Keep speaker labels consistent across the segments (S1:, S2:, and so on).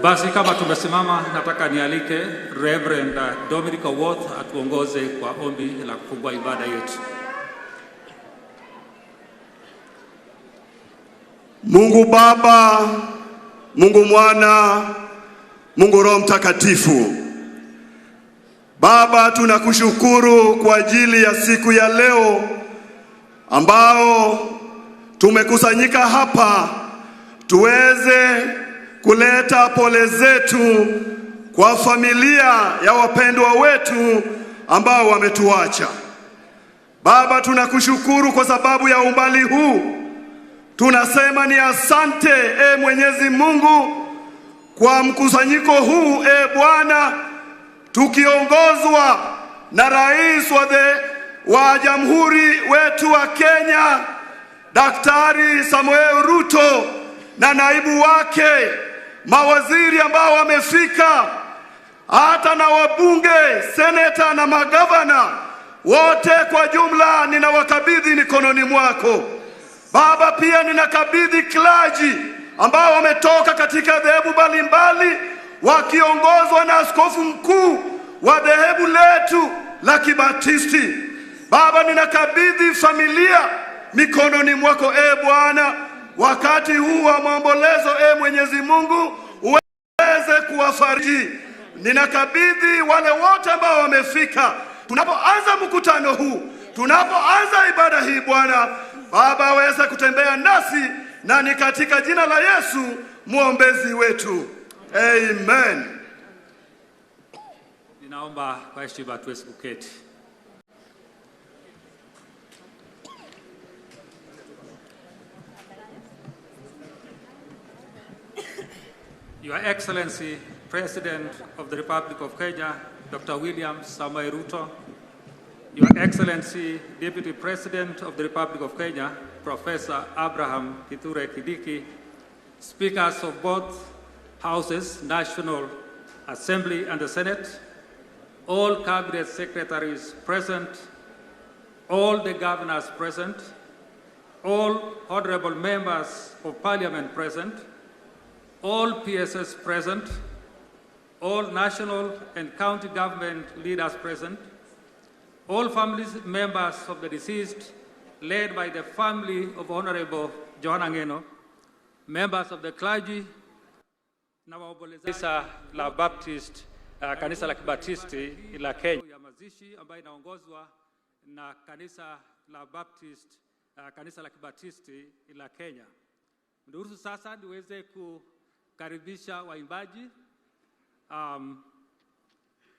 S1: Basi kama tumesimama, nataka nialike Reverend Dominic Owuoth atuongoze kwa ombi la kufungua ibada yetu.
S2: Mungu Baba, Mungu Mwana, Mungu Roho Mtakatifu. Baba, tunakushukuru kwa ajili ya siku ya leo ambao tumekusanyika hapa tuweze kuleta pole zetu kwa familia ya wapendwa wetu ambao wametuacha. Baba, tunakushukuru kwa sababu ya umbali huu. Tunasema ni asante, e Mwenyezi Mungu, kwa mkusanyiko huu, e Bwana, tukiongozwa na rais wa jamhuri wetu wa Kenya, Daktari Samoei Ruto, na naibu wake, mawaziri ambao wamefika, hata na wabunge, seneta na magavana wote kwa jumla, ninawakabidhi mikononi mwako. Baba, pia ninakabidhi clergy ambao wametoka katika dhehebu mbalimbali wakiongozwa na askofu mkuu wa dhehebu letu la Kibatisti. Baba, ninakabidhi familia mikononi mwako, e Bwana, wakati huu wa maombolezo, e Mwenyezi Mungu, uweze kuwafariji. Ninakabidhi wale wote ambao wamefika tunapoanza mkutano huu, tunapoanza ibada hii, Bwana Baba aweze kutembea nasi, na ni katika jina la Yesu mwombezi wetu, amen.
S1: Ninaomba kwa heshima tuweze kuketi. Your Excellency, President of the Republic of Kenya, Dr. William Samoei Ruto, Your Excellency, Deputy President of the Republic of Kenya, Professor Abraham Kithure Kindiki, Speakers of both houses, National Assembly and the Senate, all Cabinet Secretaries present, all the governors present, all honorable members of Parliament present, all PSs present, all national and county government leaders present, all family members of the deceased, led by the family of Honorable Johana Ng'eno, members of the clergy, na waombolezaji la Baptist, kanisa la Kibatisti la Kenya ya mazishi ambayo inaongozwa na kanisa la Baptist, kanisa la Kibatisti la Kenya. Niruhusu sasa niweze kukaribisha waimbaji,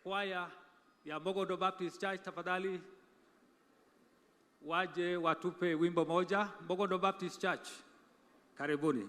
S1: kwaya ya Mogondo Baptist Church, tafadhali waje watupe wimbo moja. Mogondo Baptist Church, karibuni.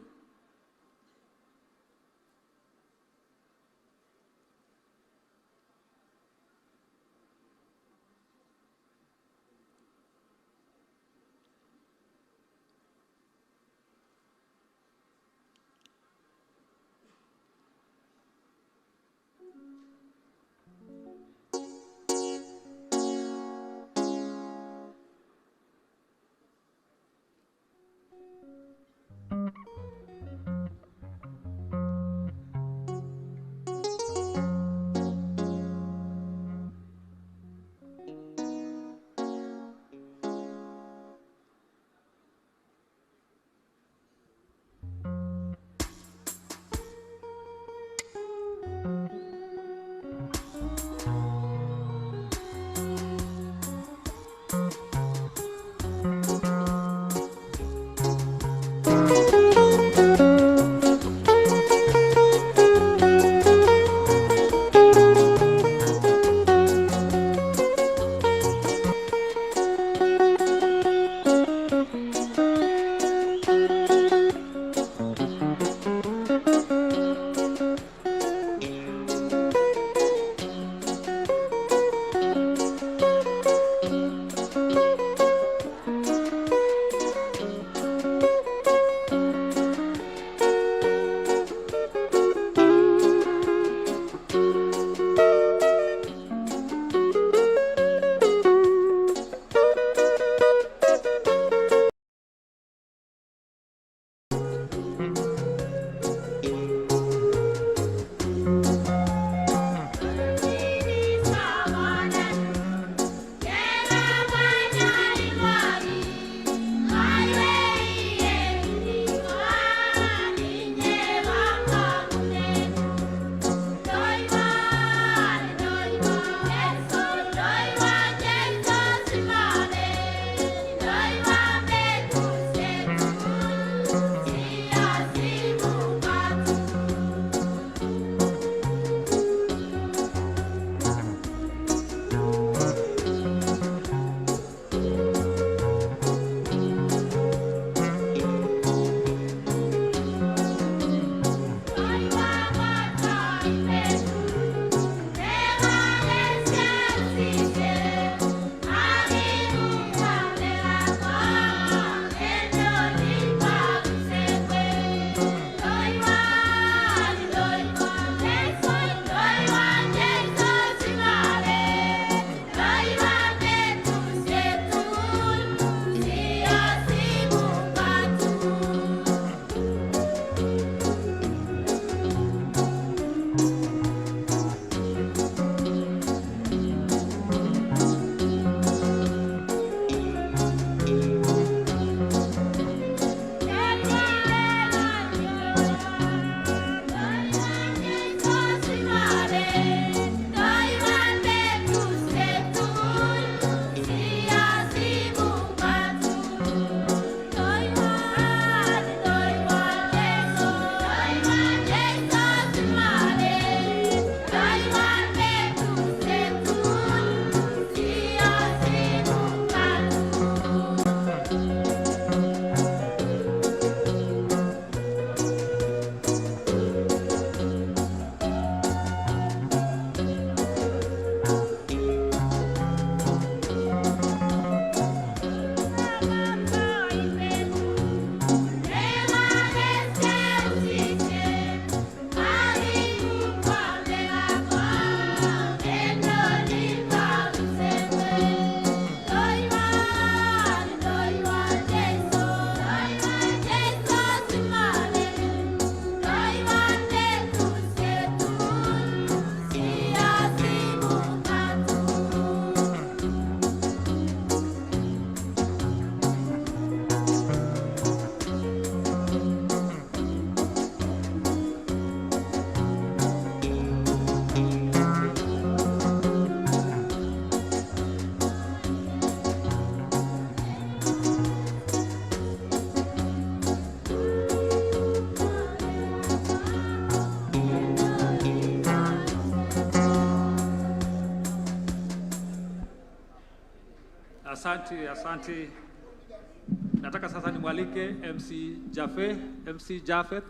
S1: Asante, asante. Nataka sasa nimwalike MC Jaffe, MC Jafet.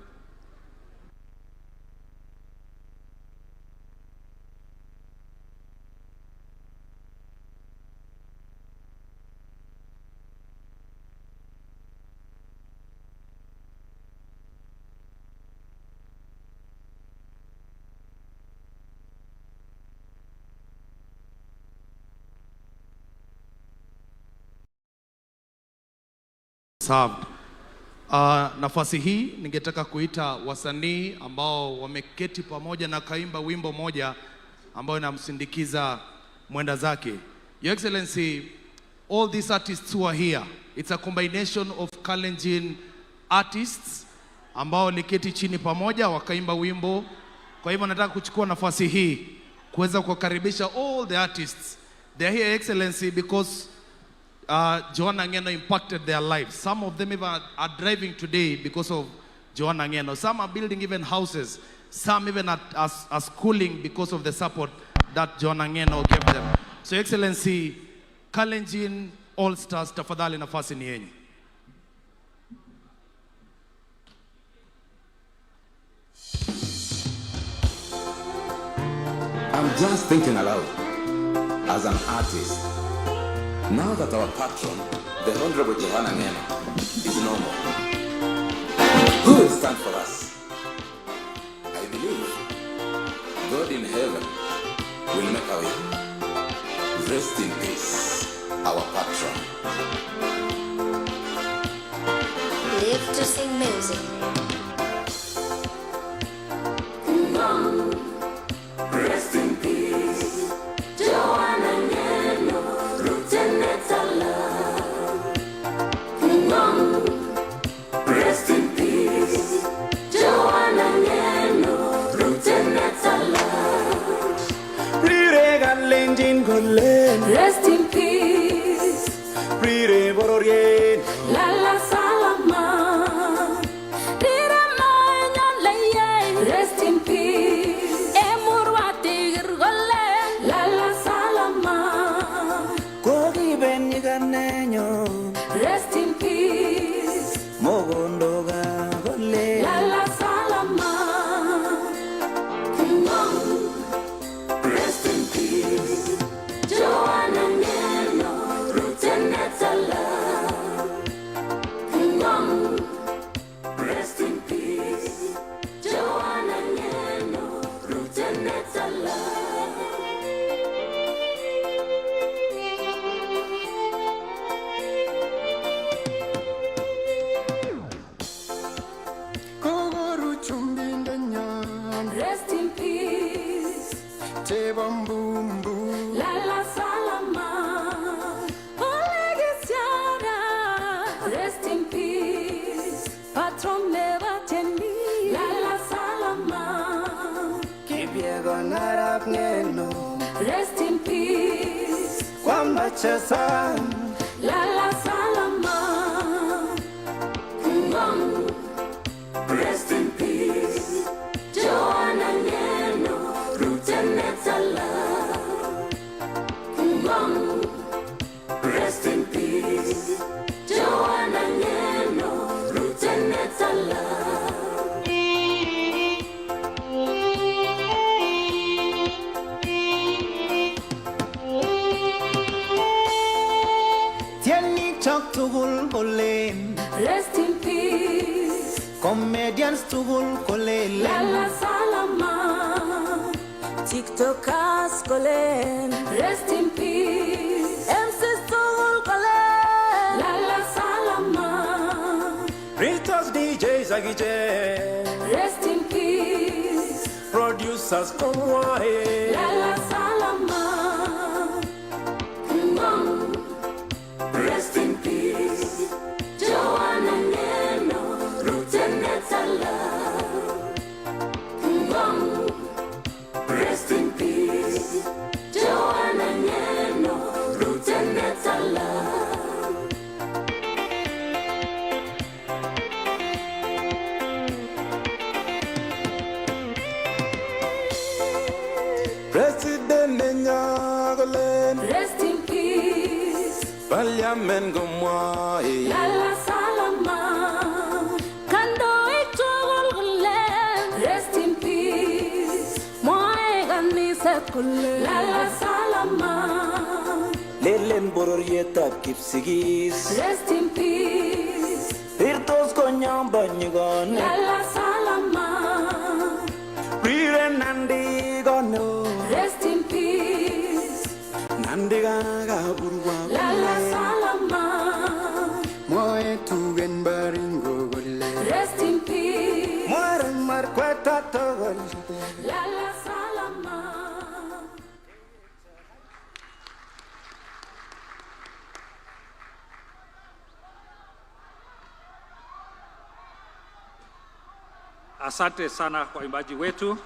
S3: Served. Nafasi hii ningetaka kuita wasanii ambao wameketi pamoja na kaimba wimbo moja ambayo inamsindikiza mwenda zake. Your Excellency, all these artists who are here, it's a combination of Kalenjin artists ambao waliketi chini pamoja wakaimba wimbo. Kwa hivyo nataka kuchukua nafasi hii kuweza kuwakaribisha all the artists. They are here, Excellency, because Joanna Ngeno impacted their lives. Some of them even are driving today because of Joanna Ngeno. Some are building even houses. Some even are schooling because of the support that Joanna Ngeno gave them. So, Excellency, Kalenjin All Stars, tafadhali nafasi ni yenyu.
S4: I'm just thinking aloud as an artist. Now that our patron, the Honorable Johanna Ngeno, is no more, who will stand for us? I believe God in heaven will make a way. Rest in peace, our patron.
S5: Live to sing music.
S4: Rest in peace.
S5: Joanna Ngeno, Rutenetala.
S4: Rest in peace.
S5: Joanna Ngeno, Rutenetala.
S6: Rire Kalenjin kolen.
S5: Rest in peace.
S6: Rire bororiet.
S5: Lala salama. Rire maenyon leye. Rest in peace. Emurwa tigir kolen. Lala salama.
S6: Kokiben nyikanenyon.
S5: Rest in peace.
S6: Mokondoka kolen.
S5: Lala salama.
S4: Rest in peace.
S5: Joanna Ngeno, Rutenetala.
S4: Rest in peace.
S5: Joanna Ngeno, Rutenetala.
S7: Kokoru chumbindenyon.
S5: Rest in peace.
S7: Chebombumbu.
S5: Lala salama. Ole Kisiara. Rest in peace. Patron never teni. Lala salama.
S6: Kipyegon arap Ngeno.
S5: Rest in peace.
S6: Kwamache sang.
S5: Lala salama.
S4: Rest in peace.
S5: Joanna Ngeno, Rutenetala.
S4: Rest in peace.
S5: Joanna Ngeno, Rutenetala.
S6: Tienik chok tugul kolen.
S5: Rest in peace.
S6: Comedians tugul kolelen.
S5: Lala salama. TikTokers kolen. Rest in peace. MCs tugul kolen. Lala salama.
S6: Ritos DJs akichek.
S5: Rest in peace.
S6: Producers komwae.
S5: Lala salama.
S4: Rest in peace.
S5: Joanna Ngeno, Rutenetala.
S4: Rest in peace.
S5: Joanna Ngeno, Rutenetala.
S6: President nenyo.
S4: Kiamen komwoe.
S5: Lala salama. Kandoik tugul kole rest in peace. Mwoe kaniset kole lala salama.
S6: Lelen bororietab Kipsigis.
S5: Rest in peace.
S6: Rirtos konyombo nyikonik.
S5: Lala salama.
S6: Rire Nandi kono.
S5: Rest in peace.
S6: Nandi kakaburwa.
S5: Lala salama.
S7: Mwoe tugen Baringo kole.
S5: Rest in peace.
S6: Mwoe Markweta tugul.
S5: Lala salama.
S1: Asante sana waimbaji wetu.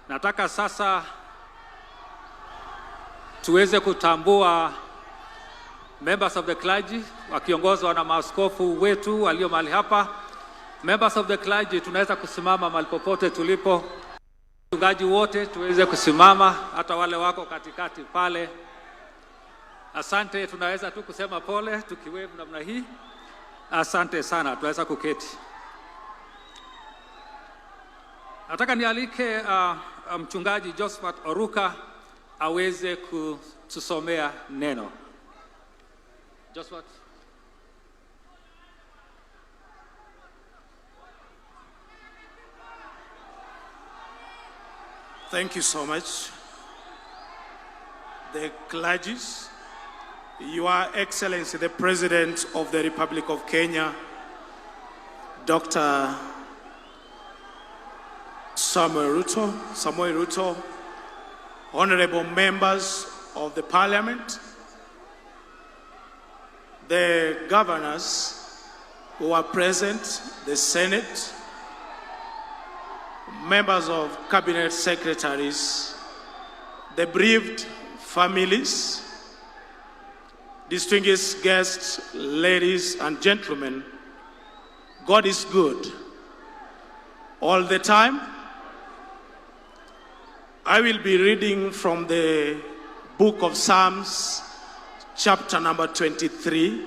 S1: Nataka sasa tuweze kutambua members of the clergy wakiongozwa na maaskofu wetu walio mahali hapa. Members of the clergy, tunaweza kusimama mahali popote tulipo. Wachungaji wote tuweze kusimama, hata wale wako katikati pale. Asante, tunaweza tu kusema pole tukiwevu namna hii. Asante sana, tunaweza kuketi. Nataka nialike mchungaji Josephat Oruka aweze kutusomea neno. Josephat.
S8: Thank you so much. The clergies, Your Excellency, the President of the Republic of Kenya, Dr. Samuel Ruto, honorable members of the Parliament, the governors who are present, the Senate, members of cabinet secretaries, the bereaved families, distinguished guests, ladies and gentlemen, God is good all the time. I will be reading from the book of Psalms, chapter number 23.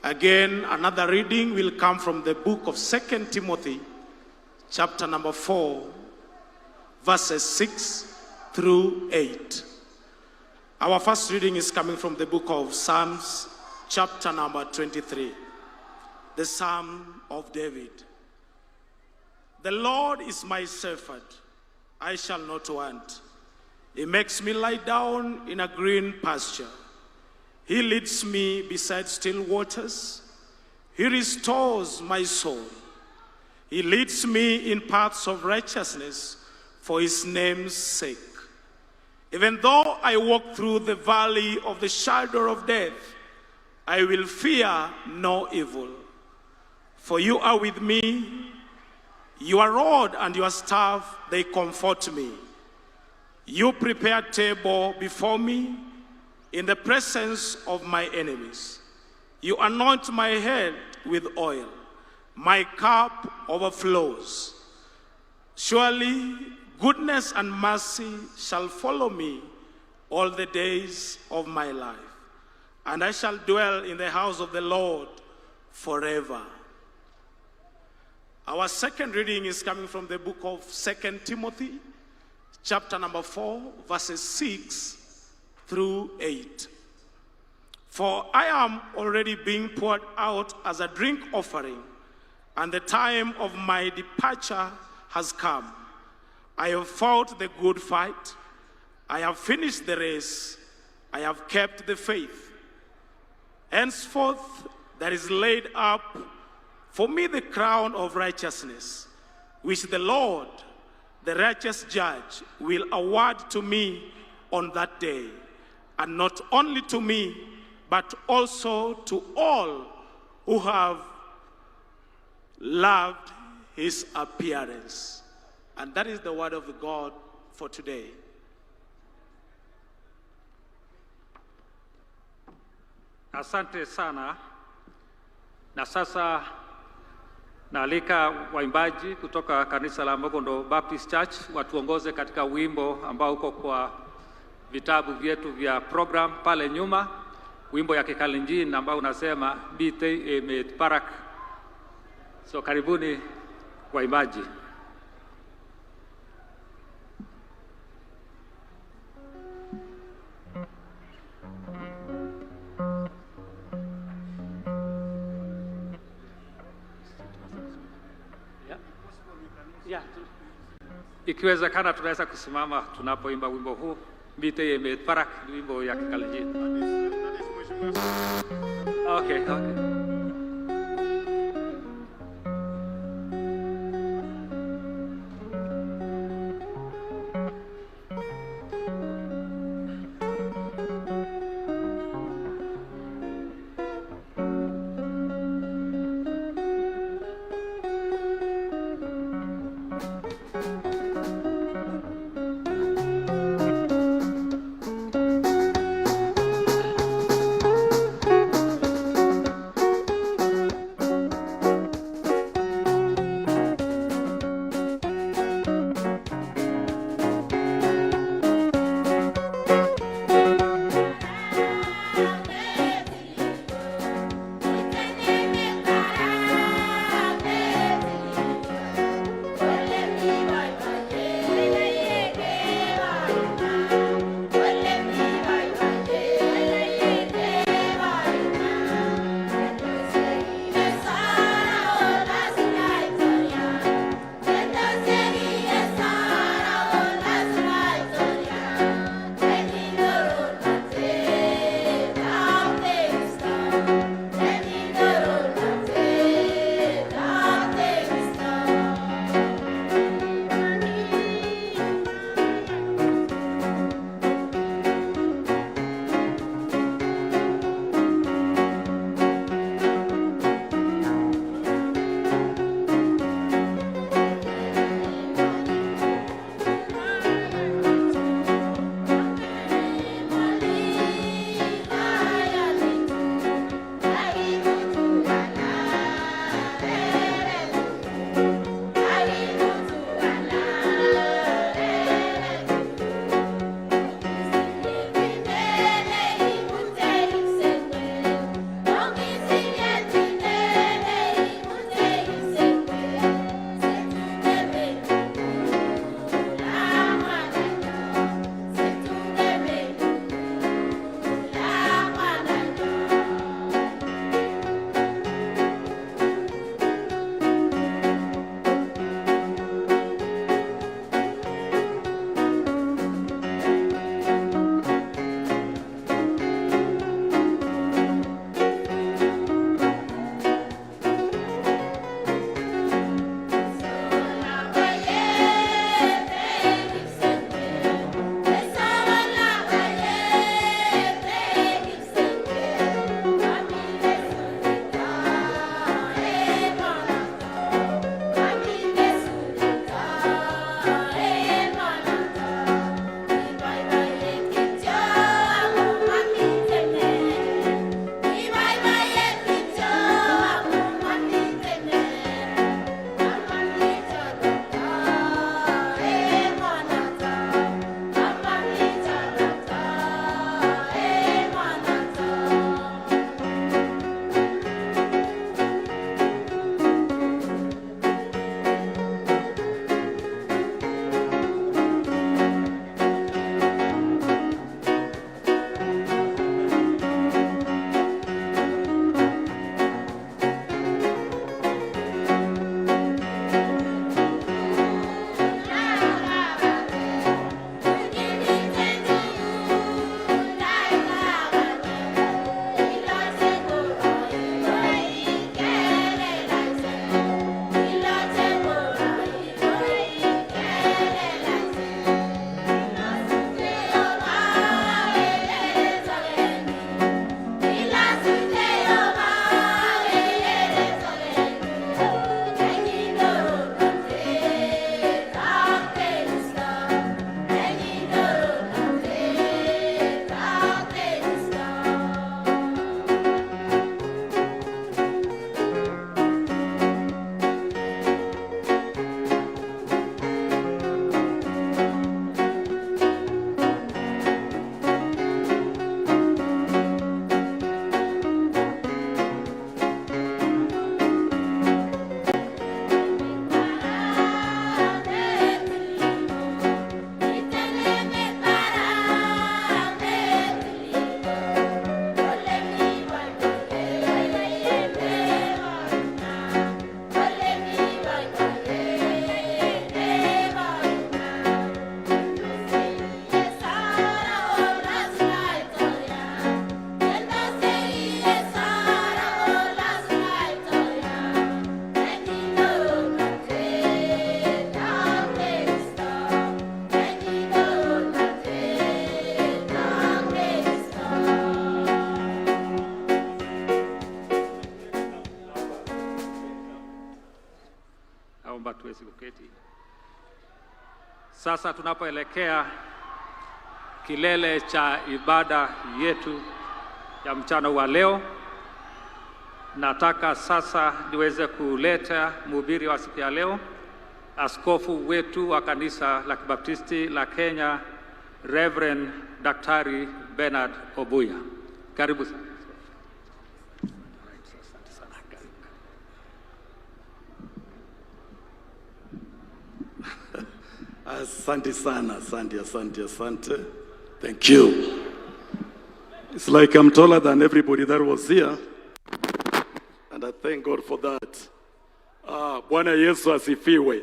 S8: Again, another reading will come from the book of 2 Timothy, chapter number 4, verses 6 through 8. Our first reading is coming from the book of Psalms, chapter number 23, the Psalm of David. The Lord is my shepherd, I shall not want. He makes me lie down in a green pasture. He leads me beside still waters. He restores my soul. He leads me in paths of righteousness for his name's sake. Even though I walk through the valley of the shadow of death, I will fear no evil. For you are with me, your rod and your staff, they comfort me. You prepare a table before me in the presence of my enemies. You anoint my head with oil. My cup overflows. Surely goodness and mercy shall follow me all the days of my life, and I shall dwell in the house of the Lord forever. Our second reading is coming from the book of 2 Timothy, chapter number 4, verses 6 through 8. For I am already being poured out as a drink offering, and the time of my departure has come. I have fought the good fight. I have finished the race. I have kept the faith. Henceforth, there is laid up for me the crown of righteousness, which the Lord, the righteous judge, will award to me on that day, and not only to me, but also to all who have loved his appearance. And that is the word of God for today.
S1: Asante sana. Na sasa naalika waimbaji kutoka kanisa la Mogondo Baptist Church watuongoze katika wimbo ambao uko kwa vitabu vyetu vya program pale nyuma, wimbo ya Kikalenjin ambao unasema Mitei Emet Parak. So karibuni waimbaji. Yeah. Ikiwezekana tunaweza kusimama tunapoimba wimbo huu Mitei Emet Parak, ni wimbo ya Kikalenjin. Okay. Naomba tuweze kuketi. Sasa tunapoelekea kilele cha ibada yetu ya mchana wa leo, nataka sasa niweze kuleta mhubiri wa siku ya leo, askofu wetu wa kanisa la Kibaptisti la Kenya, Reverend Daktari Bernard Obuya. Karibu sana. Asante sana. Karibu.
S2: Asante sana, asante, asante, asante. Thank you. It's like I'm taller than everybody that was here. And I thank God for that. Ah, Bwana Yesu asifiwe.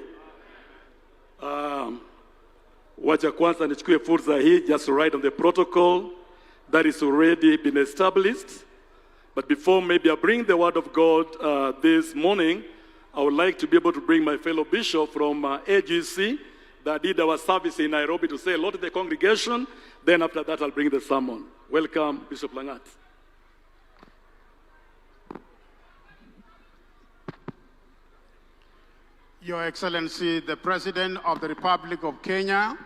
S2: Wacha kwanza nichukue fursa hii just to write on the protocol that is already been established. But before maybe I bring the word of God this morning, I would like to be able to bring my fellow bishop from AGC that did our service in Nairobi to say a lot to the congregation. Then after that, I'll bring the sermon. Welcome, Bishop Langat.
S9: Your Excellency, the President of the Republic of Kenya,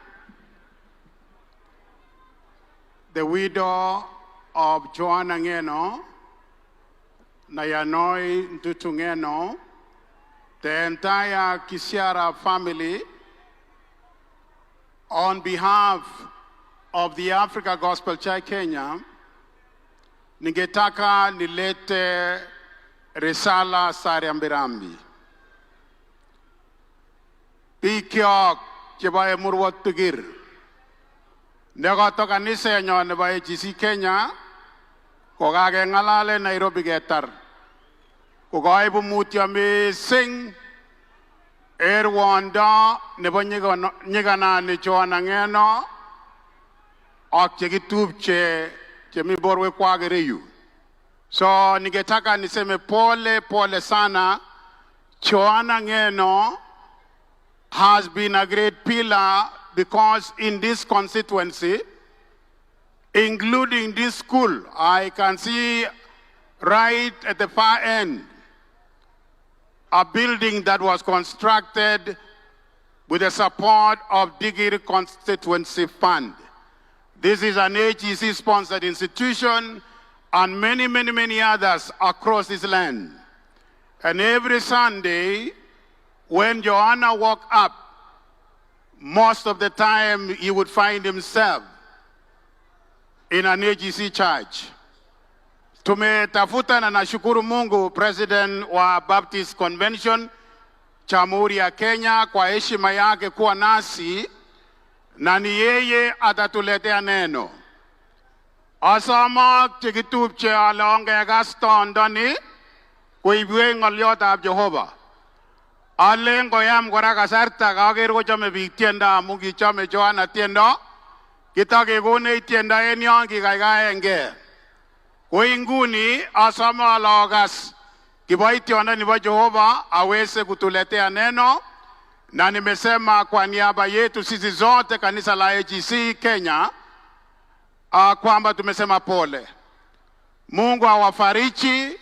S9: the widow of Joanna Ngeno, Nayanoi Ntutu Ngeno, the entire Kisiara family, on behalf of the Africa Gospel Church Kenya, ningetaka nilete risala za rambirambi. Bikyok chebo Emurua Dikirr nekoto kanisenyon nebo AGC Kenya kokakeng'alale Nairobi ketar ko kaibu mutyo mising en rwondo nebo nyikanani Joanna Ng'eno ak chekitupche chemi borwekwak ireyu. So ningetaka niseme pole pole sana. Joanna Ng'eno has been a great pillar because in this constituency, including this school, I can see right at the far end a building that was constructed with the support of Dikirr Constituency Fund. This is an AGC-sponsored institution and many, many, many others across this land. And every Sunday, when Joanna woke up, most of the time he would find himself in an AGC church. Tumetafuta na nashukuru Mungu, President wa Baptist Convention Jamhuri ya Kenya kwa heshima yake kuwa nasi na ni yeye atatuletea neno. Asomok chekitupche ale ongekas tondoni koibwech ng'olyotab Jehova. Alen koyam kora kasarta kaker kochome biik tiendo amu kichome Joanna tiendo kitakekonech tiendo en yon kikaikaenge. Ko inguni asome ale okas kiboitiondo nebo Jehova aweze kutuletea neno, na nimesema kwa niaba yetu sisi zote kanisa la AGC Kenya kwamba tumesema pole. Mungu awafariji,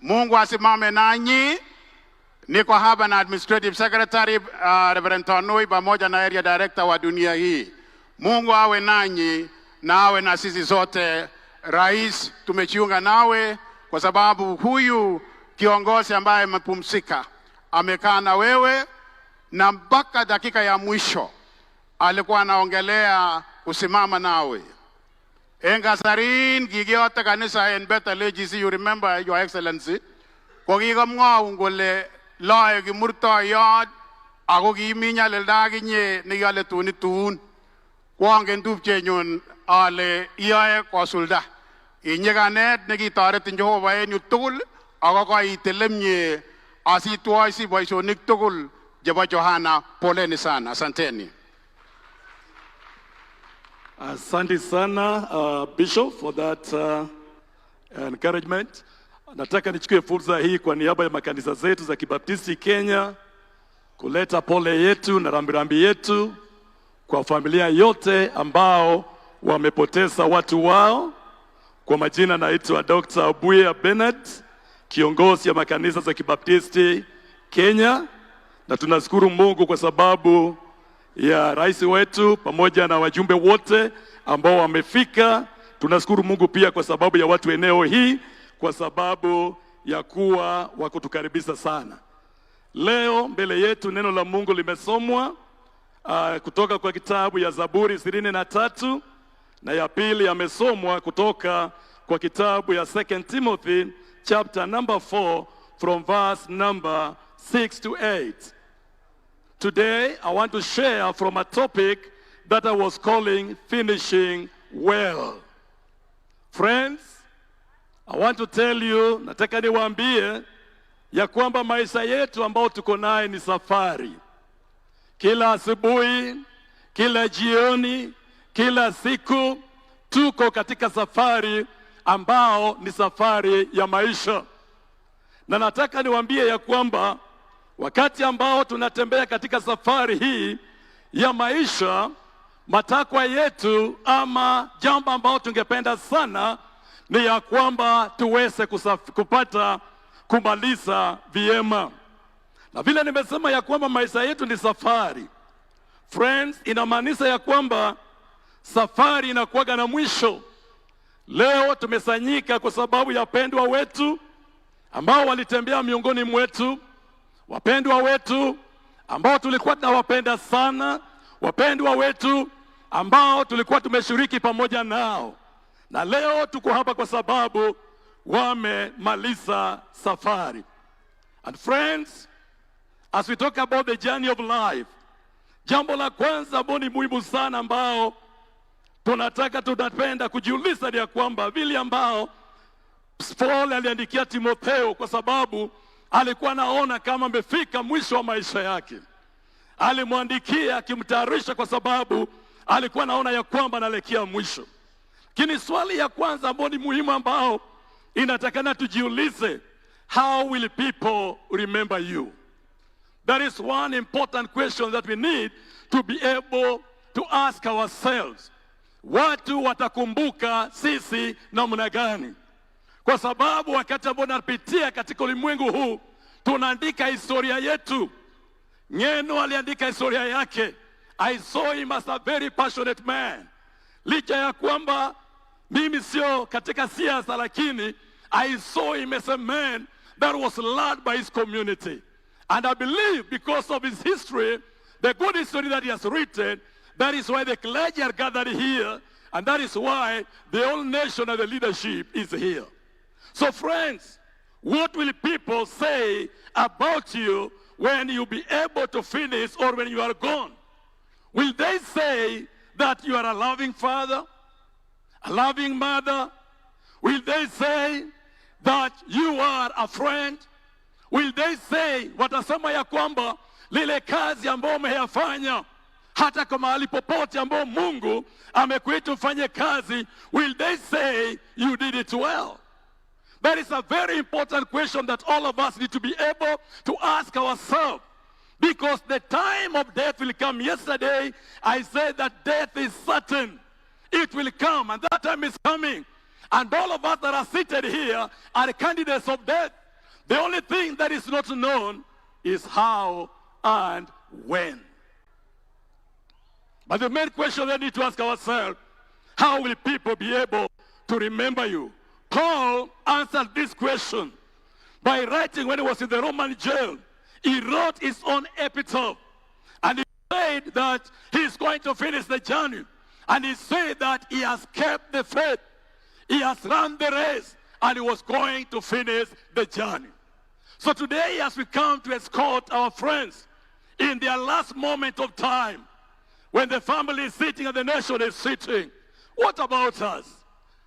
S9: Mungu asimame nanyi. Niko hapa na Administrative Secretary Reverend Tonui pamoja na Area Director wa dunia hii. Mungu awe nanyi na awe na sisi zote. Rais, tumejiunga nawe kwa sababu huyu kiongozi ambaye amepumzika amekaa na wewe na mpaka dakika ya mwisho alikuwa anaongelea kusimama nawe. En kasarin kikiyote kanisa en Bethel AGC, you remember, Your Excellency, ko kikomwoun kole loe kimurtoiyot ako kimi nyalilda akinye nekiole tun itun. Koangen tupchenyun ale iyoe kosulda. Inyikanet nekitoretin Jehova en yu tugul ako koitil mie asitwoisi boisionik tugul chebo Johana. Poleni sana, asanteni.
S2: Asante sana Bishop for that encouragement. Nataka nichukue fursa hii kwa niaba ya makanisa zetu za Kibaptisti Kenya kuleta pole yetu na rambirambi yetu kwa familia yote ambao wamepoteza watu wao. Kwa majina naitwa Dr. Obuya Bernard, kiongozi ya makanisa za Kibaptisti Kenya. Na tunashukuru Mungu kwa sababu ya rais wetu pamoja na wajumbe wote ambao wamefika. Tunashukuru Mungu pia kwa sababu ya watu eneo hii, kwa sababu ya kuwa wa kutukaribisha sana. Leo mbele yetu neno la Mungu limesomwa kutoka kwa kitabu ya Zaburi 23 na ya pili yamesomwa kutoka kwa kitabu ya 2 Timothy chapter number 4 from verse number 6 to 8. Today I want to share from a topic that I was calling "Finishing Well." Friends, I want to tell you, nataka niwaambie ya kwamba maisha yetu ambao tuko naye ni safari. Kila asubuhi, kila jioni, kila siku tuko katika safari ambao ni safari ya maisha. Na nataka niwaambie ya kwamba wakati ambao tunatembea katika safari hii ya maisha, matakwa yetu ama jambo ambao tungependa sana ni ya kwamba tuweze kupata kumaliza vyema. Na vile nimesema ya kwamba maisha yetu ni safari. Friends, inamaanisha ya kwamba safari inakuwaga na mwisho. Leo tumesanyika kwa sababu ya wapendwa wetu ambao walitembea miongoni mwetu, wapendwa wetu ambao tulikuwa tunawapenda sana, wapendwa wetu ambao tulikuwa tumeshiriki pamoja nao, na leo tuko hapa kwa sababu wamemaliza safari. And friends, as we talk about the journey of life, jambo la kwanza ambao ni muhimu sana ambao tunapenda kujiuliza ni ya kwamba vile ambao Paul aliandikia Timotheo, kwa sababu alikuwa anaona kama amefika mwisho wa maisha yake. Alimwandikia akimtayarisha kwa sababu alikuwa anaona ya kwamba anaelekea mwisho. Lakini swali ya kwanza ambao ni muhimu ambao inatakana tujiulize, how will people remember you? That is one important question that we need to be able to ask ourselves. Watu watakumbuka sisi namna gani? Kwa sababu wakati ambao tunapitia katika ulimwengu huu, tunaandika historia yetu. Ng'eno aliandika historia yake. I saw him as a very passionate man. Licha ya kwamba mimi sio katika siasa, lakini I saw him as a man that was loved by his community. And I believe because of his history, the good history that he has written, that is why the clergy are gathered here, and that is why the whole nation and the leadership is here. So friends, what will people say about you when you be able to finish or when you are gone? Will they say that you are a loving father, a loving mother? Will they say that you are a friend? Will they say, watasema ya kwamba lile kazi ambayo umeyafanya hata kwa mahali popote ambao Mungu amekuita ufanye kazi, will they say you did it well? That is a very important question that all of us need to be able to ask ourselves. Because the time of death will come. Yesterday, I said that death is certain. It will come, and that time is coming. And all of us that are seated here are candidates of death. The only thing that is not known is how and when. But the main question we need to ask ourselves, how will people be able to remember you? Paul answered this question by writing when he was in the Roman jail. He wrote his own epitaph. And he said that he is going to finish the journey. And he said that he has kept the faith. He has run the race. And he was going to finish the journey. So today, as we come to escort our friends in their last moment of time, when the family is sitting and the nation is sitting, what about us?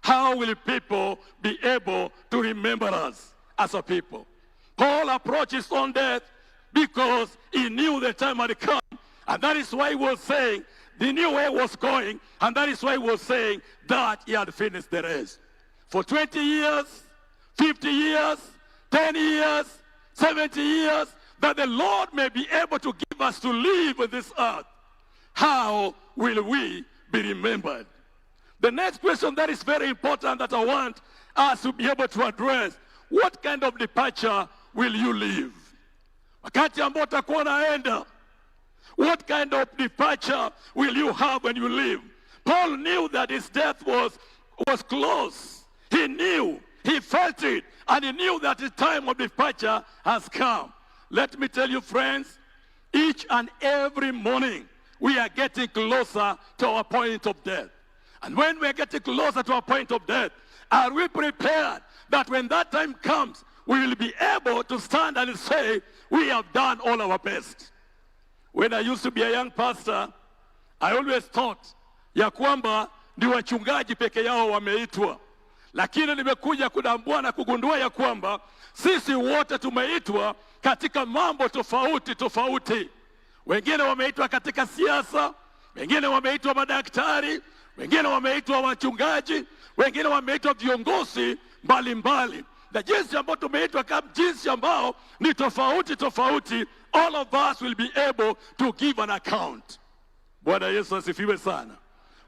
S2: How will people be able to remember us as a people? Paul approached his own death because he knew the time had come. And that is why he was saying, he knew where he was going, and that is why he was saying that he had finished the race. For 20 years, 50 years, 10 years, 70 years, that the Lord may be able to give us to live on this earth. How will we be remembered? The next question that is very important that I want us to be able to address, what kind of departure will you leave? Wakati ambao utakuwa unaenda, what kind of departure will you have when you leave? Paul knew that his death was close. He knew, he felt it, and he knew that his time of departure has come. Let me tell you, friends, each and every morning we are getting closer to our point of death. And when we are getting closer to our point of death, are we prepared that when that time comes, we will be able to stand and say, "We have done all our best"? When I used to be a young pastor, I always thought ya kwamba ni wachungaji peke yao wameitwa, lakini nimekuja kutambua na kugundua ya kwamba sisi wote tumeitwa katika mambo tofauti tofauti. Wengine wameitwa katika siasa, wengine wameitwa madaktari, wengine wameitwa wachungaji, wengine wameitwa viongozi mbalimbali. Na jinsi ambao tumeitwa kama jinsi ambao ni tofauti tofauti, all of us will be able to give an account. Bwana Yesu asifiwe sana.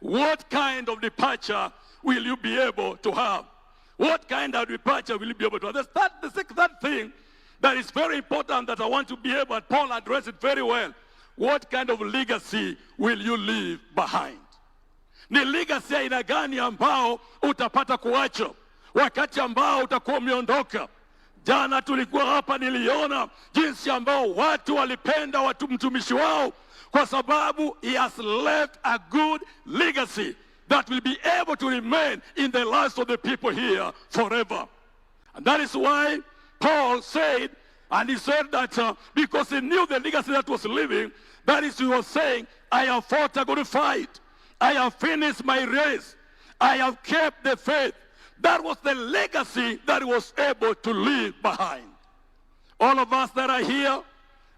S2: What kind of departure will you be able to have? What kind of departure will you be able to have? The third thing that is very important that I want to be able, and Paul addressed it very well. What kind of legacy will you leave behind? Ni legacy aina gani ambao utapata kuacha wakati ambao utakuwa umeondoka? Jana tulikuwa hapa, niliona jinsi ambao watu walipenda watu mtumishi wao kwa sababu he has left a good legacy that will be able to remain in the lives of the people here forever. And that is why Paul said, and he said that because he knew the legacy that was living, that is, he was saying, "I have fought a good fight. I have finished my race. I have kept the faith." That was the legacy that he was able to leave behind. All of us that are here,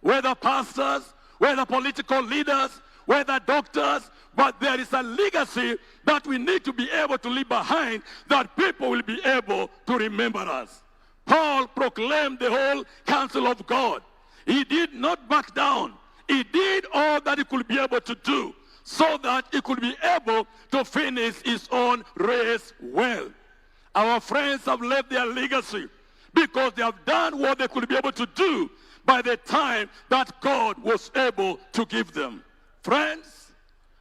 S2: whether pastors, whether political leaders, whether doctors, but there is a legacy that we need to be able to leave behind that people will be able to remember us. Paul proclaimed the whole counsel of God. He did not back down. He did all that he could be able to do so that he could be able to finish his own race well. Our friends have left their legacy because they have done what they could be able to do by the time that God was able to give them. Friends,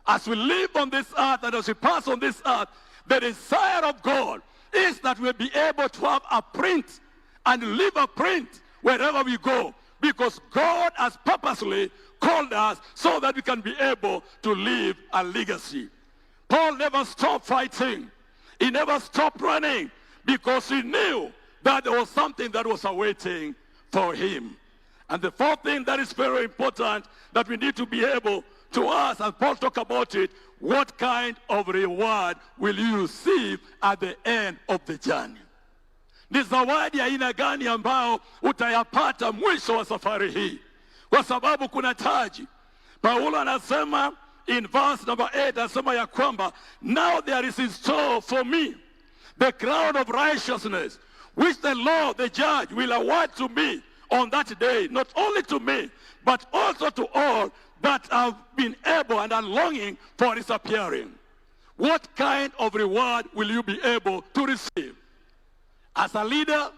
S2: as we live on this earth and as we pass on this earth, the desire of God is that we'll be able to have a print and leave a print wherever we go, because God has purposely called us so that we can be able to leave a legacy. Paul never stopped fighting. He never stopped running because he knew that there was something that was awaiting for him. And the fourth thing that is very important that we need to be able to ask, and Paul talked about it, what kind of reward will you receive at the end of the journey? Ni zawadi aina gani ambao utayapata mwisho wa safari hii? Kwa sababu kuna taji. Paulo anasema in verse number 8, anasema ya kwamba, "Now there is in store for me the crown of righteousness, which the Lord the judge will award to me on that day, not only to me, but also to all that have been able and are longing for his appearing." What kind of reward will you be able to receive? As a leader,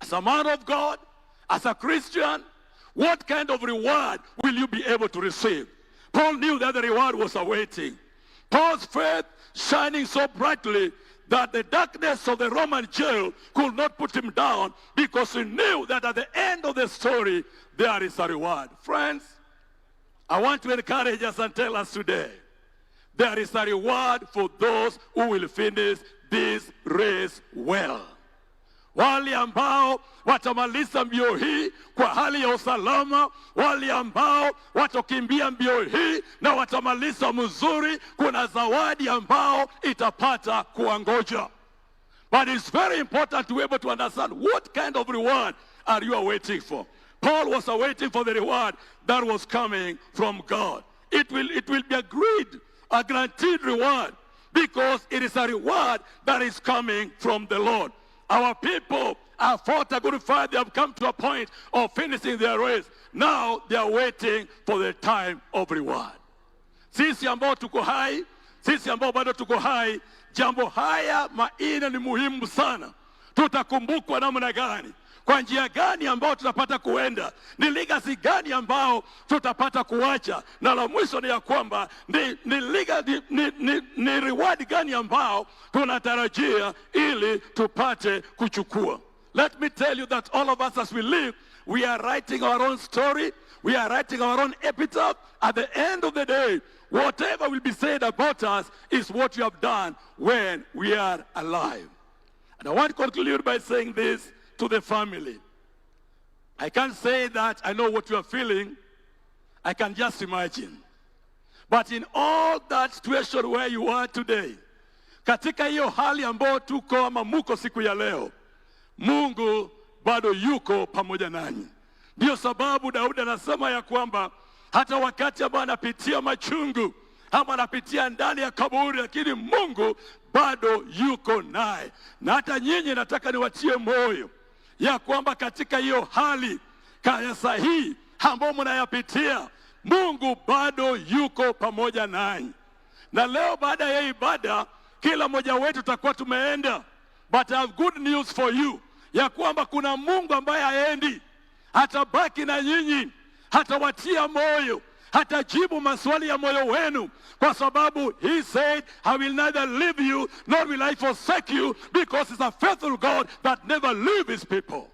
S2: as a man of God, as a Christian, what kind of reward will you be able to receive? Paul knew that the reward was awaiting. Paul's faith shining so brightly that the darkness of the Roman jail could not put him down, because he knew that at the end of the story, there is a reward. Friends, I want to encourage us and tell us today, there is a reward for those who will finish this race well. Wale ambao watamaliza mbio hii kwa hali ya usalama, wale ambao watakimbia mbio hii na watamaliza mzuri, kuna zawadi ambao itapata kuwangoja. But it's very important to be able to understand, what kind of reward are you awaiting for? Paul was awaiting for the reward that was coming from God. It will be agreed, a guaranteed reward, because it is a reward that is coming from the Lord. Our people have fought a good fight. They have come to a point of finishing their race. Now they are waiting for the time of reward. Sisi ambao tuko hai, sisi ambao bado tuko hai, jambo haya manne ni muhimu sana. Tutakumbukwa namna gani? Kwa njia gani ambao tutapata kuenda? Ni legacy gani ambao tutapata kuacha? Na la mwisho ni ya kwamba ni reward gani ambao tunatarajia ili tupate kuchukua. Let me tell you that all of us, as we live, we are writing our own story. We are writing our own epitaph. At the end of the day, whatever will be said about us is what you have done when we are alive. And I want to conclude by saying this to the family. I can't say that I know what you are feeling. I can just imagine. But in all that situation where you are today, katika hiyo hali ambayo tuko ama muko siku ya leo, Mungu bado yuko pamoja nanyi. Ndiyo sababu Daudi anasema ya kwamba hata wakati ambao anapitia machungu ama anapitia ndani ya kaburi, lakini Mungu bado yuko naye. Na hata nyinyi nataka niwatie moyo ya kwamba katika hiyo hali kaya sahihi ambayo mnayapitia, Mungu bado yuko pamoja nanyi. Na leo baada ya ibada, kila mmoja wetu tutakuwa tumeenda, but I have good news for you ya kwamba kuna Mungu ambaye haendi, atabaki na nyinyi, hatawatia moyo, hatajibu maswali ya moyo wenu, kwa sababu he said, "I will neither leave you nor will I forsake you," because he's a faithful God that never leave his people.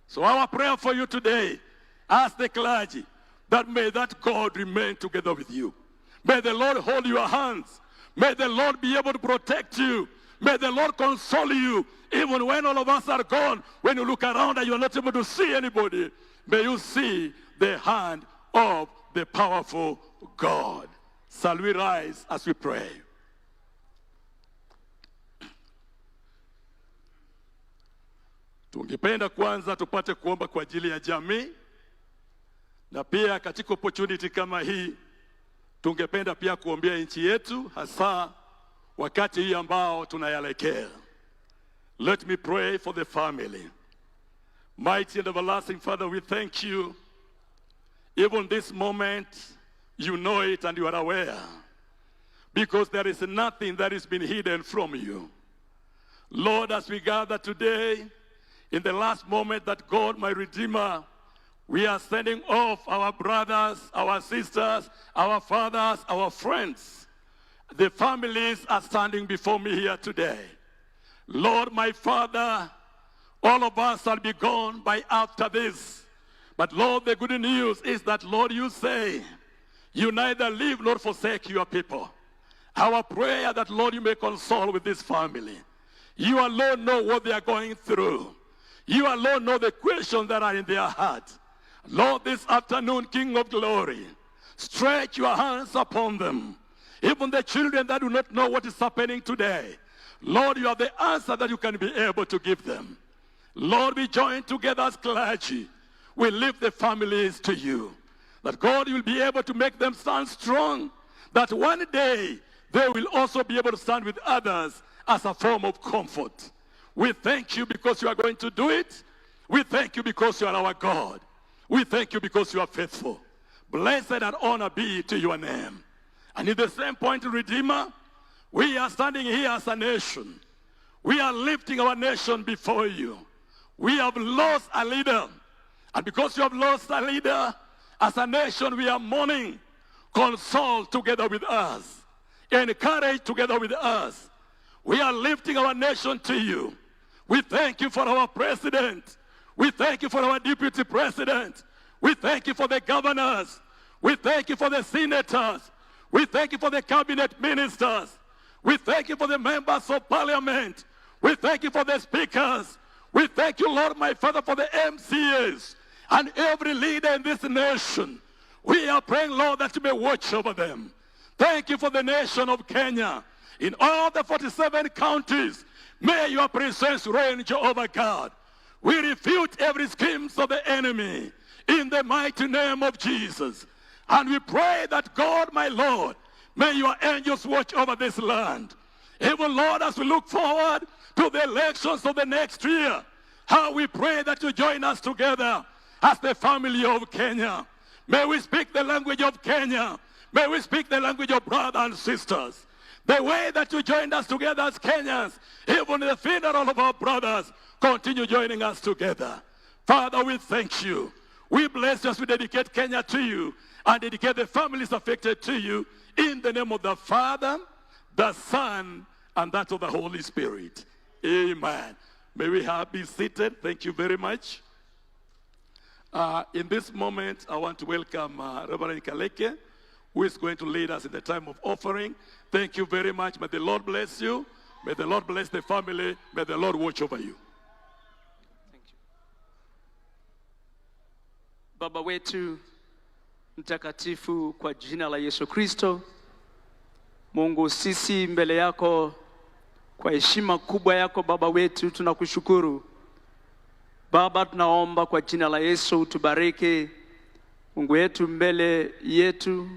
S2: So our prayer for you today, as the clergy, that may that God remain together with you. May the Lord hold your hands. May the Lord be able to protect you. May the Lord console you, even when all of us are gone. When you look around and you are not able to see anybody, may you see the hand of the powerful God. Shall we rise as we pray? Tungependa kwanza tupate kuomba kwa ajili ya jamii, na pia katika opportunity kama hii tungependa pia kuombea nchi yetu, hasa wakati hii ambao tunaelekea. Let me pray for the family. Mighty and everlasting Father, we thank you. Even this moment, you know it and you are aware, because there is nothing that has been hidden from you. Lord, as we gather today, in the last moment that God, my Redeemer, we are sending off our brothers, our sisters, our fathers, our friends. The families are standing before me here today. Lord, my Father, all of us shall be gone by after this. But Lord, the good news is that, Lord, you say, you neither leave nor forsake your people. Our prayer that, Lord, you may console with this family. You alone know what they are going through. You alone know the questions that are in their heart. Lord, this afternoon, King of Glory, stretch your hands upon them. Even the children that do not know what is happening today. Lord, you are the answer that you can be able to give them. Lord, we join together as clergy. We lift the families to you. That God will be able to make them stand strong. That one day they will also be able to stand with others as a form of comfort. We thank you because you are going to do it. We thank you because you are our God. We thank you because you are faithful. Blessed and honor be to your name. And in the same point, Redeemer, we are standing here as a nation. We are lifting our nation before you. We have lost a leader. And because you have lost a leader, as a nation we are mourning. Console together with us. Encourage together with us. We are lifting our nation to you. We thank you for our president. We thank you for our deputy president. We thank you for the governors. We thank you for the senators. We thank you for the cabinet ministers. We thank you for the members of parliament. We thank you for the speakers. We thank you, Lord, my Father, for the MCAs and every leader in this nation. We are praying, Lord, that you may watch over them. Thank you for the nation of Kenya. In all the 47 counties, may your presence reign, Jehovah God. We refute every schemes of the enemy in the mighty name of Jesus. And we pray that God, my Lord, may your angels watch over this land. Even, Lord, as we look forward to the elections of the next year, how we pray that you join us together as the family of Kenya. May we speak the language of Kenya. May we speak the language of brothers and sisters. The way that you joined us together as Kenyans, even in the funeral of our brothers, continue joining us together. Father, we thank you. We bless you as we dedicate Kenya to you and dedicate the families affected to you in the name of the Father, the Son, and that of the Holy Spirit. Amen. May we have be seated. Thank you very much. In this moment, I want to welcome Reverend Kaleke, who is going to lead us in the time of offering. Thank you very much. May the Lord bless you. May the Lord bless the family. May the Lord watch over you.
S10: Baba wetu mtakatifu, kwa jina la Yesu Kristo, Mungu, sisi mbele yako kwa heshima kubwa yako Baba wetu tunakushukuru. Baba, tunaomba kwa jina la Yesu utubariki Mungu wetu mbele yetu.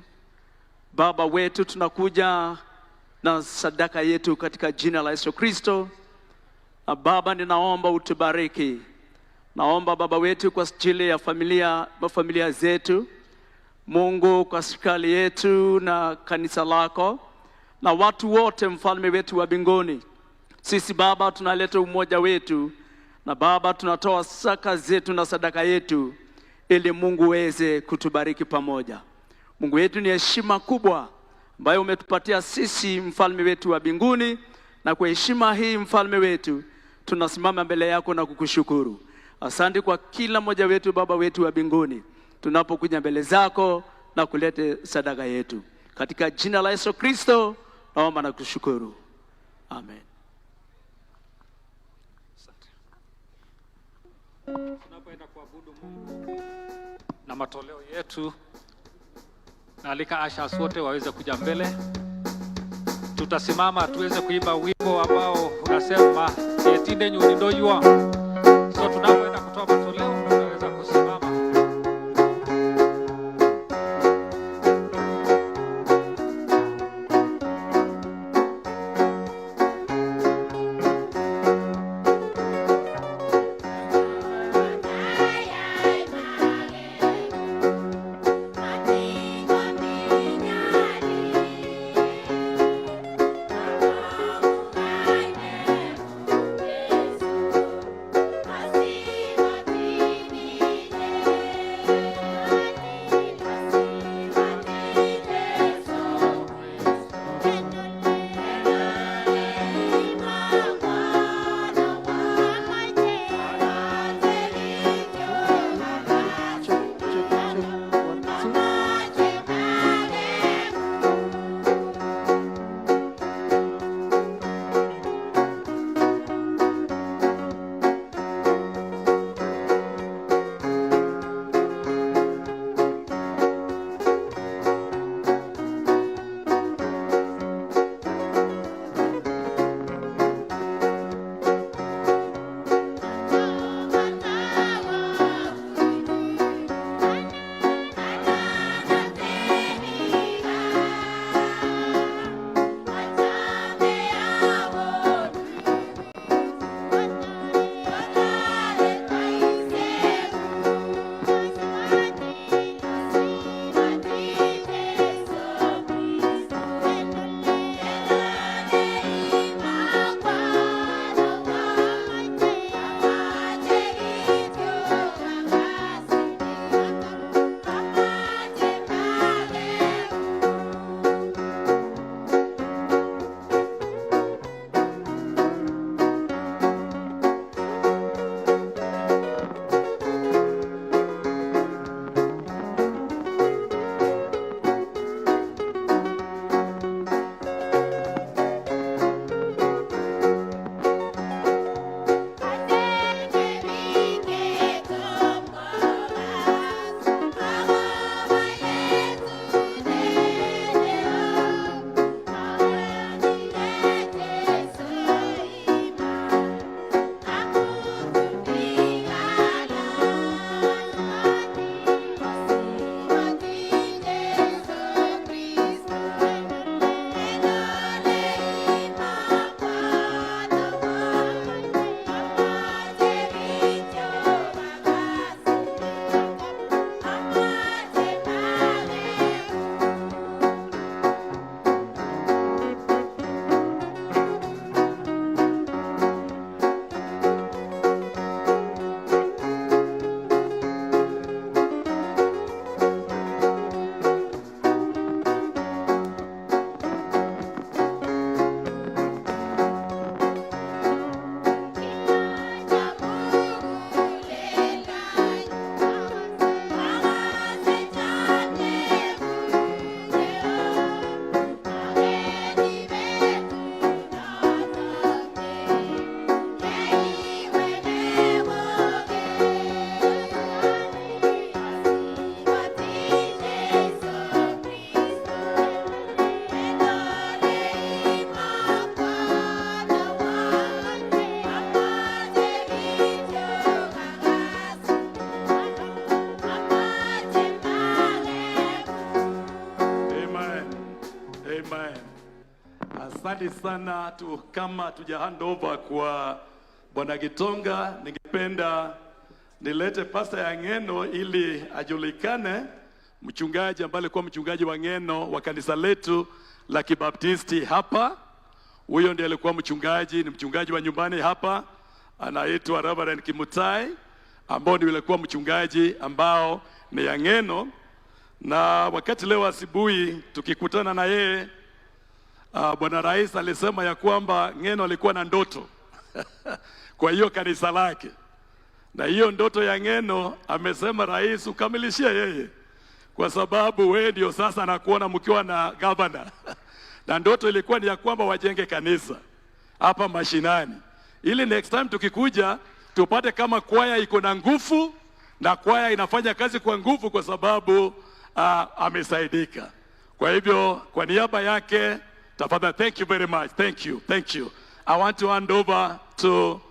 S10: Baba wetu, tunakuja na sadaka yetu katika jina la Yesu Kristo. Na Baba, ninaomba utubariki. Naomba Baba wetu kwa ajili ya familia zetu, Mungu, kwa serikali yetu na kanisa lako na watu wote, mfalme wetu wa mbinguni. Sisi Baba tunaleta umoja wetu, na Baba tunatoa saka zetu na sadaka yetu ili Mungu uweze kutubariki pamoja. Mungu wetu, ni heshima kubwa ambayo umetupatia sisi, mfalme wetu wa mbinguni, na kwa heshima hii mfalme wetu tunasimama mbele yako na kukushukuru. Asante kwa kila mmoja wetu, Baba wetu wa mbinguni, tunapokuja mbele zako na kulete sadaka yetu. Katika jina la Yesu Kristo naomba na kushukuru. Amen.
S1: Tunapoenda kuabudu Mungu na matoleo yetu, naalika ushers wote waweze kuja mbele. Tutasimama tuweze kuimba wimbo ambao unasema yetinde nyunidoyua. So tunapoenda kutoa matoleo tunaweza kusimama.
S5: Yesu,
S2: Asante sana tu, kama tuja hand over kwa Bwana Gitonga, ningependa nilete pasta ya Ng'eno ili ajulikane, mchungaji ambaye alikuwa mchungaji wa Ng'eno wa kanisa letu la Kibaptisti hapa. Huyo ndiye alikuwa mchungaji, ni mchungaji wa nyumbani hapa, anaitwa Reverend Kimutai, ambao ndiye alikuwa mchungaji ambao ni ya Ng'eno. Na wakati leo asubuhi tukikutana na yeye, Bwana Rais alisema ya kwamba Ng'eno alikuwa na ndoto kwa hiyo kanisa lake, na hiyo ndoto ya Ng'eno amesema rais ukamilishie yeye, kwa sababu wewe ndio sasa nakuona mkiwa na governor na ndoto ilikuwa ni ya kwamba wajenge kanisa hapa mashinani, ili next time tukikuja tupate kama kwaya iko na nguvu na kwaya inafanya kazi kwa nguvu, kwa sababu amesaidika. Kwa hivyo kwa niaba yake, tafadhali, thank you very much, thank you, thank you. I want to hand over to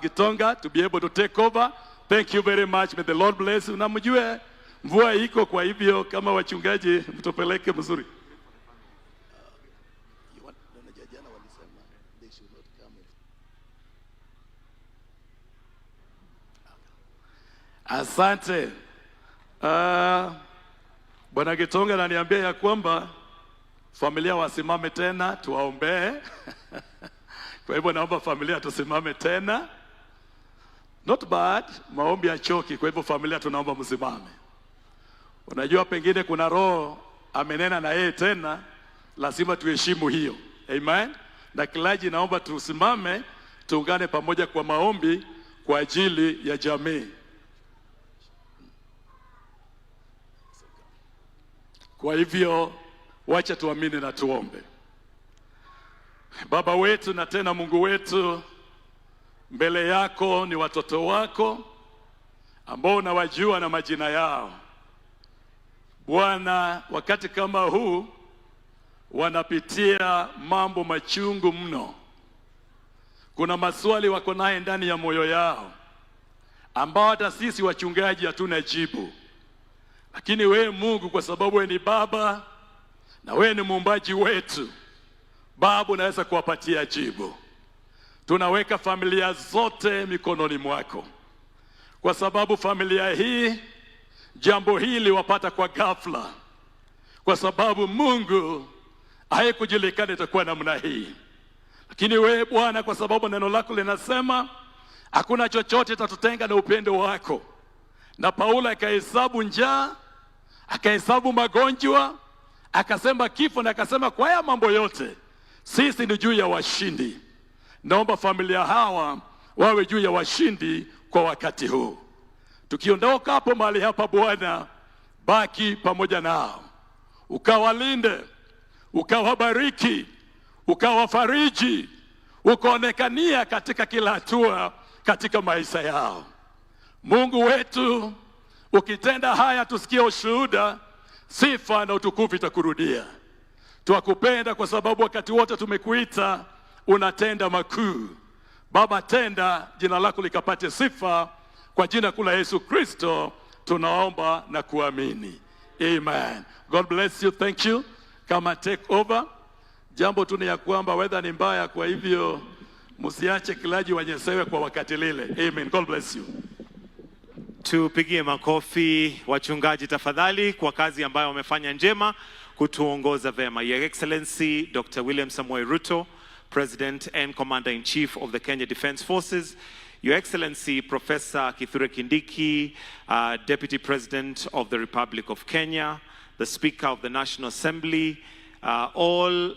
S2: Gitonga to be able to take over. Thank you very much. May the Lord bless you. Na mjue mvua iko, kwa hivyo kama wachungaji mtupeleke mzuri. Asante. Bwana Gitonga ananiambia ya kwamba familia wasimame tena tuwaombee. Kwa hivyo naomba familia tusimame tena. Not bad, maombi ya choki. Kwa hivyo familia tunaomba msimame. Unajua pengine kuna roho amenena na yeye tena, lazima tuheshimu hiyo. Amen. Na kilaji naomba tusimame, tuungane pamoja kwa maombi kwa ajili ya jamii. Kwa hivyo wacha tuamini na tuombe. Baba wetu na tena Mungu wetu, mbele yako ni watoto wako ambao unawajua na majina yao. Bwana, wakati kama huu wanapitia mambo machungu mno. Kuna maswali wako naye ndani ya moyo yao ambao hata sisi wachungaji hatuna jibu. Lakini wewe Mungu, kwa sababu wewe ni Baba na wewe ni muumbaji wetu, Baba unaweza kuwapatia jibu. Tunaweka familia zote mikononi mwako, kwa sababu familia hii, jambo hili wapata kwa ghafla, kwa sababu Mungu haikujulikana itakuwa namna hii. Lakini wewe Bwana, kwa sababu neno lako linasema hakuna chochote tatutenga na upendo wako. Na Paulo akahesabu njaa, akahesabu magonjwa, akasema kifo, na akasema kwa haya mambo yote sisi ni juu ya washindi. Naomba familia hawa wawe juu ya washindi kwa wakati huu. Tukiondoka hapo mahali hapa Bwana, baki pamoja nao, ukawalinde, ukawabariki, ukawafariji, ukaonekania katika kila hatua katika maisha yao. Mungu wetu, ukitenda haya tusikie ushuhuda, sifa na utukufu itakurudia. Twakupenda kwa sababu wakati wote tumekuita unatenda makuu. Baba, tenda, jina lako likapate sifa. Kwa jina kuu la Yesu Kristo tunaomba na kuamini. Amen. God bless you. Thank you. Kama take over. Jambo tu ni ya kwamba weather ni mbaya, kwa hivyo msiache kilaji wanyesewe kwa wakati lile. Amen. God bless you.
S11: Tupigie makofi wachungaji tafadhali kwa kazi ambayo wamefanya njema kutuongoza vema. Your Excellency Dr. William Samoei Ruto, President and Commander-in-Chief of the Kenya Defence Forces. Your Excellency Professor Kithure Kindiki, Deputy President of the Republic of Kenya, the Speaker of the National Assembly, all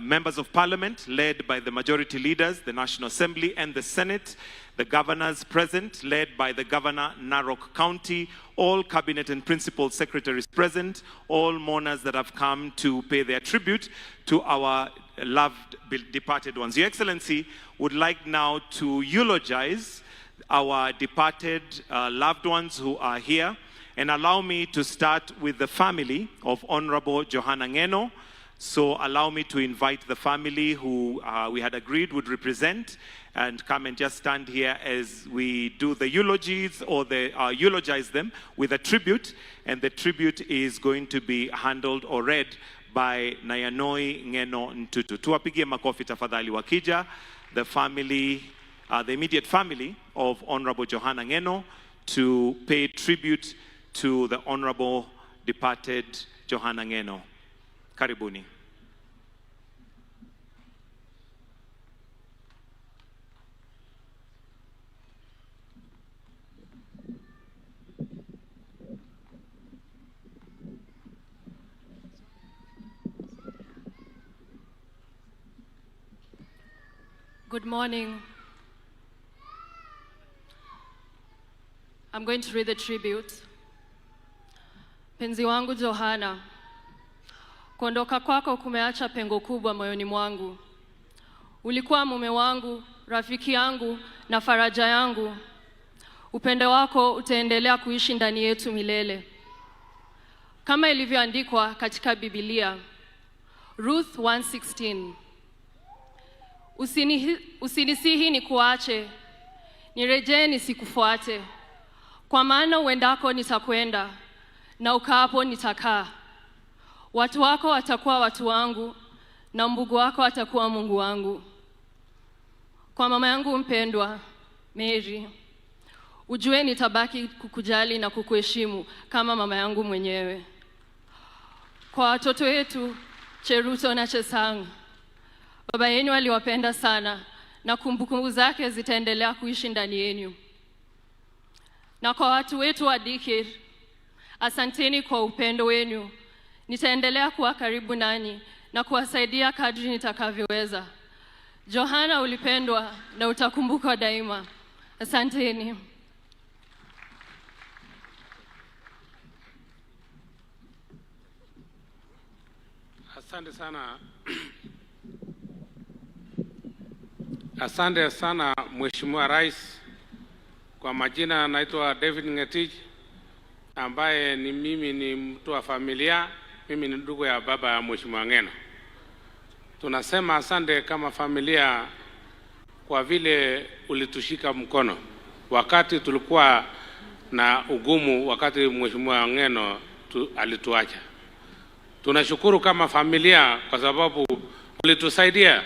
S11: members of Parliament led by the majority leaders, the National Assembly and the Senate, the governors present led by the Governor Narok County, all cabinet and principal secretaries present, all mourners that have come to pay their tribute to our loved departed ones. Your Excellency, would like now to eulogize our departed loved ones who are here, and allow me to start with the family of Honorable Johana Ng'eno. So allow me to invite the family who we had agreed would represent and come and just stand here as we do the eulogies or the eulogize them with a tribute. And the tribute is going to be handled or read by Naianoi Ngeno Ntutu. Tuwapigie makofi tafadhali wakija, the family, the immediate family of Honorable Johana Ngeno to pay tribute to the Honorable departed Johana Ngeno. Karibuni.
S12: Good morning. I'm going to read the tribute. Mpenzi wangu Johana, kuondoka kwako kumeacha pengo kubwa moyoni mwangu. Ulikuwa mume wangu, rafiki yangu na faraja yangu. Upendo wako utaendelea kuishi ndani yetu milele. Kama ilivyoandikwa katika Biblia, Ruth 1:16. Usinisihi nikuache, nirejee nisikufuate. Kwa maana uendako nitakwenda, na ukaapo nitakaa. Watu wako watakuwa watu wangu, na Mungu wako atakuwa Mungu wangu. Kwa mama yangu mpendwa, Mary, ujue nitabaki kukujali na kukuheshimu kama mama yangu mwenyewe. Kwa watoto wetu, Cheruto na Chesang, baba yenu aliwapenda sana na kumbukumbu zake zitaendelea kuishi ndani yenu. Na kwa watu wetu wa Dikir, asanteni kwa upendo wenu. Nitaendelea kuwa karibu nanyi na kuwasaidia kadri nitakavyoweza. Johana, ulipendwa na utakumbukwa daima. Asanteni.
S9: Asante sana. Asante sana Mheshimiwa Rais. Kwa majina naitwa David Ngetich, ambaye ni mimi ni mtu wa familia, mimi ni ndugu ya baba ya Mheshimiwa Ngeno. Tunasema asante kama familia kwa vile ulitushika mkono wakati tulikuwa na ugumu, wakati Mheshimiwa Ngeno alituacha. Tunashukuru kama familia kwa sababu ulitusaidia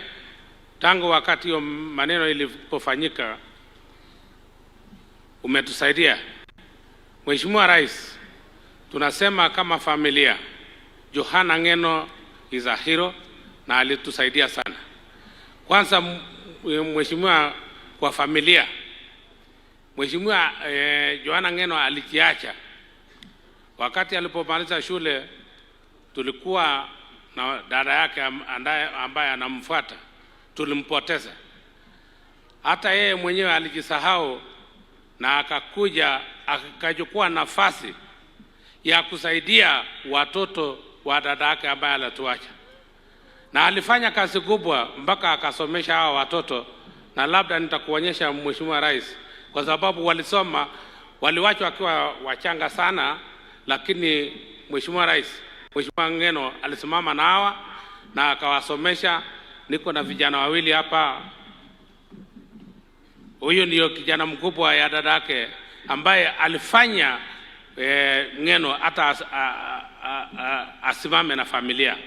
S9: tangu wakati hiyo maneno ilipofanyika, umetusaidia. Mheshimiwa Rais, tunasema kama familia, Johana Ngeno is a hero na alitusaidia sana. Kwanza Mheshimiwa, kwa familia, Mheshimiwa Johana Ngeno alikiacha wakati alipomaliza shule. Tulikuwa na dada yake ambaye anamfuata, tulimpoteza. Hata yeye mwenyewe alijisahau na akakuja akachukua nafasi ya kusaidia watoto wa dada yake ambaye alituacha, na alifanya kazi kubwa mpaka akasomesha hawa watoto, na labda nitakuonyesha Mheshimiwa Rais, kwa sababu walisoma, waliwachwa wakiwa wachanga sana, lakini Mheshimiwa Rais, Mheshimiwa Ngeno alisimama na hawa na akawasomesha. Niko na vijana wawili hapa. Huyu ndio kijana mkubwa ya dadake ambaye alifanya Ngeno hata asimame na familia.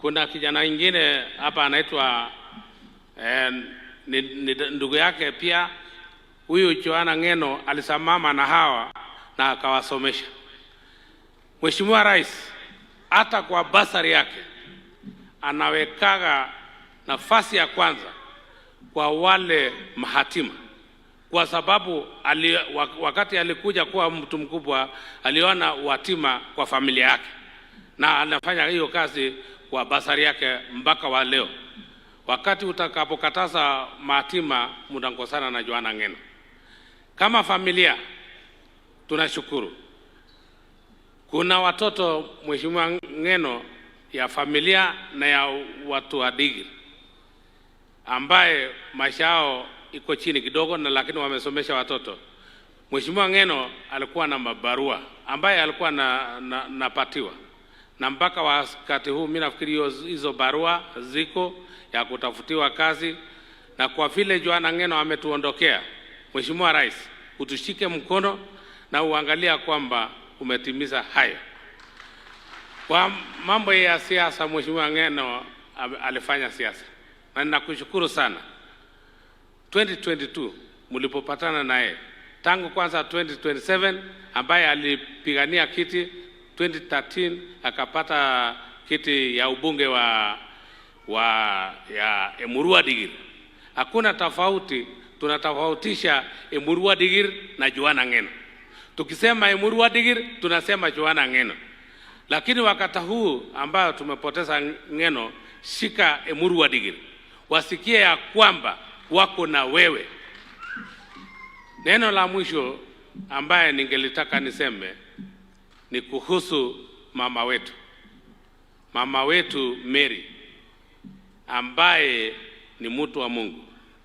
S9: Kuna kijana mwingine hapa anaitwa ni ndugu yake pia. Huyu Johana Ngeno alisimama na hawa na akawasomesha. Mheshimiwa Rais, hata kwa basari yake anawekaga nafasi ya kwanza kwa wale mahatima, kwa sababu wakati alikuja kuwa mtu mkubwa aliona watima kwa familia yake, na anafanya hiyo kazi kwa basari yake mpaka wa leo. Wakati utakapokataza mahatima, mtakosana na Johana Ngeno. Kama familia tunashukuru. Kuna watoto Mheshimiwa Ngeno ya familia na ya watu wa Digiri ambaye maisha yao iko chini kidogo, na lakini wamesomesha watoto. Mheshimiwa Ngeno alikuwa na mabarua ambaye alikuwa napatiwa, na mpaka wakati huu mimi nafikiri hizo barua ziko ya kutafutiwa kazi. Na kwa vile Johana Ngeno ametuondokea, Mheshimiwa Rais, utushike mkono na uangalia kwamba umetimiza hayo.
S13: Kwa mambo ya siasa, Mheshimiwa Ng'eno alifanya siasa na ninakushukuru sana. 2022 mlipopatana naye, tangu kwanza 2027 ambaye alipigania kiti 2013 akapata kiti ya ubunge wa ya Emurua Dikirr. Hakuna tofauti, tunatofautisha Emurua Dikirr na Johana Ng'eno. Tukisema Emurua Dikirr tunasema Johana Ng'eno. Lakini wakati huu ambayo tumepoteza Ng'eno, shika Emurua Dikirr, wasikie ya kwamba wako na wewe. Neno la mwisho ambaye ningelitaka niseme ni kuhusu mama wetu. Mama wetu Mary ambaye ni mtu wa Mungu.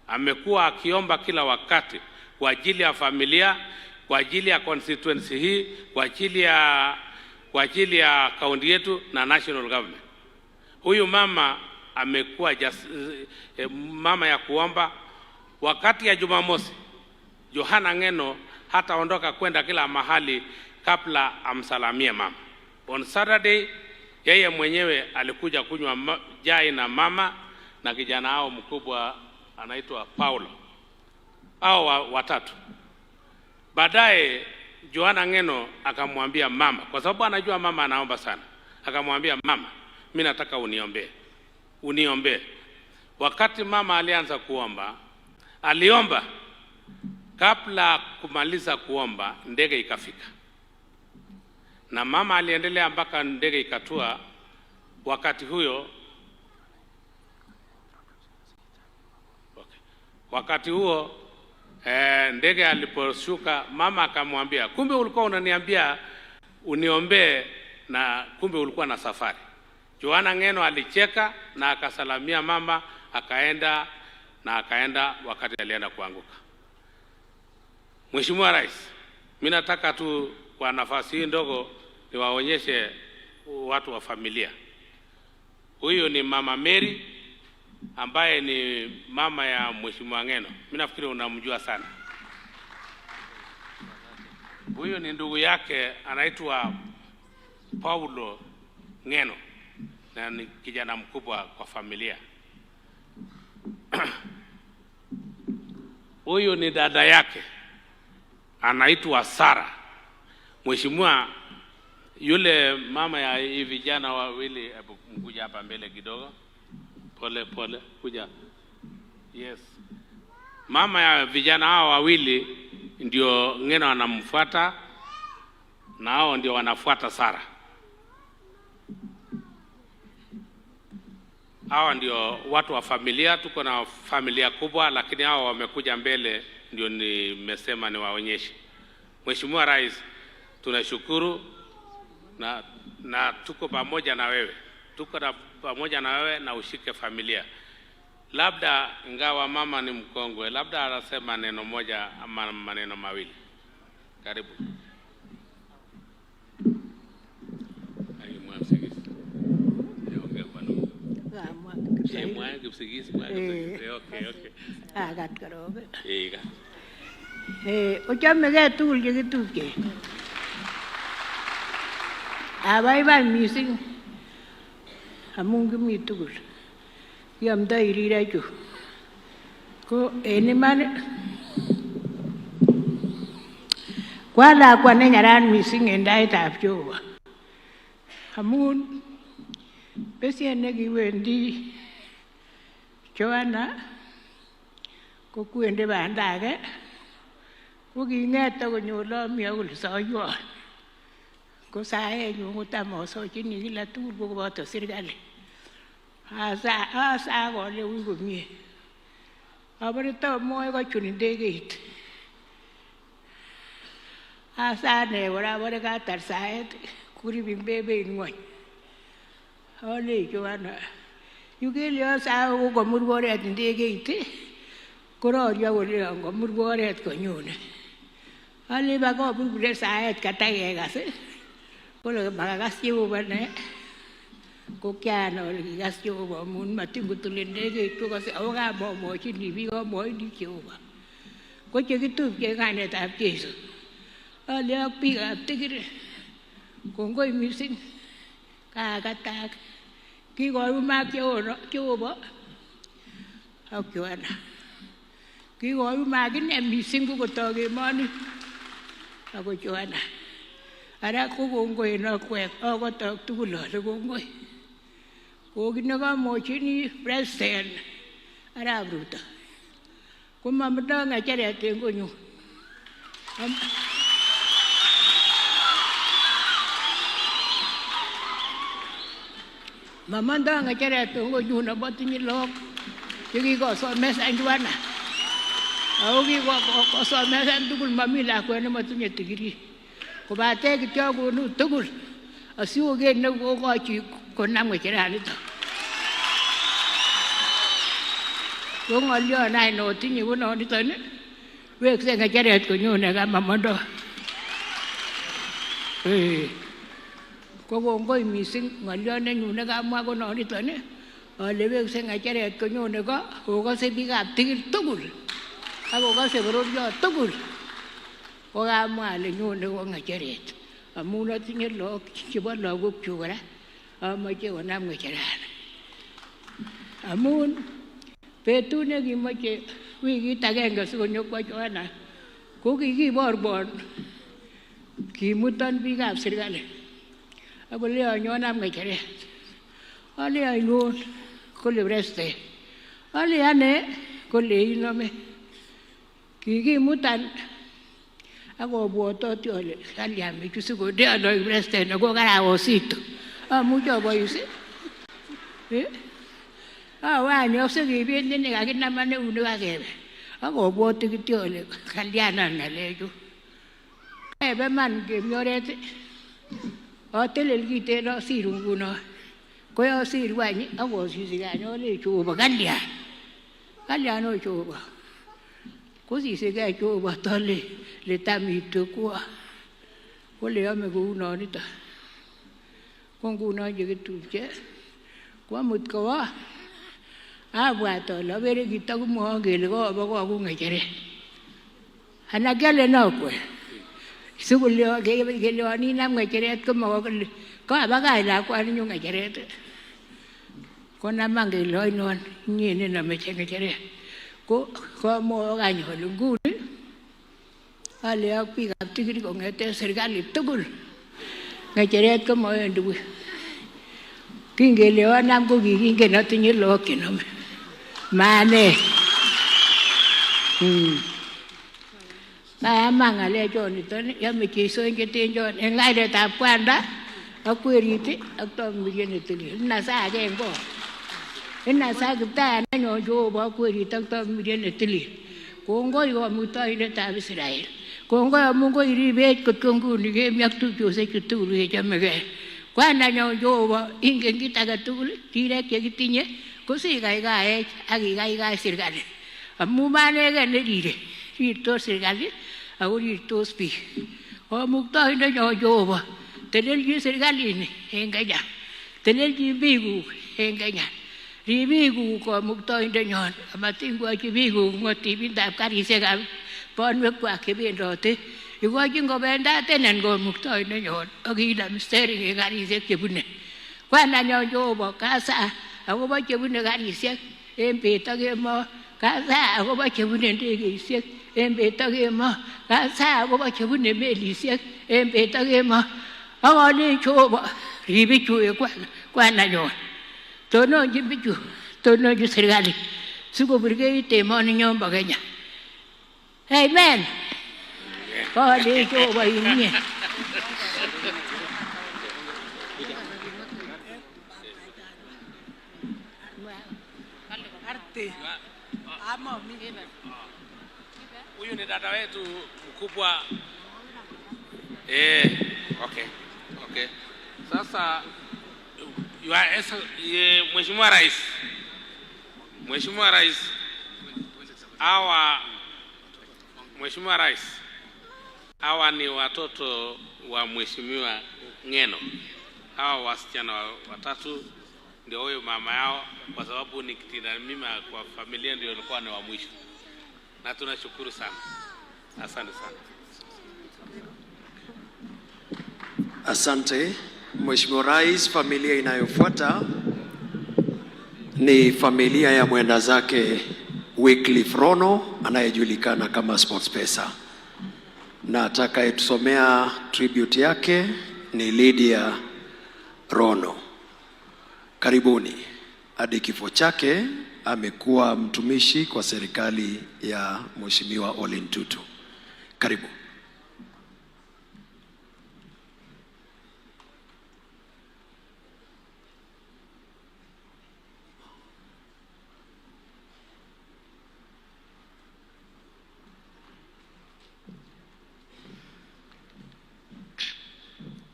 S13: Amekuwa akiomba kila wakati kwa ajili ya familia, kwa ajili ya constituency hii, kwa ajili ya kaunti yetu na national government. Huyu mama amekuwa mama ya kuomba. Wakati ya Jumamosi, Johana Ng'eno hataondoka kwenda kila mahali kabla amsalamie mama. On Saturday yeye mwenyewe alikuja kunywa chai na mama na kijana hao mkubwa anaitwa Paulo. Hao watatu. Baadaye Johana Ng'eno akamwambia mama, kwa sababu anajua mama anaomba sana. Akamwambia mama, mimi nataka uniombee. Uniombee. Wakati mama alianza kuomba, aliomba kabla kumaliza kuomba ndege ikafika. Na mama aliendelea mpaka ndege ikatua. Wakati huyo wakati huo ndege aliposhuka, mama akamwambia, kumbe ulikuwa unaniambia uniombee na kumbe ulikuwa na safari. Johana Ng'eno alicheka na akasalamia mama, akaenda na akaenda wakati alienda kuanguka. Mheshimiwa Rais, mimi nataka tu kwa nafasi hii ndogo niwaonyeshe watu wa familia. Huyu ni Mama Mary ambaye ni mama ya Mheshimiwa Ng'eno. Mimi nafikiri unamjua sana. Huyu ni ndugu yake anaitwa Paulo Ng'eno na ni kijana mkubwa kwa familia. Huyu ni dada yake anaitwa Sara. Mheshimiwa, yule mama ya hivi vijana wawili, hebu mkuja hapa mbele kidogo. Pole pole, kuja. Yes. Mama ya vijana hao wawili ndio Ng'eno anamfuata na hao ndio wanafuata Sara. Hawa ndio watu wa familia. Tuko na familia kubwa, lakini hao wamekuja mbele ndio nimesema niwaonyeshe. Mheshimiwa Rais, tunashukuru na tuko pamoja na wewe. Tuko pamoja na wewe na ushike familia. Labda ingawa mama ni mkongwe, labda anasema neno moja ama maneno mawili. Karibu.
S14: Ochamegei tugul chekitupche. Abaibai missing amun kimi tugul. Kiamdoi rirechu. Ko en iman kwa lakwa nenyaran missing en taitab Jehova. Amun besien nekiwendi Johana ko kwendi banda age ko king'et akonyor omi akole soiwon. Ko saenyun kotam asochini kila tugul ko koboto serikali. Asa akole ui komie. Abore tamwoe kochun ndegeit. Asa ane kora abore katar saet kuribin bebeit ng'wony. Alei Johana, yu kele asae ko komurwo oret ndegeit kororio kole ngomurwo oret konyone. Alei bakoburburen saet katakekas kole makakas Jehova ne. Ko kianai ole kikas Jehova amun matin kotilin ndegeit kokase ako kamomwochini biik amwochini Jehova. Ko chekitupche kainetab Jesu. Ale ak biikab Tigiri kongoi missing. Kaakatak kikoyumak Jehova ak Joana. Kikoyumak ine mising kokotok emoni ako Joana. Ara ko kongoi en akwek akotok tugul ale kongoi. Ko kit nekamwochini President Arap Ruto ko mamandoi ng'echeret en konyun. Mamandoi ng'echeret en konyun amotinye lagok chekikosomesan Joana. Ako kikosomesan tugul mami lakwet nemotinye tikirit. Kobate kityo konu tugul asioker nekokochi konam ng'echeranito. Ko ng'olyon any notinye ko noniton wekse ng'echeret konyone kamamondoi. Ko kongoi mising ng'olyon nenyun nekamwa ko noniton ale wekse ng'echeret konyone ko kokose biikab Tigil tugul ak kokose bororiot tugul. Ko kamwa ale nyone ko ng'echeret amun atinye lagok chebo lagokchuk kora amoche konam ng'echerani. Amun betut nekimoche wikit agenge sikonyokwo Joana ko kikiborbon kimuton biikab serikali akole nyon am ng'echeret. Ale ainon kole President. Ale ane kole inome. Kikimutan akobwototi ale kalyan bichu sikondeon oik President ako karawositu. Amuche abois awe any asikibet nekakinaman eunek akebe. Akobwoti kityo ale kalyanan ng'alechu. Kebe man kemi oret atelel kiten asiru nguno. Ko yosiru any akosisike any alei Jehova kalyan. Kalyan o Jehova. Kosisikei Jehova tole le tam itekwo. Kole yome kounonito. Ko ngunon chekitupche koamut kowo abwat ale akere kitokimwowon kele kobo kokun ng'echeret. Anan kialen akwek sikeleon inam ng'echeret komakokile kabakach lakwaninyu ng'echeret konaman kele oinon inye nenomeche ng'echeret. Ko kamwowok any ale nguni ale ak biikab Tigiri kong'eten serikali tugul ng'echeret komawendi wui. Kingele anam ko kikingen atinye lagok chenome. Maane. Kayama ng'alechoniton yome cheisoinjeten en kainetab kwanda ak werit ak tomiryet netilil. Inasa agenge o. Inasa Kiptayat nenyon Jehova ak werit ak tomiryet netilil. Kongoi Kamuktaindetab Israel. Kongoi amun koiribech kot ko nguni kemi ak tupchosiechu tugul kechomegei. Kwandanyon Jehova ingen kit age tugul rirek chekitinye ko sikaikaech ak ikaikai serikali. Amun manegen nerire, rirtos serikali ako rirtos biik. Kamuktaindenyon Jehova telelchin serikalini en Kenya. Telelchin biikuk en Kenya. Ribikuk Kamuktaindenyon amatin kochi biikuk ng'otibindab karisiekab bonwekwak chebendote. Ikochin kobendatenen Kamuktaindenyon ak inam steering en karisiek chebune. Kwandanyon Jehova kasa akobo chebune karisiek en bet ak kemoo. Kasa akobo chebune ndegeisiek en bet ak kemoo. Kasa akobo chebune melisiek en bet ak kemoo. Ak alen Jehova rib bichu kwandanyon. Tononchin bichu, tononchin serikali sikoburgeit emoninyon bo Kenya. Amen. Alen Jehova inye.
S13: Huyu ni dada wetu mkubwa. Okay. Okay. Sasa Mheshimiwa Rais. Mheshimiwa Rais. Hawa Mheshimiwa Rais. Hawa ni watoto wa Mheshimiwa Ng'eno. Hawa wasichana watatu ndio huyo mama yao, kwa sababu ni kitinda mimba kwa familia ndio ilikuwa ni wa mwisho. Na tunashukuru sana. Asante sana.
S8: Asante.
S15: Mheshimiwa Rais, familia inayofuata ni familia ya mwenda zake Wycliffe Rono anayejulikana kama SportPesa, na atakayetusomea tribute yake ni Lydia Rono. Karibuni. Hadi kifo chake amekuwa mtumishi kwa serikali ya Mheshimiwa Ole Ntutu. Karibu.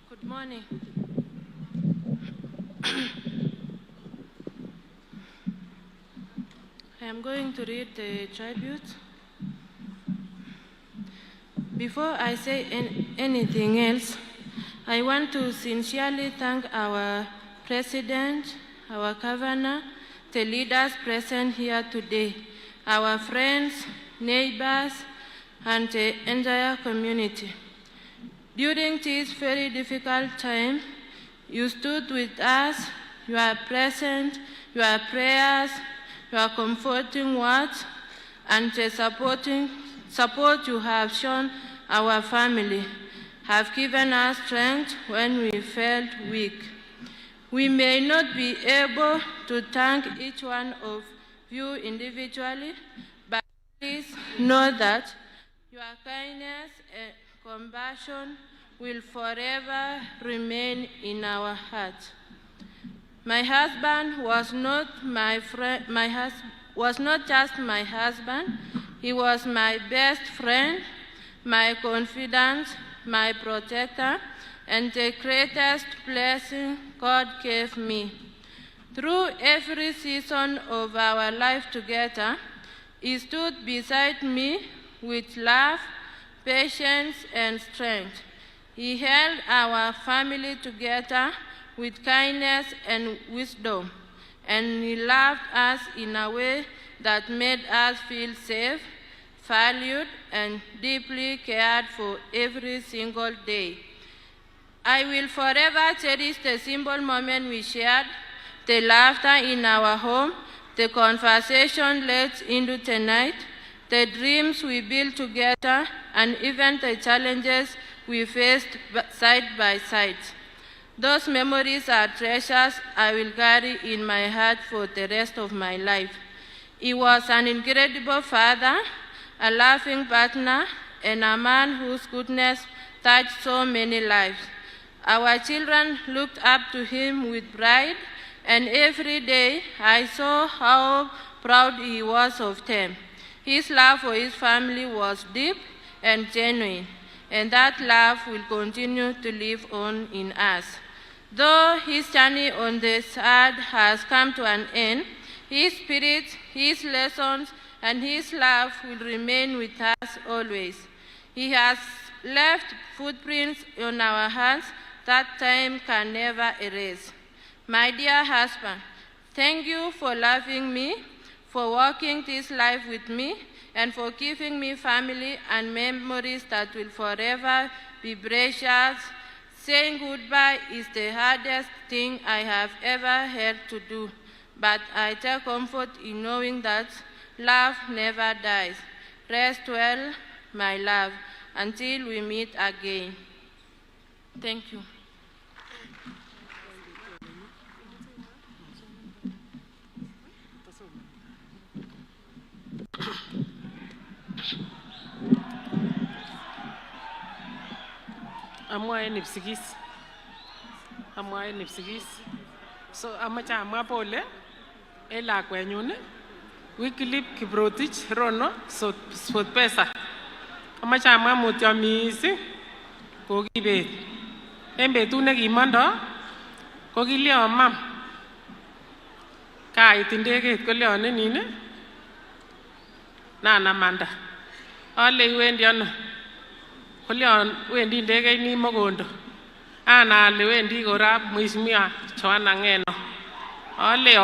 S16: Good morning. I am going to read the tribute. Before I say anything else, I want to sincerely thank our president, our governor, the leaders present here today, our friends, neighbors, and the entire community. During this very difficult time, you stood with us, your presence, your prayers, your comforting words, and the support you have shown our family have given us strength when we felt weak. We may not be able to thank each one of you individually, but please know that your kindness and compassion will forever remain in our hearts. My husband was not my friend, my was not just my husband, he was my best friend, my confidant, my protector, and the greatest blessing God gave me. Through every season of our life together, he stood beside me with love, patience, and strength. He held our family together with kindness and wisdom, and he loved us in a way that made us feel safe, valued, and deeply cared for every single day. I will forever cherish the simple moment we shared, the laughter in our home, the conversation late into the night, the dreams we built together, and even the challenges we faced side by side. Those memories are treasures I will carry in my heart for the rest of my life. He was an incredible father, a loving partner, and a man whose goodness touched so many lives. Our children looked up to him with pride, and every day I saw how proud he was of them. His love for his family was deep and genuine, and that love will continue to live on in us. Though his journey on this earth has come to an end, his spirit, his lessons, and his love will remain with us always. He has left footprints on our hearts that time can never erase. My dear husband, thank you for loving me, for walking this life with me, and for giving me family and memories that will forever be precious. Saying goodbye is the hardest thing I have ever had to do, but I take comfort in knowing that love never dies. Rest well, my love, until we meet again. Thank you.
S17: Amwae Kipsigis. Amwae Kipsigis. So amache amwa pole en lakwenyun Wycliffe Kiprotich Rono SportPesa. Amache amwa mutyo mising kokibet. En betut nekimondo ko kilyon mam kait ndegeit kolyonen nin nanamanda. Ale iwendi ano? Kolyon wendi ndegeit ni Mogondo. Ana ale wendi kora Mheshimiwa Johana Ng'eno. Ale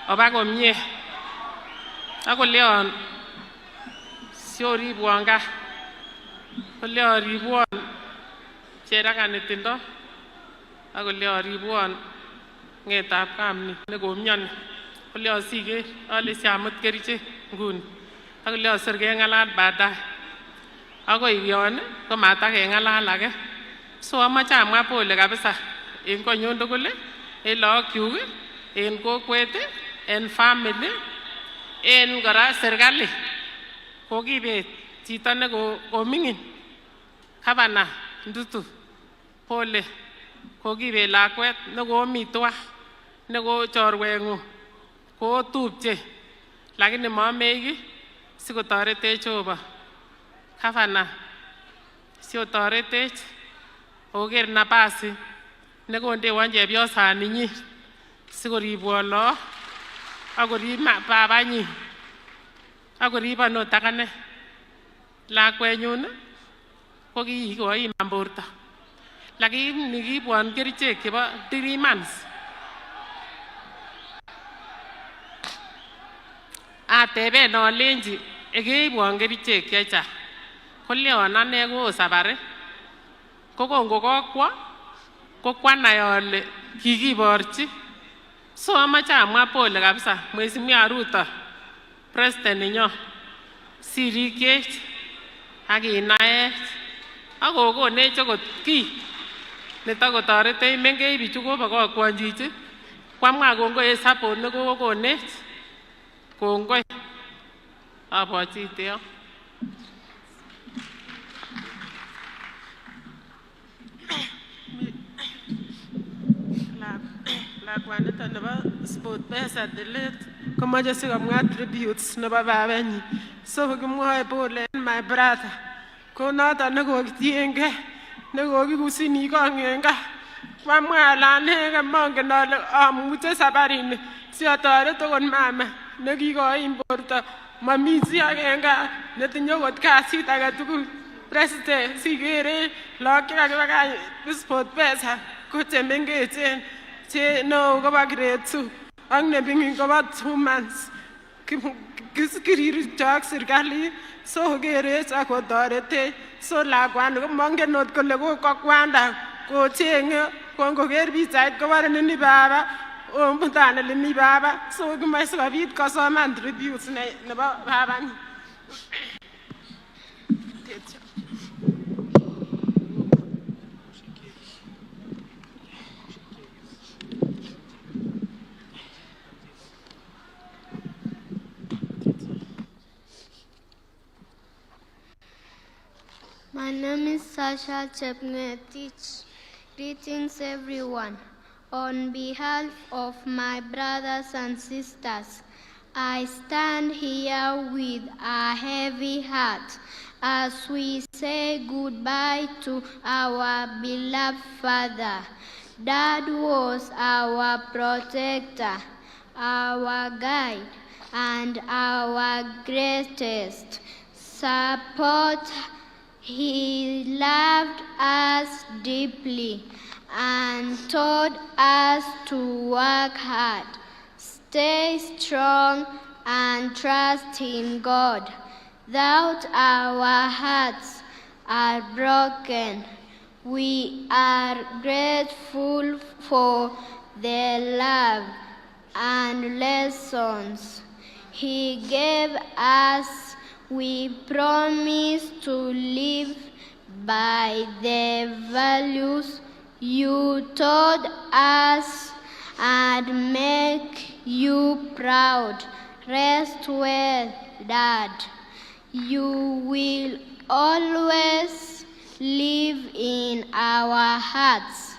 S17: oba komie. Akolyon sioribwon gaa. Kolyon ribwon Cheraka netindo akolio ribwon ng'etab kamni nekomioni kolio siker ale siamut kerichek nguni akolio sir keng'alal baadaye akoi yon komatakeng'alal age. So amache amwa pole kabisa en konyun tugul, en lagokchuk, en kokwet, en family, en kora serikali. Kokibet chito ne koming'in Gavana Ntutu, pole. Kokibet lakwet nekomi tuwa neko chorweng'ung, kotupche lakini mamei kiy sikotoretech Jehova. Gavana siotoretech oker nabasi nekondewon chepyosaninyin sikoribwon lagok akorib babanyin akoribon ot akane. Lakwenyun ko kikoiman borto lakini kiibwon kerichek chebo 3 months. Ateben alenji keibwon kerichek chechang kolion ane koo safari. Ko kongokokwo ko kwanai ale kikiborchi. So amache amwa pole kabisa Mheshimiwa Ruto, president nenyon, sirikyech ak kinaech ak kokonech okot kiy netakotoretech mengech bichu kobokokwon chichi. Kwamwa kongoi en support nekokonech. Kongoi. Abwoti yo.
S18: Lakwanito nebo SportPesa delete komoche sikomwa tributes nebo babanyin. So kimwoe pole my brother. Ko noton nekokitiengei nekokikusini kong en gaa. Kwamwa ale anegen mongen ale amuche sabarini si atoret okot mama nekikoim borto. Mami chi age en gaa netinye okot kasit agetugul. President sikere lagok chekakibakach SportPesa ko chemengechen che neo kobo grade 2 ak neming'in kobo 2 months. Kirircho ak serikalit so kerech ak kotoretech. So lakwani komongen ot kole kokwanda kocheng'e kongoker pichait kobore nini baba omutan ole mi baba. So kimoche sikobit kosoman tributes nebo babanyin.
S19: My name is Sasha Chepngetich. Greetings, everyone. On behalf of my brothers and sisters, I stand here with a heavy heart as we say goodbye to our beloved father. Dad was our protector, our guide, and our greatest support. He loved us deeply and taught us to work hard, stay strong, and trust in God. Though our hearts are broken, we are grateful for the love and lessons he gave us. We promise to live by the values you taught us and make you proud. Rest well, Dad. You will always live in our hearts.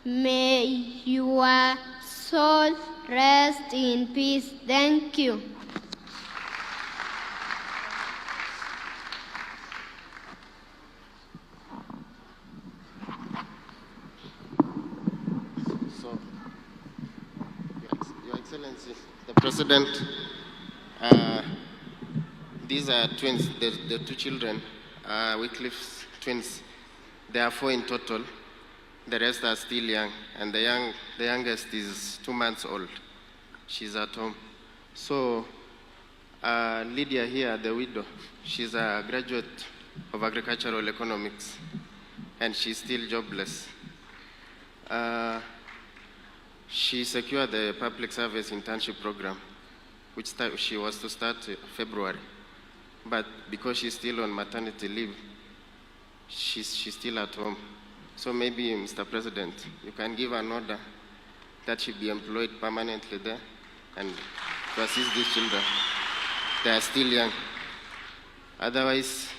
S19: May your soul rest in peace. Thank you.
S20: So, Your Excellency, the President, these are twins, the two children, Wycliffe's twins. There are 4 in total. The rest are still young, and the youngest is 2 months old. She's at home. So, Lydia here, the widow, she's a graduate of agricultural economics. and she's still jobless. She secured the public service internship program, which she was to start February. But because she's still on maternity leave, she's still at home. So maybe, Mr. President, you can give an order that she be employed permanently there and to assist these children. They are still young. Otherwise,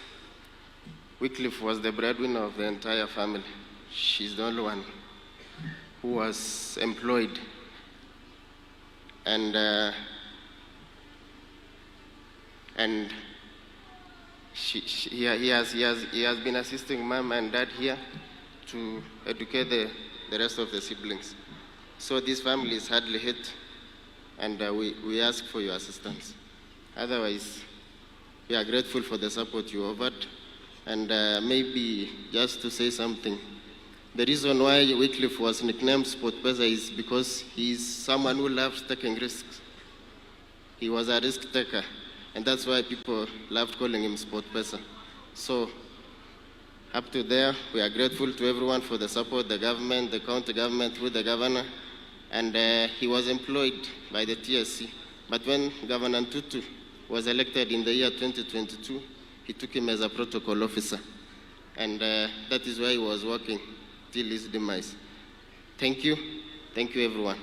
S20: Wycliffe was the breadwinner of the entire family. She's the only one who was employed. And he has been assisting mom and dad here to educate the rest of the siblings. So this family is hardly hit, and we ask for your assistance. Otherwise, we are grateful for the support you offered. And maybe just to say something, the reason why Wycliffe was nicknamed SportPesa is because he's someone who loves taking risks. He was a risk taker, and that's why people loved calling him SportPesa. So up to there, we are grateful to everyone for the support, the government, the county government, through the governor, and he was employed by the TSC. But when Governor Ntutu was elected in the year 2022, he took him as a protocol officer. And that is where he was working till his demise. Thank you. Thank you, everyone.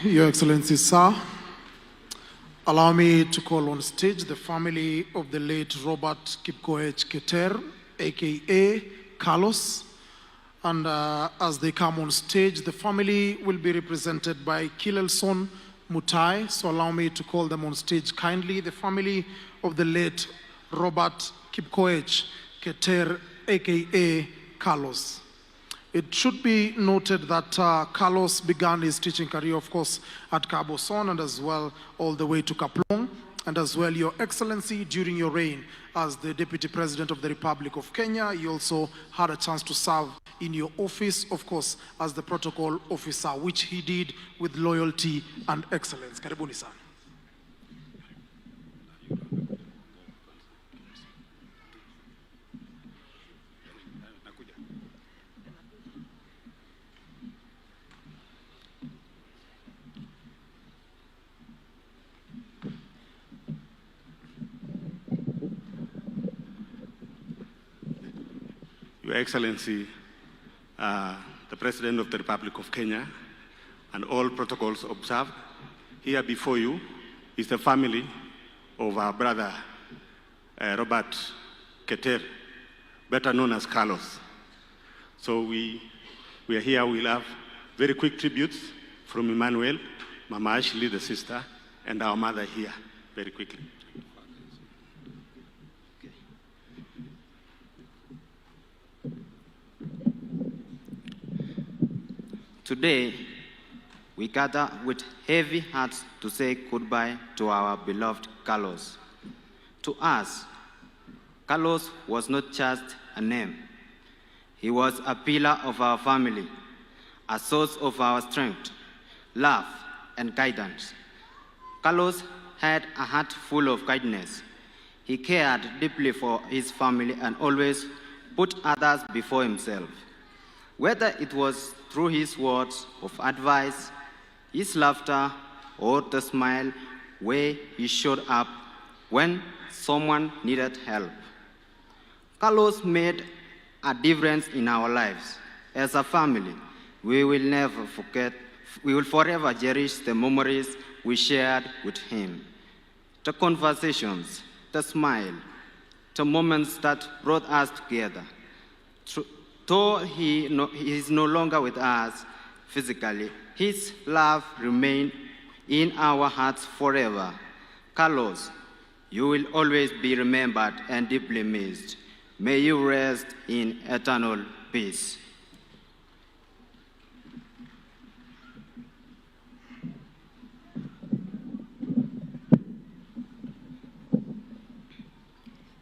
S8: Your Excellency, sir, allow me to call on stage the family of the late Robert Kipkoech Keter, aka Carlos. And as they come on stage, the family will be represented by Kilelson Mutai. So allow me to call them on stage kindly. The family of the late Robert Kipkoech Keter, aka Carlos. It should be noted that Carlos began his teaching career, of course, at Kaboson and as well all the way to Kaplong. And as well, Your Excellency, during your reign as the Deputy President of the Republic of Kenya, you also had a chance to serve in your office, of course, as the protocol officer, which he did with loyalty and excellence. Karibuni sana.
S21: Your Excellency, the President of the Republic of Kenya, and all protocols observed, here before you is the family of our brother, Robert Keter, better known as Carlos. So we are here, we'll have very quick tributes from Emmanuel, Mama Ashley, the sister, and our mother here, very quickly.
S22: Today, we gather with heavy hearts to say goodbye to our beloved Carlos. To us, Carlos was not just a name. He was a pillar of our family, a source of our strength, love, and guidance. Carlos had a heart full of kindness. He cared deeply for his family and always put others before himself. Whether it was through his words of advice, his laughter, or the smile where he showed up when someone needed help. Carlos made a difference in our lives. As a family, we will never forget, we will forever cherish the memories we shared with him. The conversations, the smile, the moments that brought us together. Though he is no longer with us physically, his love remains in our hearts forever. Carlos, you will always be remembered and deeply missed. May you rest in eternal peace.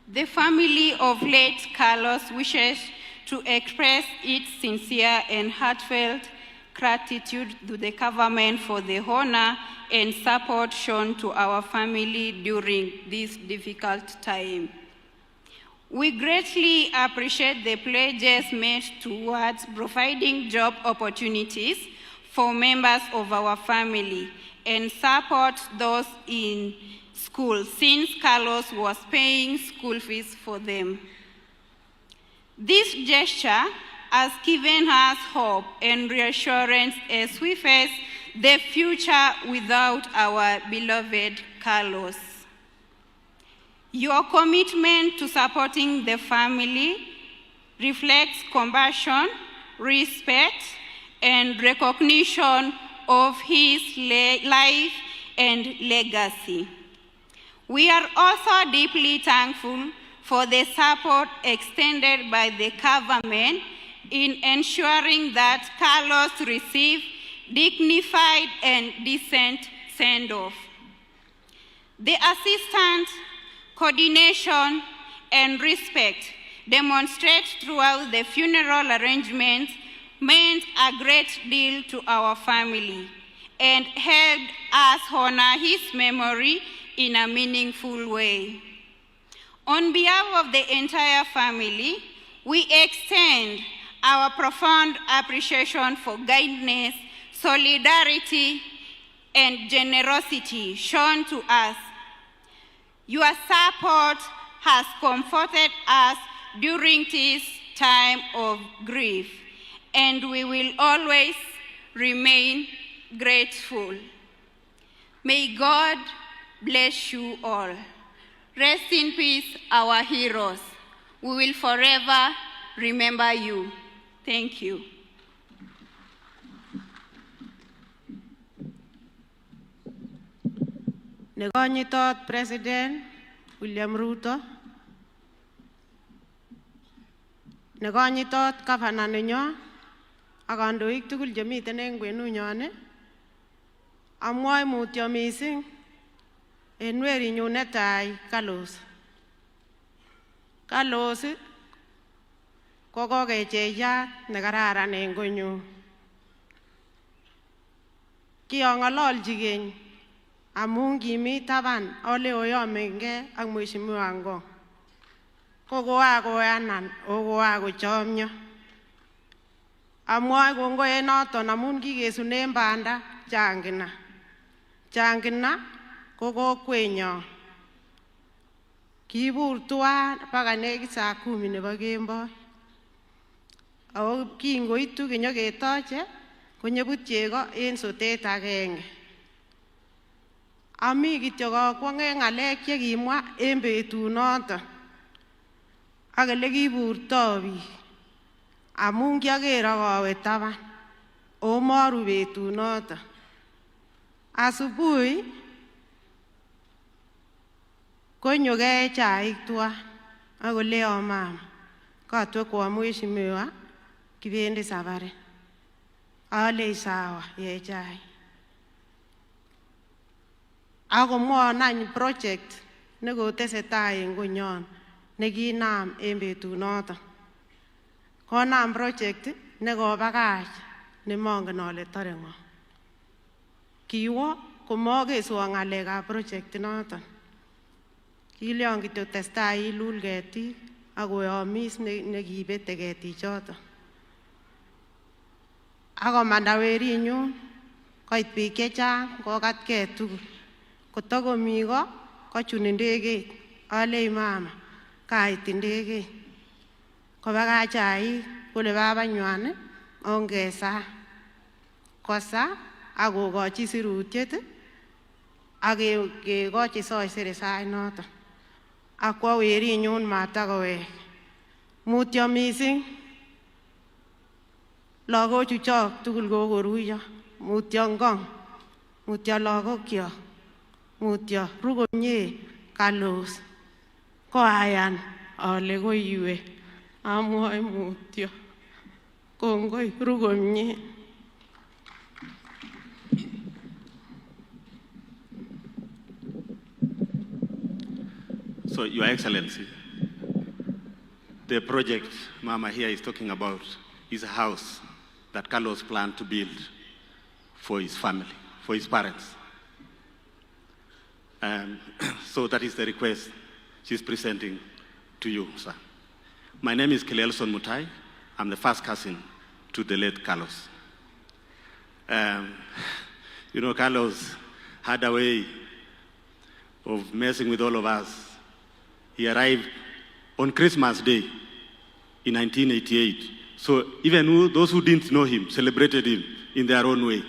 S3: The family of late Carlos wishes to express its sincere and heartfelt gratitude to the government for the honor and support shown to our family during this difficult time. We greatly appreciate the pledges made towards providing job opportunities for members of our family and support those in school, since Carlos was paying school fees for them. This gesture has given us hope and reassurance as we face the future without our beloved Carlos. Your commitment to supporting the family reflects compassion, respect, and recognition of his life and legacy. We are also deeply thankful for the support extended by the government in ensuring that Carlos received dignified and decent send-off. The assistance, coordination, and respect demonstrated throughout the funeral arrangements meant a great deal to our family and helped us honor his memory in a meaningful way. On behalf of the entire family, we extend our profound appreciation for kindness, solidarity, and generosity shown to us. Your support has comforted us during this time of grief, and we will always remain grateful. May God bless you all. Rest in peace, our heroes. We will forever remember you. Thank you.
S18: Nekonyitot President William Ruto, nekonyitot Governor nenyo ak kandoik tugul chemiten en kwenunyon, amwoe mutyo mising en werinyun netai Carlos. Carlos ko kokecheyat nekararan en konyun. Kiong'ololchi keny amun kimi taban ole oyomenge ak Mheshimiwa Ngong. Ko koakoyanan ako koakochomyo. Amwoe kongoi en noton amun kikesunen banda Changina. Changina ko kokwenyon. Kibur tuwan baka nekit saa kumi nebo kemboi. Ako kingoitu kinyoketoche konyebut chego en sotet agenge. Ami kityo kokwong'en ng'alek chekimwa en betunoton ak elekiburto biik amun kiaker ak awe taban ako moru betunoton. Asubuhi konyo kee chaik tuwan ak koleon mama katwekwon mheshimiwa kibendi safari. Alei sawa yee chaik. Akomwon any project nekotesetai en konyon nekinam en betunoton. Konam project nekobakach nemongen ole tore ng'o. Kiwo komokeswon ng'alekab project inoton. Kilion kityo testai ilul ketik ak koyomis nekibete ketichoton. Akomanda werinyun koit biik chechang kokatkei tugul. Kotokomi ko kochun ndegeit. Alei mama kait ndegeit. Kobakach chaik kole babanywan ongesaa. Kosaa ak kokochi sirutiet ak kekochi soisere sait noton. Akwo werinyun matakowek. Mutyo mising. Lagochu chok tugul kokoruiyo. Mutyo Ngong. Mutyo lagokyok. Mutyo ru komie Carlos. Koayan ale koiwe. Amwoe mutyo. Kongoi ru komie.
S21: So, Your Excellency, The project Mama here is talking about is a house that Carlos planned to build for his family, for his parents. So that is the request she's presenting to you, sir. My name is Kelelson Mutai. I'm the first cousin to the late Carlos. Carlos had a way of messing with all of us. He arrived on Christmas Day in 1988. So even those who didn't know him celebrated him in their own way.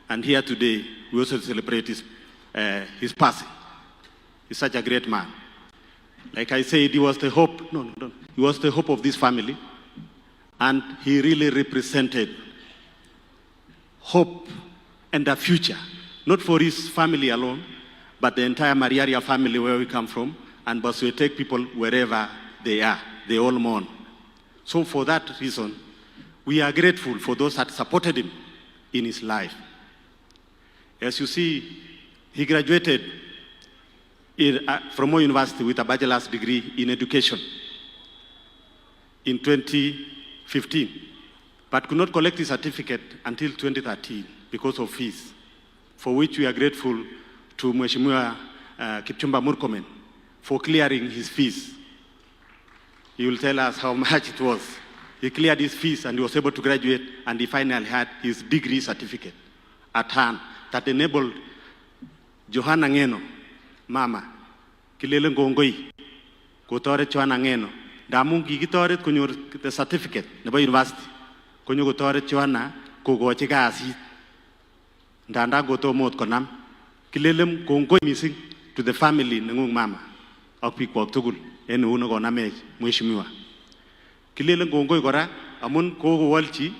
S21: And here today, we also celebrate his passing. He's such a great man. Like I said, he was the hope. No, no, no. He was the hope of this family. And he really represented hope and a future, not for his family alone, but the entire Mariaria family where we come from, and Boswetek people wherever they are. They all mourn. So for that reason, we are grateful for those that supported him in his life. As you see, he graduated from Moi University with a bachelor's degree in education in 2015, but could not collect his certificate until 2013 because of fees, for which we are grateful to Mheshimiwa Kipchumba Murkomen for clearing his fees. He will tell us how much it was. He cleared his fees and he was able to graduate, and he finally had his degree certificate at hand that enabled Johanna Ngeno, mama, kilelen kongoi, kotoret Johanna Ngeno. Ndamun kikitoret konyor the certificate nebo university, konyo kotoret Johanna kokochi kasit. Ndandan kotomo ot konam. Kilelen kongoi mising to the family nengung mama ak bikwok tugul en eut nekonamech mheshimiwa. Kilelen kongoi kora amun kokowolchi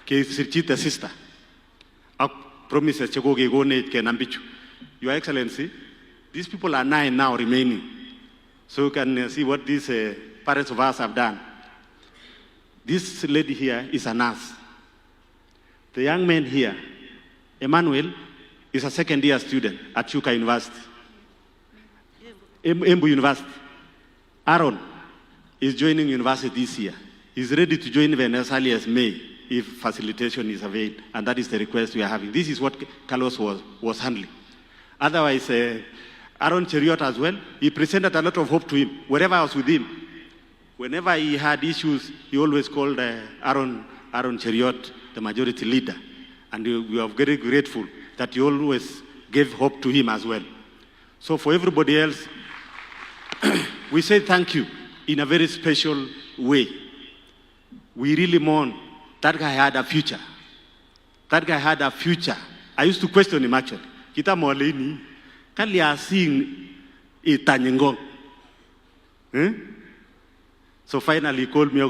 S21: kesirchi the sister ak promises chekokekonech kenam bichu. Your Excellency, these people are 9 now remaining. So you can see what these parents of ours have done. This lady here is a nurse. The young man here, Emmanuel, is a second year student at Chuka University, Embu University. Aaron is joining university this year. He's ready to join even as early as May if facilitation is availed, and that is the request we are having. This is what Carlos was handling. Otherwise, Aaron Cheruiyot as well, he presented a lot of hope to him. Wherever I was with him, whenever he had issues, he always called Aaron Cheruiyot, the majority leader. And we are very grateful that he always gave hope to him as well. So for everybody else, we say thank you in a very special way. We really mourn. That guy had a future. That guy had a future. I used to question him actually. Kita moleni, kalya sing itany Ngong. So finally he called me.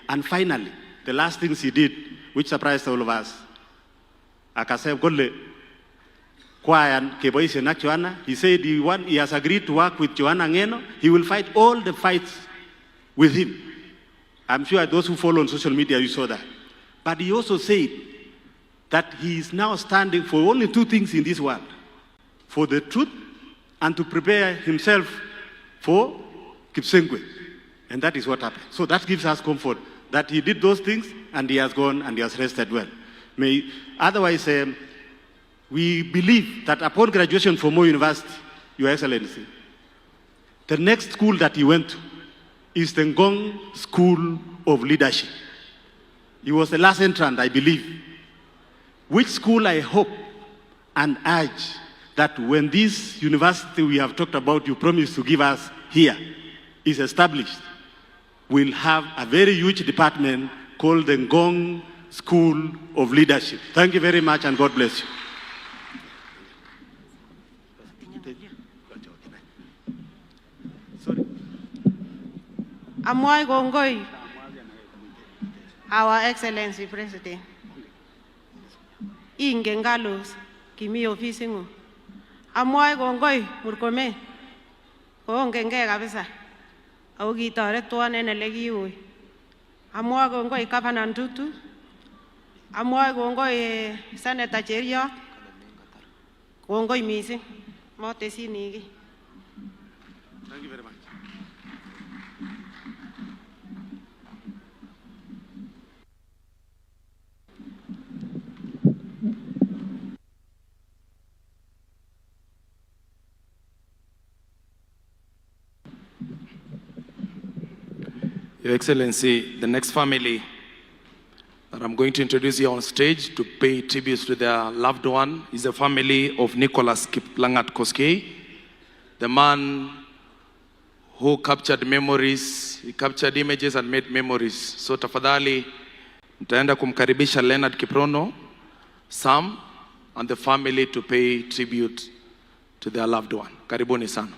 S21: And finally, the last things he did, which surprised all of us, akasema kole kwayan keboisien ak Joanna. He said he has agreed to work with Joanna Ngeno. He will fight all the fights with him. I'm sure those who follow on social media, you saw that. But he also said that he is now standing for only two things in this world: for the truth and to prepare himself for Kipsengwe. And that is what happened. So that gives us comfort that he did those things and he has gone and he has rested well. Otherwise, we believe that upon graduation from Moi University, Your Excellency, the next school that he went to is the Ngong School of Leadership. He was the last entrant, I believe. Which school I hope and urge that when this university we have talked about, you promise to give us here, is established, we'll have a very huge department called the Ngong School of Leadership. Thank you very much and God bless you.
S4: Amwoe kongoi Our Excellency President. Ingen Carlos kimi ofising'ung. Amwoe kongoi Murkomen. Koongengei kabisa. Ako kitoretwon en ele kiui. Amwoe kongoi Governor Ntutu. Amwoe kongoi Senator Cheruiyot. Kongoi mising. Motesyini kiy.
S21: Thank you very much.
S6: Your Excellency, the next family that I'm going to introduce here on stage to pay tributes to their loved one is the family of Nicholas Kiplangat Koskei, the man who captured memories, he captured images and made memories. So tafadhali nitaenda kumkaribisha Leonard Kiprono, Sam and the family to pay tribute to their loved one. Karibuni sana.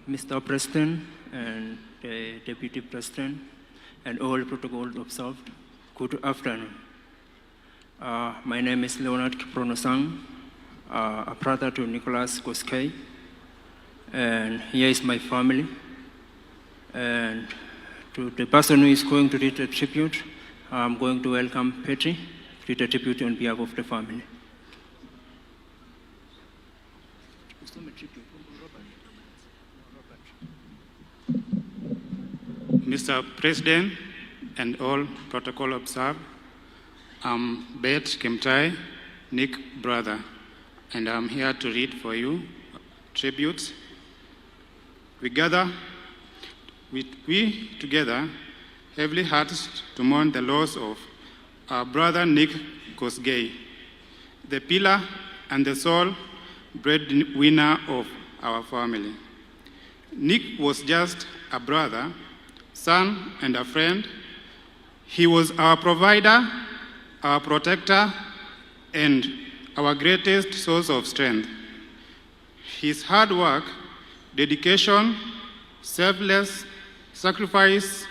S7: Mr. President and the Deputy President and all protocol observed, good afternoon. My name is Leonard Kiprono Sang, a brother to Nicholas Koskei, and here is my family. And to the person who is going to read the tribute, I'm going to welcome Petri to read the tribute on behalf of the family.
S23: Mr. President and all protocol observed, I'm Beth Kimtai, Nick brother, and I'm here to read for you tributes. We gather, we together, heavily hearts to mourn the loss of our brother Nick Kosgei, the pillar and the sole breadwinner of our family. Nick was just a brother, son, and a friend. He was our provider, our protector, and our greatest source of strength. His hard work, dedication, selfless sacrifice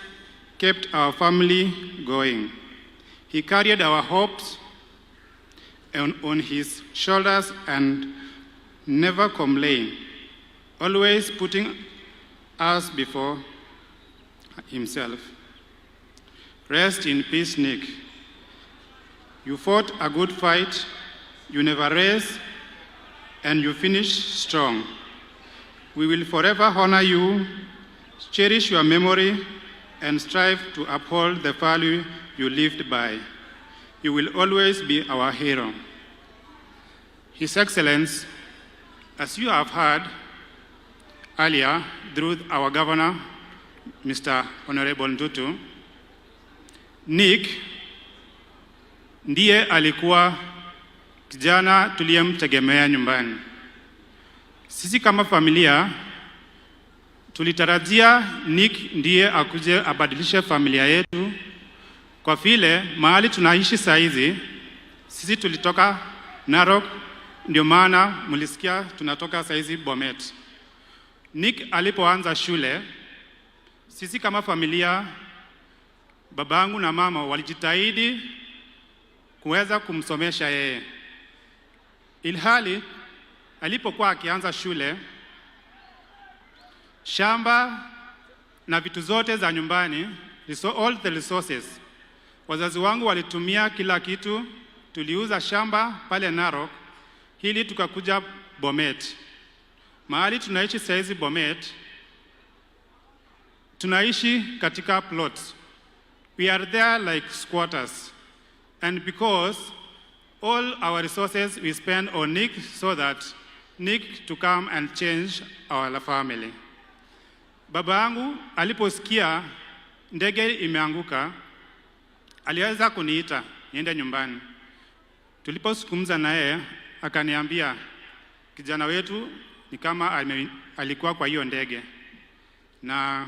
S23: kept our family going. He carried our hopes on his shoulders and never complained, always putting us before himself. Rest in peace, Nick. You fought a good fight, you never rest, and you finished strong. We will forever honor you, cherish your memory, and strive to uphold the value you lived by. You will always be our hero. His Excellency, as you have heard earlier through our governor, Mr. Honorable Ntutu, Nick ndiye alikuwa kijana tuliyemtegemea nyumbani. Sisi kama familia tulitarajia Nick ndiye akuje abadilishe familia yetu, kwa vile mahali tunaishi saa hizi, sisi tulitoka Narok, ndio maana mlisikia tunatoka saa hizi Bomet. Nick alipoanza shule, sisi kama familia, babangu na mama walijitahidi kuweza kumsomesha yeye, ilhali alipokuwa akianza shule, shamba na vitu zote za nyumbani, all the resources, wazazi wangu walitumia kila kitu. Tuliuza shamba pale Narok ili tukakuja Bomet. Mahali tunaishi saizi Bomet, tunaishi katika plots. We are there like squatters. And because all our resources we spend on Nick so that Nick to come and change our family. Baba yangu aliposikia ndege imeanguka, aliweza kuniita niende nyumbani. Tulipozungumza na yeye akaniambia kijana wetu ni kama alikuwa kwa hiyo ndege, na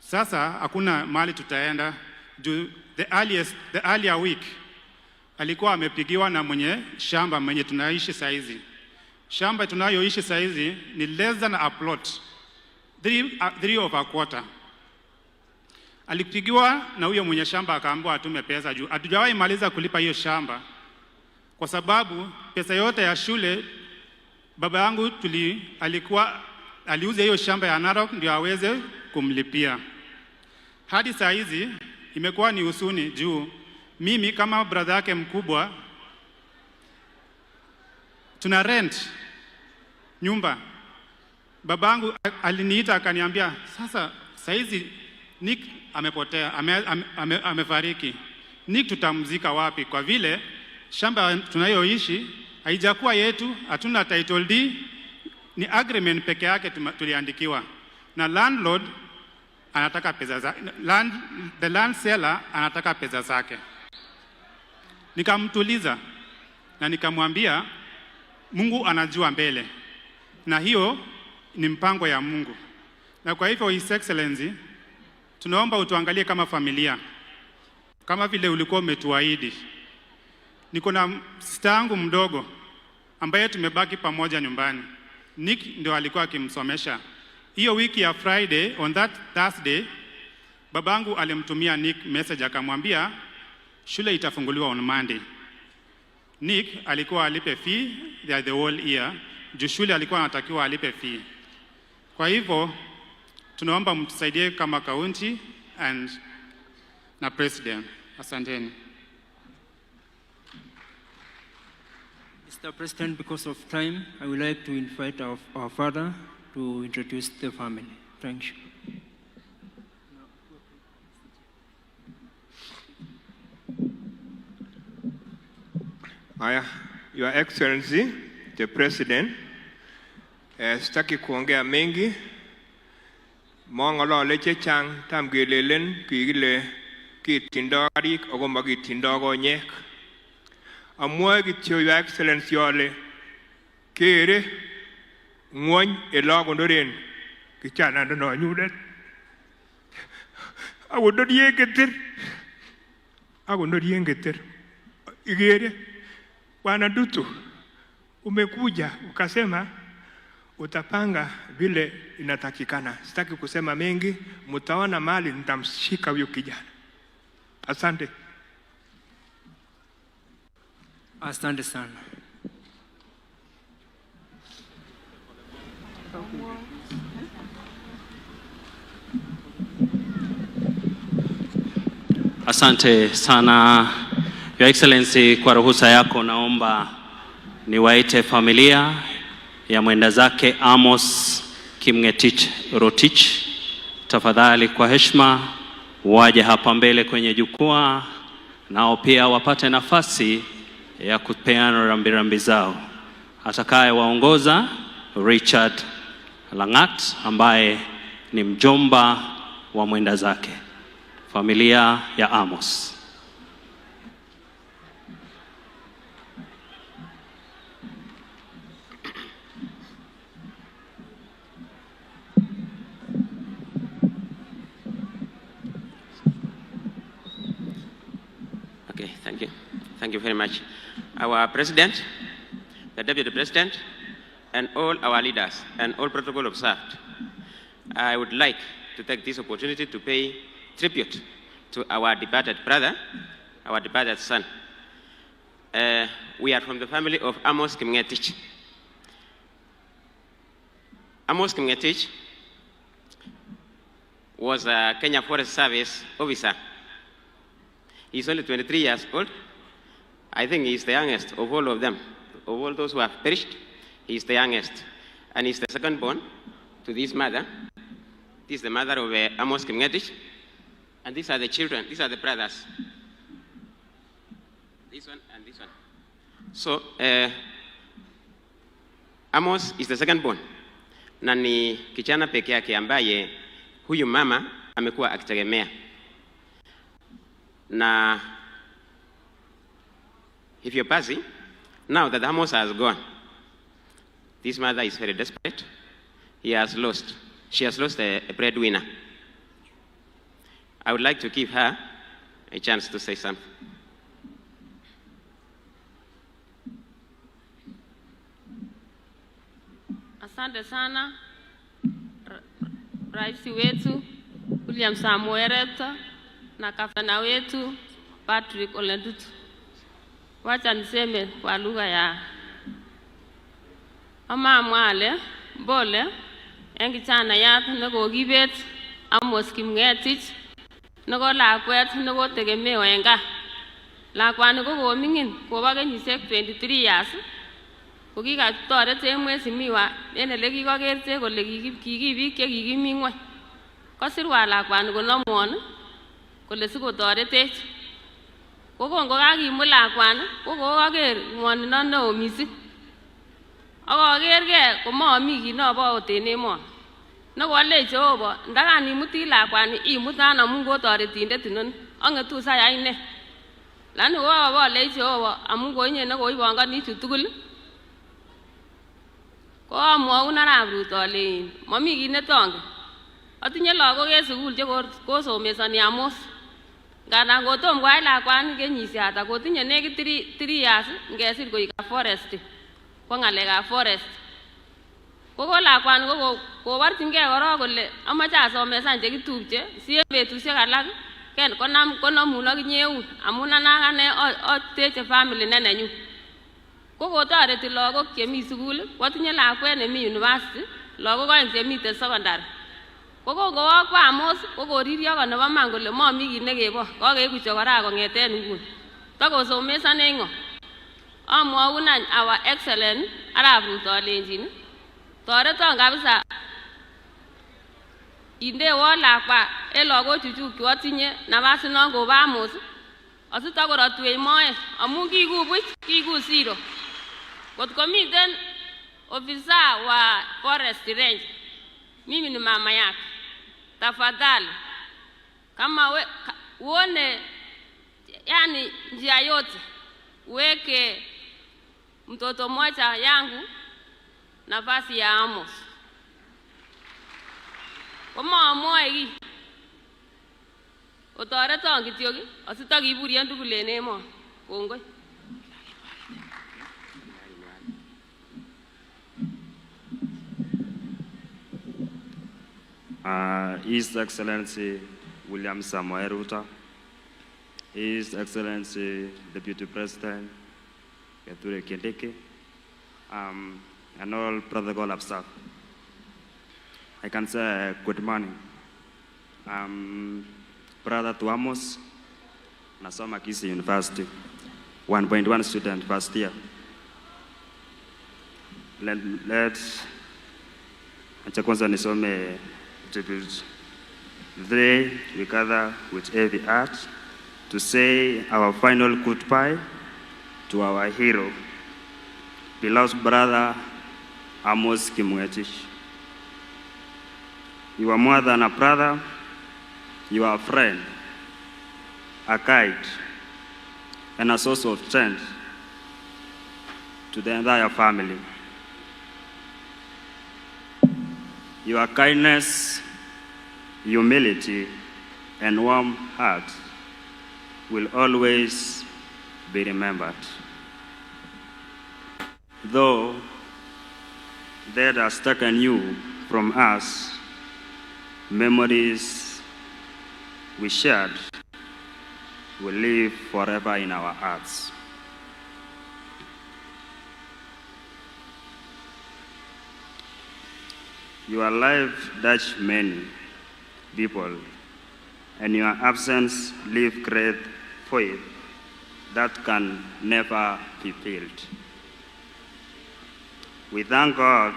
S23: sasa hakuna mahali tutaenda juu the earlier week alikuwa amepigiwa na mwenye shamba mwenye tunaishi saizi. Shamba tunayoishi saizi ni less than a plot, three of a quarter. Alipigiwa na huyo mwenye shamba akaambiwa atume pesa juu hatujawahi maliza kulipa hiyo shamba, kwa sababu pesa yote ya shule baba yangu alikuwa aliuza hiyo shamba ya Narok ndio aweze kumlipia. Hadi saa hizi imekuwa ni huzuni juu mimi kama brother yake mkubwa tuna rent nyumba. Babangu aliniita akaniambia, sasa saizi Nick amepotea, amefariki. Nick tutamzika wapi? Kwa vile shamba tunayoishi haijakuwa yetu, hatuna title deed, ni agreement peke yake tuliandikiwa na landlord anataka pesa za, land, the land seller anataka pesa zake. Nikamtuliza na nikamwambia Mungu anajua mbele, na hiyo ni mpango ya Mungu. Na kwa hivyo His Excellency, tunaomba utuangalie kama familia, kama vile ulikuwa umetuahidi. Niko na sister yangu mdogo ambaye tumebaki pamoja nyumbani. Nick ndio alikuwa akimsomesha. Hiyo wiki ya Friday, on that Thursday, babangu alimtumia Nick message akamwambia shule itafunguliwa on Monday. Nick alikuwa alipe fee ya the whole year, juu shule alikuwa anatakiwa alipe fee. Kwa hivyo tunaomba mtusaidie kama county and na president. Asanteni.
S7: Mr. President, because of time, I would like to invite our father to introduce the family. Thank you.
S1: Haya, Your Excellency, the President, sitaki kuongea mengi. Mong'olole chechang, tam kelelen kikile kitindo karik ako makitindo konyek. Amwoe kityo Your Excellency ale kere ng'wony ele akonoren kijana nonyunet. Akonori en keter. Akonori en keter. Ikere Bwana Ndutu, umekuja ukasema utapanga vile inatakikana. Sitaki kusema mengi, mtaona mali nitamshika huyo kijana. Asante.
S7: Asante sana.
S5: Asante sana Your Excellency, kwa ruhusa yako naomba niwaite familia ya mwenda zake Amos Kimngetich Rotich, tafadhali kwa heshima waje hapa mbele kwenye jukwaa, nao pia wapate nafasi ya kupeana rambirambi zao. Atakayewaongoza Richard Langat ambaye ni mjomba wa mwenda zake, familia ya Amos.
S10: Okay, thank you. Thank you very much. Our President, the Deputy President, and all our leaders and all protocol observed. I would like to take this opportunity to pay tribute to our departed brother, our departed son. We are from the family of Amos Kimngetich. Amos Kimngetich was a Kenya Forest Service officer. He's only 23 years old. I think he's the youngest of all of them. Of all those who have perished, he's the youngest. And he's the second born to this mother. This is the mother of Amos Kimngetich. And these are the children, these are the brothers. This one and this one. So, Amos is the second born. Na ni kijana peke yake ambaye huyu mama amekuwa akitegemea. Na hivyo basi, now that Amos has gone, this mother is very desperate. She has lost a breadwinner. I would like to give her a chance to say something.
S24: Asante sana Rais wetu William Samoei Ruto na gavana wetu Patrick Ole Ntutu. Wacha niseme kwa lugha ya amamwa ale pole en kijanaiyat nekokibet Amos Kimngetich. Neko lakwet nekotegemeo en gaa. Lakwani ko koming'in kobo kenyisiek 23 years kokikatoretech mheshimiwa en ele kikokertech kole kiki biik chekikimi ng'wony. Kosirwan lakwani konomwon kole sikotoretech. Ko kon kokakimut lakwani ko koaker ng'wonindo neo mising. Ak akergei komomi kit nobo okot en emoni. Nekoalei Jehova ndakan imuti lakwani imutan amun ko toretindet inoni ang'etu sayai ne. Lakini koabolei Jehova amun ko inye nekoibongoni chu tugul ko amwaun arap Ruto alein mami kit netongen. Atinye lagok en sukul che kosomesoni Amos. Ngandan kotom koyai lakwani kenyisiek ata kotinye nekit 3 years ngesir koik forest ko ng'alekab forest. Ko ko lakwani ko koborchingei korok kole amache asomesan chekitupche si en betusiek alak ken konam konomun akinye eun amun ane akane ateche family ne nenyun. Ko kotoreti lagok chemi sukul, kwatinye lakwet nemi university, lagok oeng chemiten secondary. Ko kongowo Amos ko koriryo ko nebo man kole momi kit nekebo kokeeku chokora kong'eten nguni. Takosomesanech ng'o? Amwaun any our excellent arap Ruto alenjin toreton kabisa indewon lakwa en lagochu chu atinye nafasit non kobo Amos asitakorotwech moet amun kiiku buch kiiku zero. Kot komiten ofisa wa forest range, mimi ni mama yake, tafadhali kama we, uone yani njia yote uweke mtoto mmoja yangu nafasi ya Amos. Komamwoe kiy otoreton kityok asitakiburyen tugul en emoni. Kongoi.
S2: His Excellency William Samoei Ruto, His Excellency Deputy President Kithure Kindiki, and all protocol observed. I can say good morning. Brother to Amos, nasoma Kisii University, 1.1 student first year. Acha kwanza nisome tribute. Today we gather with heavy heart to say our final goodbye to our hero, beloved brother Amos Kipngetich. You are more than a brother, you are a friend, a guide, and a source of strength to the entire family. Your kindness, humility, and warm heart will always be remembered. Though death has taken you from us, memories we shared will live forever in our hearts. Your life touched many people, and your absence leave great void that can never be filled. We thank God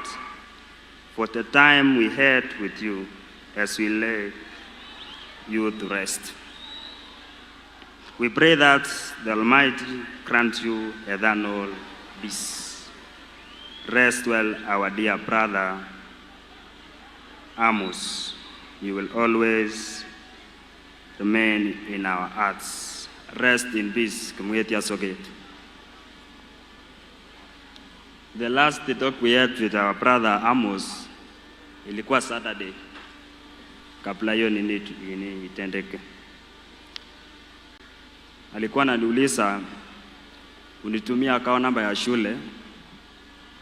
S2: for the time we had with you as we lay you to rest. We pray that the Almighty grant you eternal peace. Rest well, our dear brother Amos. You will always remain in our hearts. Rest in peace. Kimwetia Soget. The last talk we had with our brother Amos ilikuwa Saturday, kabla hiyo nini itendeke. Alikuwa ananiuliza, unitumia account namba ya shule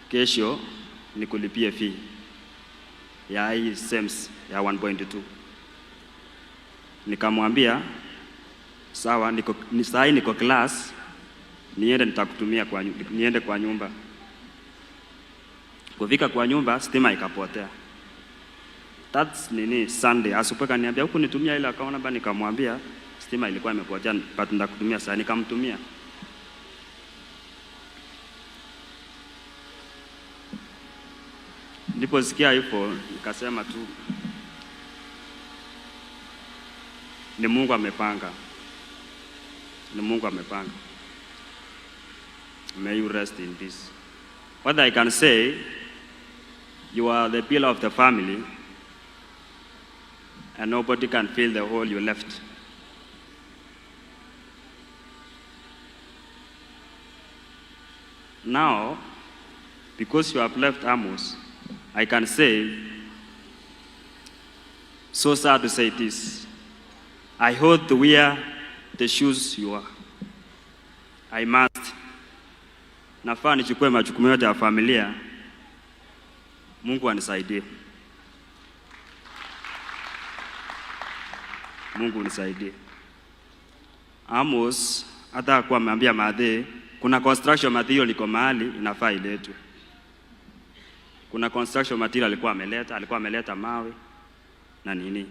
S2: kesho nikulipie fee ya hii SEMS ya 1.2. Nikamwambia sawa, niko ni sahi niko class, niende nitakutumia niende kwa nyumba. Kufika kwa nyumba stima ikapotea. That's nini Sunday asubuhi kaniambia hukunitumia ile account number, nikamwambia stima ilikuwa imepotea but nitakutumia sasa, nikamtumia. Niliposikia hivyo nikasema tu ni Mungu amepanga. Ni Mungu amepanga. May you rest in peace. What I can say, you are the pillar of the family, and nobody can fill the hole you left. Now, because you have left Amos, I can say, so sad to say this, I hope to wear the shoes you are. I must. Nafaa nichukue majukumu yote ya familia. Mungu anisaidie. Mungu unisaidie. Amos hata hakuwa ameambia madhe kuna construction material iko mahali inafaa iletwe. Kuna construction material alikuwa ameleta mawe na nini.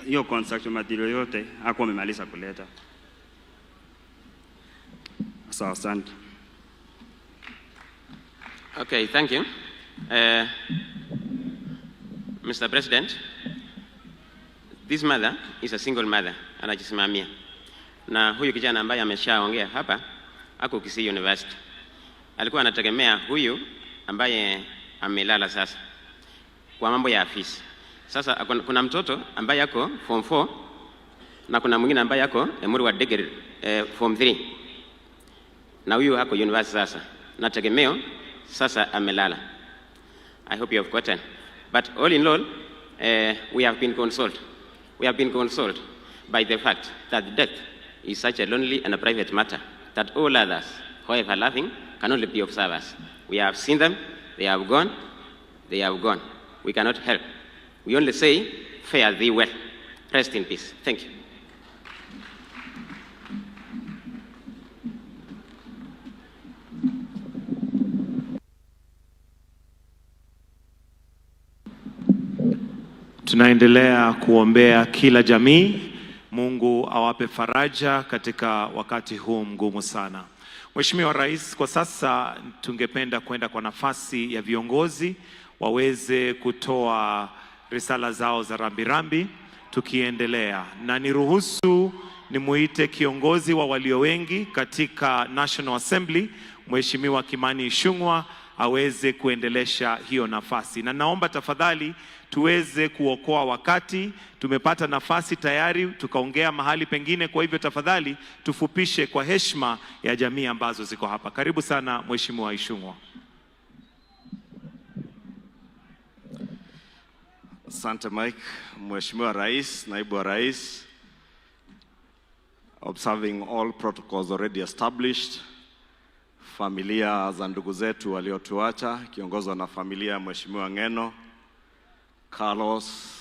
S2: Hiyo construction material yote hakuwa amemaliza kuleta. Sawa, asante.
S10: Okay, thank you. Mr. President, this mother is a single mother, anajisimamia. Na huyu kijana ambaye ameshaongea hapa ako Kisii University. Alikuwa anategemea huyu ambaye amelala sasa kwa mambo ya afisi. Sasa kuna mtoto ambaye ako form 4 na kuna mwingine ambaye ako Emuru wa degree form 3. Na huyu ako university sasa. Na tegemeo sasa amelala. I hope you have gotten. But all in all, we have been consoled. We have been consoled by the fact that death is such a lonely and a private matter that all others, however loving, can only be observers. We have seen them, they have gone, they have gone. We cannot help. We only say, fare thee well. Rest in peace. Thank you.
S8: Tunaendelea kuombea kila jamii. Mungu awape faraja katika wakati huu mgumu sana. Mheshimiwa Rais, kwa sasa tungependa kwenda kwa nafasi ya viongozi waweze kutoa risala zao za rambirambi tukiendelea. Na niruhusu nimuite kiongozi wa walio wengi katika National Assembly, Mheshimiwa Kimani Ichung'wah aweze kuendelesha hiyo nafasi. Na naomba tafadhali tuweze kuokoa wakati. Tumepata nafasi tayari tukaongea mahali pengine, kwa hivyo tafadhali tufupishe kwa heshima ya jamii ambazo ziko hapa. Karibu sana Mheshimiwa Ichung'wah.
S9: Asante Mike. Mheshimiwa Rais, Naibu wa Rais, observing all protocols already established, familia za ndugu zetu waliotuacha kiongozwa na familia ya Mheshimiwa Ng'eno, Carlos,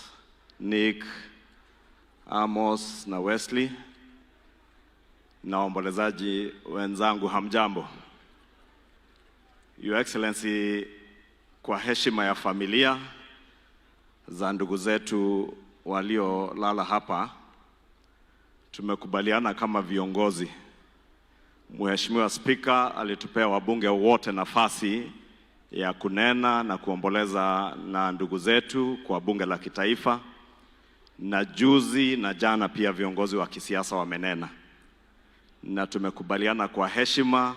S9: Nick, Amos na Wesley, na waombolezaji wenzangu, hamjambo. Your Excellency, kwa heshima ya familia za ndugu zetu waliolala hapa, tumekubaliana kama viongozi. Mheshimiwa Spika alitupea wabunge wote nafasi ya kunena na kuomboleza na ndugu zetu kwa bunge la kitaifa, na juzi na jana pia viongozi wa kisiasa wamenena, na tumekubaliana kwa heshima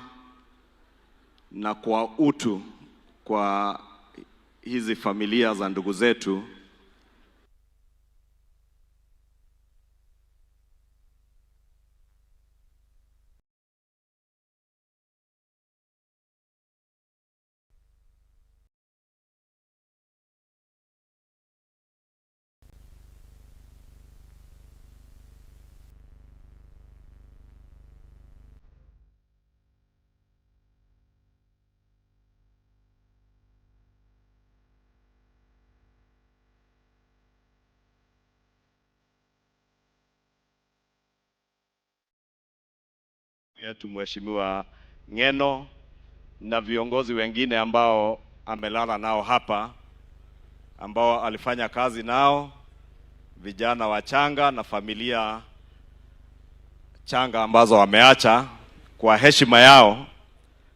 S9: na kwa utu kwa hizi familia za ndugu zetu yetu Mheshimiwa Ng'eno na viongozi wengine ambao amelala nao hapa. ambao alifanya kazi nao, vijana wachanga na familia changa ambazo wameacha. Kwa heshima yao,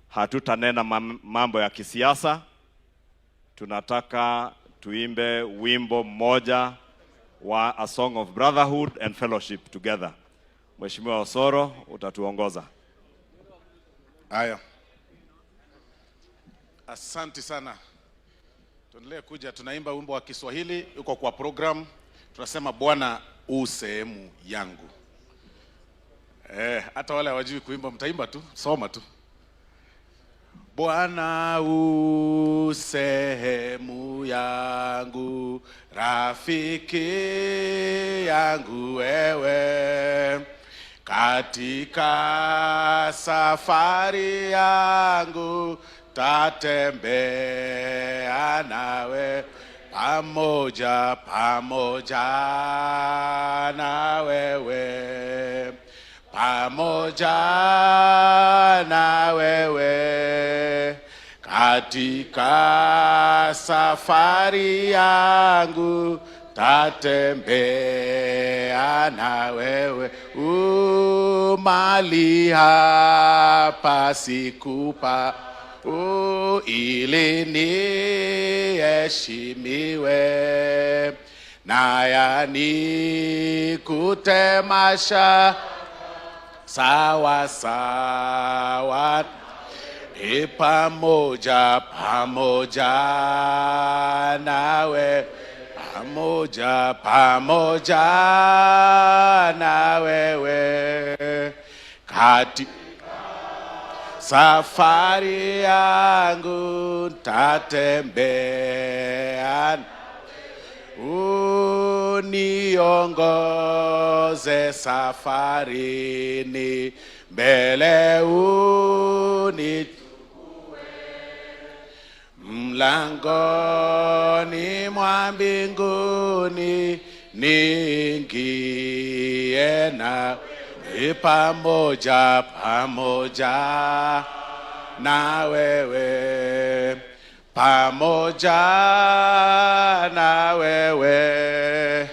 S9: hatutanena mambo ya kisiasa. Tunataka tuimbe wimbo mmoja wa a song of brotherhood and fellowship together. Mheshimiwa Osoro, utatuongoza.
S8: Haya, asante sana. Tuendelee kuja, tunaimba wimbo wa Kiswahili, uko kwa program. Tunasema Bwana u sehemu yangu. Hata wale hawajui kuimba, mtaimba tu, soma tu. Bwana u sehemu yangu, rafiki yangu wewe, katika safari yangu tatembea nawe, pamoja pamoja na wewe, pamoja na wewe, katika safari yangu tatembea na wewe, umali hapa sikupa ili niheshimiwe, na yani kutemasha sawa sawa, ni pamoja pamoja nawe, pamoja pamoja na wewe, kati safari yangu tatembea, uniongoze safarini, mbele uni mlangoni mwa mbinguni niingie na pamoja pamoja na wewe, pamoja na wewe,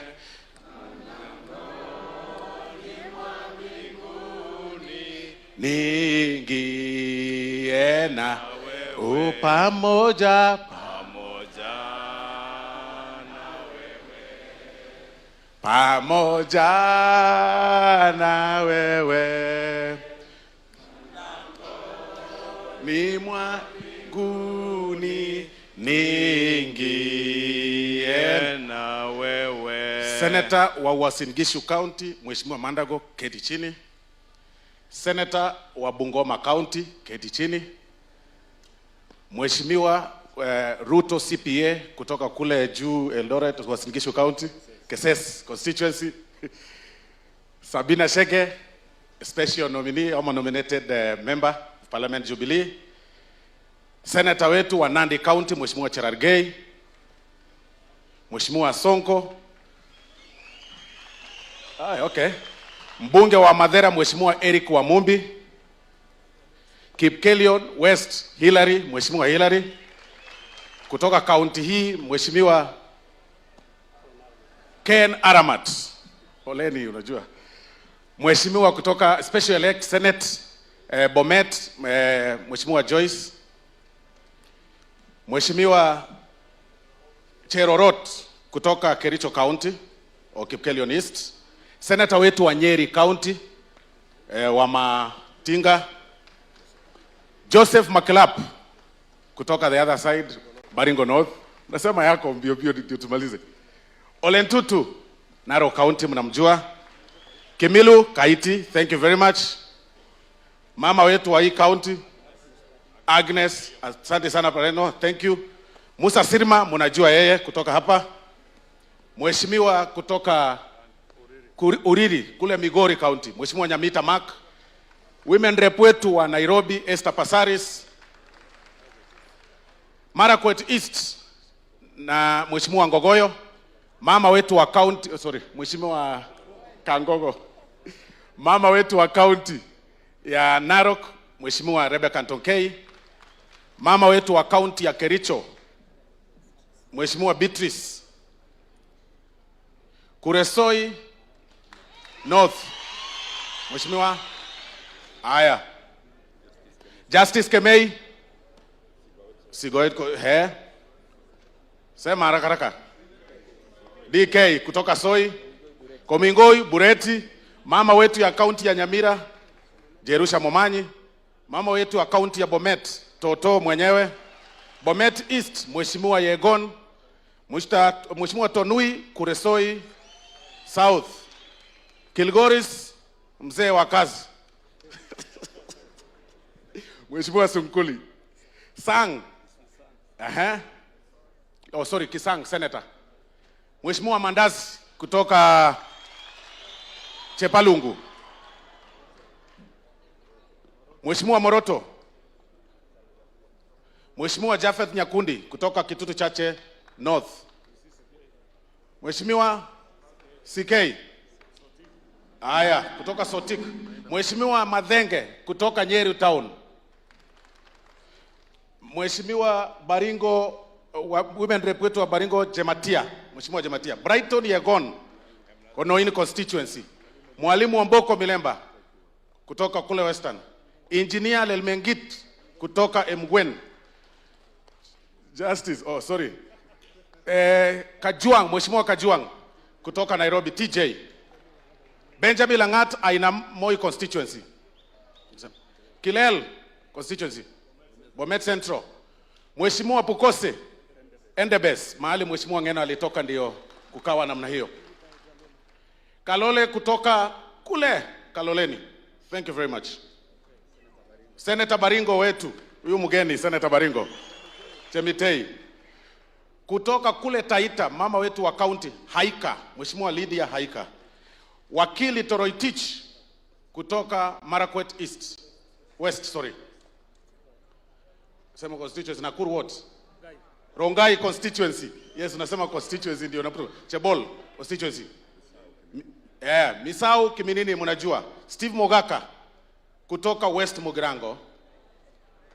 S8: niingie na pamoja pamoja na wewe, ni mwanguni niingie
S9: na wewe.
S8: Senator wa Uasin Gishu County Mheshimiwa Mandago, keti chini. Senator wa Bungoma County, keti chini. Mheshimiwa Ruto CPA kutoka kule juu Eldoret, Uasin Gishu County, Keses constituency. Sabina Chege, special nominee ama nominated member of Parliament Jubilee. Senator wetu wa Nandi County Mheshimiwa Cherargei, Mheshimiwa Sonko. Okay. Mbunge wa Mathera Mheshimiwa Eric Wamumbi. Kipkelion West Hillary, Mheshimiwa Hillary. Kutoka kaunti hii Mheshimiwa Ken Aramat. Poleni, unajua. Mheshimiwa kutoka Special Elect Senate Bomet, Mheshimiwa Joyce. Mheshimiwa Cherorot kutoka Kericho County au Kipkelion East. Senator wetu wa Nyeri County wa Matinga. Joseph Makilap kutoka the other side Baringo North. Nasema yako mbio mbio ndio tumalize. Ole Ntutu Narok County mnamjua. Kimilu Kaiti, thank you very much. Mama wetu wa hii county Agnes, asante sana Pareno, thank you. Musa Sirma mnajua yeye kutoka hapa. Mheshimiwa kutoka Uriri kule Migori County, Mheshimiwa Nyamita Mark. Women rep wetu wa Nairobi Esther Passaris. Marakwet East na Mheshimiwa Ngogoyo. Mama wetu wa county, sorry, Mheshimiwa Kangogo. Mama wetu wa county ya Narok Mheshimiwa Rebecca Ntonkei. Mama wetu wa county ya Kericho Mheshimiwa Beatrice Kuresoi North. Mheshimiwa, haya. Justice Kemei Sigoit he. Sema haraka haraka. DK kutoka Soi, Komingoi Bureti, mama wetu ya kaunti ya Nyamira Jerusha Momanyi, mama wetu wa kaunti ya Bomet Toto mwenyewe, Bomet East Mheshimiwa Yegon, Mheshimiwa Tonui Kuresoi South, Kilgoris mzee wa kazi Mheshimiwa Sunkuli Sang. Aha. Oh, sorry, Kisang Senator. Mheshimiwa Mandazi kutoka Chepalungu. Mheshimiwa Moroto. Mheshimiwa Japheth Nyakundi kutoka Kitutu Chache North. Mheshimiwa CK. Haya, kutoka Sotik. Mheshimiwa Madhenge kutoka Nyeri Town. Mheshimiwa Baringo wa women rep wetu wa Baringo Jematia, Mheshimiwa Jematia. Brighton Yegon, Konoin constituency. Mwalimu Wamboko Milemba kutoka kule Western. Engineer Lelmengit kutoka Emgwen. Justice, oh sorry. Kajwang, Mheshimiwa Kajwang kutoka Nairobi TJ. Benjamin Langat Aina Moi constituency. Kilel constituency. Bomet Central. Mheshimiwa Pukose Endebess, mahali Mheshimiwa Ngeno alitoka ndio kukawa namna hiyo. Kalole kutoka kule Kaloleni. Thank you very much. Senator Baringo wetu, huyu mgeni Senator Baringo. Chemitei. Kutoka kule Taita, mama wetu wa county Haika, Mheshimiwa Lydia Haika. Wakili Toroitich kutoka Marakwet East. West, sorry. Sema constituency Nakuru what? Rongai constituency. Yes, unasema constituency ndio napo. Chebol constituency. Misau Kiminini mnajua. Steve Mogaka kutoka West Mugirango.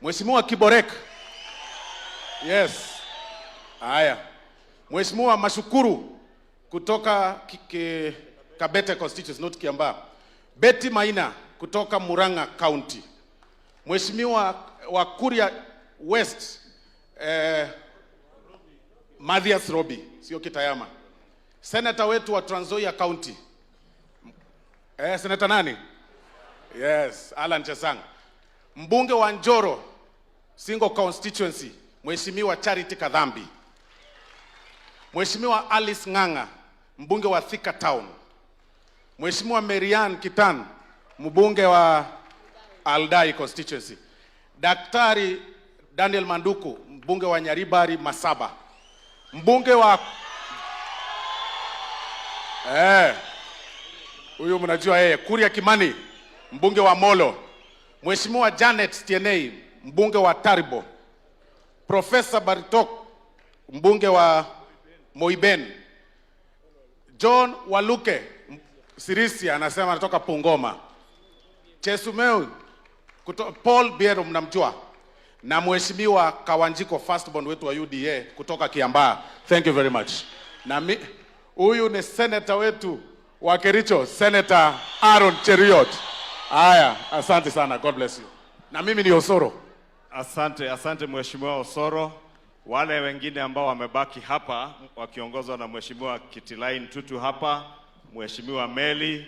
S8: Mheshimiwa Kiborek. Yes. Haya. Mheshimiwa Mashukuru kutoka Kabete constituency, not Kiambaa. Betty Maina kutoka Murang'a County. Mheshimiwa wa Kuria West, Mathias Robi, sio Kitayama. Senator wetu wa Trans Nzoia County. Senator nani? Yes, Alan Chesang. Mbunge wa Njoro single constituency, Mheshimiwa Charity Kadhambi. Mheshimiwa Alice Ng'ang'a, mbunge wa Thika Town. Mheshimiwa Marian Kitan, mbunge wa Aldai constituency. Daktari Daniel Manduku, mbunge wa Nyaribari Masaba. Mbunge wa huyu mnajua yeye, Kuria Kimani, mbunge wa Molo. Mheshimiwa Janet Tienei, mbunge wa Taribo. Professor Baritok, mbunge wa Moiben. John Waluke Sirisia anasema anatoka Pungoma. Chesumeu Paul Biero mnamjua, na Mheshimiwa Kawanjiko firstborn wetu wa UDA kutoka Kiambaa. Thank you very much. Na huyu ni senator wetu wa Kericho, Senator Aaron Cheruiyot. Haya, asante sana. God bless you. Na mimi ni Osoro.
S9: Asante, asante Mheshimiwa Osoro. Wale wengine ambao wamebaki hapa wakiongozwa na Mheshimiwa Kitilain Tutu hapa, Mheshimiwa Meli,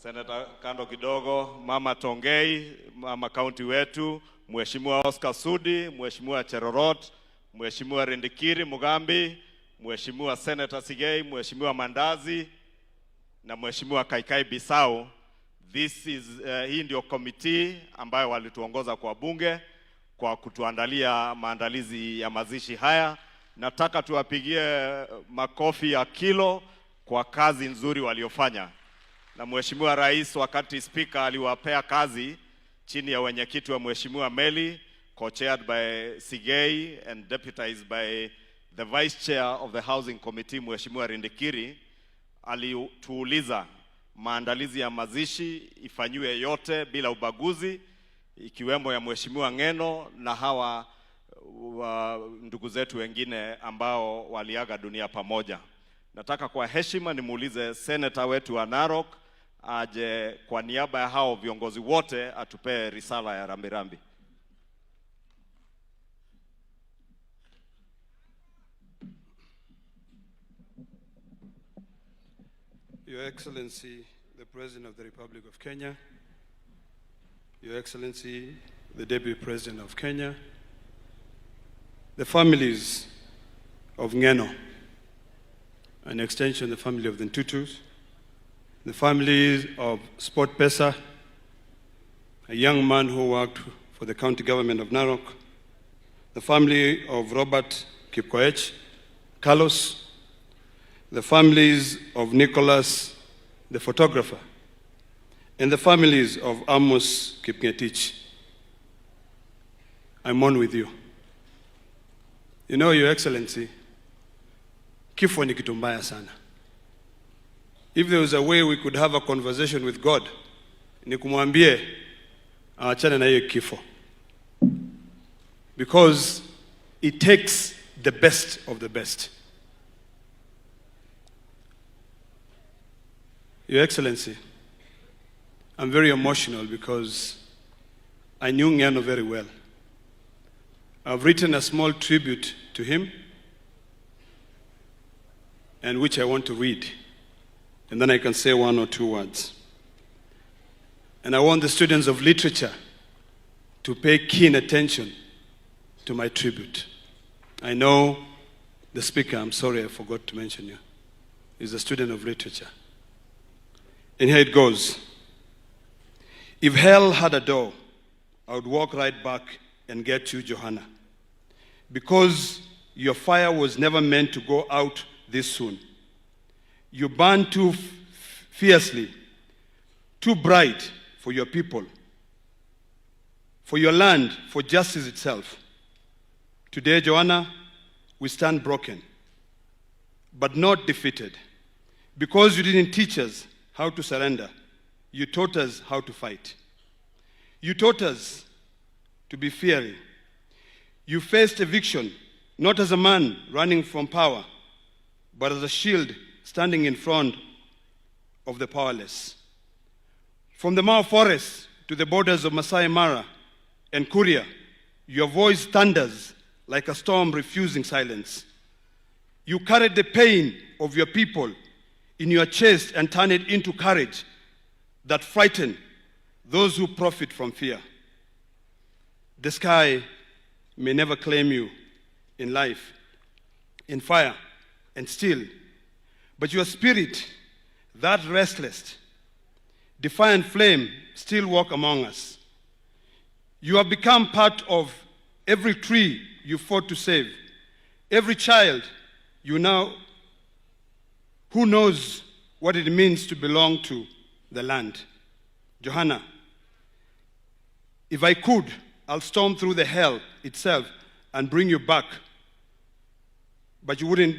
S9: Senator kando kidogo, Mama Tongei, mama county wetu, Mheshimiwa Oscar Sudi, Mheshimiwa Cherorot, Mheshimiwa Rindikiri Mugambi, Mheshimiwa Senator Sigei, Mheshimiwa Mandazi na Mheshimiwa Kaikai Bisau. Hii ndio committee ambayo walituongoza kwa bunge kwa kutuandalia maandalizi ya mazishi haya. Nataka tuwapigie makofi ya kilo kwa kazi nzuri waliofanya. Na Mheshimiwa Rais, wakati spika aliwapea kazi chini ya wenyekiti wa Mheshimiwa Meli, co-chaired by Sigei and deputized by the Vice Chair of the Housing Committee, Mheshimiwa Rindikiri, alituuliza maandalizi ya mazishi ifanyiwe yote bila ubaguzi, ikiwemo ya Mheshimiwa Ng'eno na hawa Wa ndugu zetu wengine ambao waliaga dunia pamoja. Nataka kwa heshima nimuulize seneta wetu wa Narok aje kwa niaba ya hao viongozi wote atupee risala ya rambirambi.
S11: Your Excellency, the President of the Republic of Kenya, Your Excellency, the Deputy President of Kenya, the families of Ngeno, an extension, the family of the Ntutus, the families of Sport Pesa, a young man who worked for the county government of Narok, the family of Robert Kipkoech, Carlos, the families of Nicholas, the photographer, and the families of Amos Kipngetich. I mourn with you. You know, Your Excellency, kifo ni kitu mbaya sana. If there was a way we could have a conversation with God, ni kumwambie aachane na hiyo kifo. Because it takes the best of the best. Your Excellency, I'm very emotional because I knew Ngeno very well. I've written a small tribute to him, and which I want to read, and then I can say one or two words. And I want the students of literature to pay keen attention to my tribute. I know the speaker, I'm sorry I forgot to mention you, is a student of literature. And here it goes. If hell had a door, I would walk right back and get you, Johanna. Because your fire was never meant to go out this soon. You burned too fiercely, too bright for your people, for your land, for justice itself. Today, Joanna, we stand broken, but not defeated. Because you didn't teach us how to surrender, you taught us how to fight. You taught us to be fiery. You faced eviction, not as a man running from power, but as a shield standing in front of the powerless. From the Mau Forest to the borders of Masai Mara and Kuria, your voice thunders like a storm refusing silence. You carried the pain of your people in your chest and turned it into courage that frightened those who profit from fear. The sky may never claim you in life, in fire and steel, but your spirit, that restless, defiant flame, still walk among us. You have become part of every tree you fought to save, every child you now who knows what it means to belong to the land. Johanna, if I could, I'll storm through the hell itself and bring you back. But you wouldn't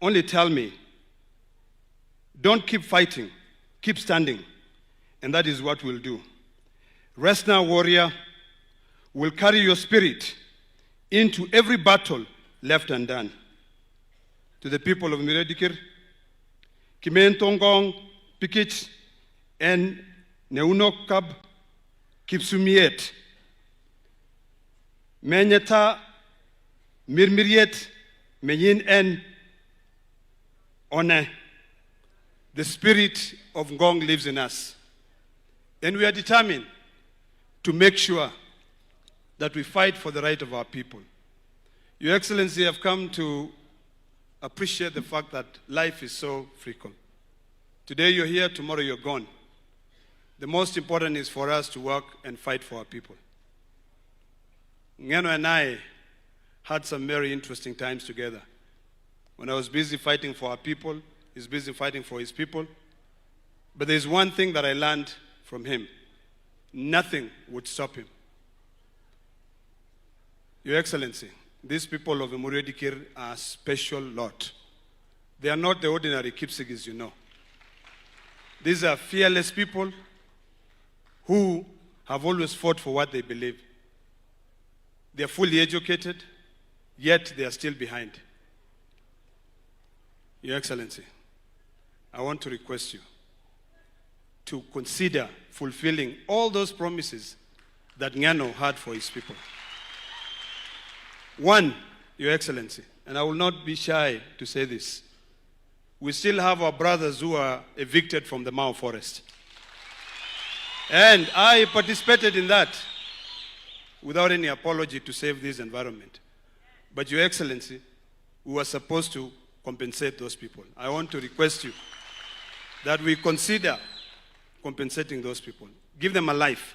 S11: only tell me, don't keep fighting, keep standing. And that is what we'll do. Rest now, warrior. We'll carry your spirit into every battle left undone. To the people of Emurua Dikirr, Kimen Tongong, Pikich, and Neunokab Kipsumiet, Menyeta Mirmiriet, Menyin En One. The spirit of Ngong lives in us. And we are determined to make sure that we fight for the right of our people. Your Excellency, I've come to appreciate the fact that life is so fickle. Today you're here, tomorrow you're gone. The most important is for us to work and fight for our people. Ngeno and I had some very interesting times together. When I was busy fighting for our people, he's busy fighting for his people. But there's one thing that I learned from him: nothing would stop him. Your Excellency, these people of Emurua Dikirr are a special lot. They are not the ordinary Kipsigis you know. These are fearless people who have always fought for what they believe. They are fully educated. Yet they are still behind. Your Excellency, I want to request you to consider fulfilling all those promises that Ng'eno had for his people. One, Your Excellency, and I will not be shy to say this, we still have our brothers who are evicted from the Mau Forest. And I participated in that without any apology to save this environment. But, Your Excellency, we were supposed to compensate those people. I want to request you that we consider compensating those people. Give them a life.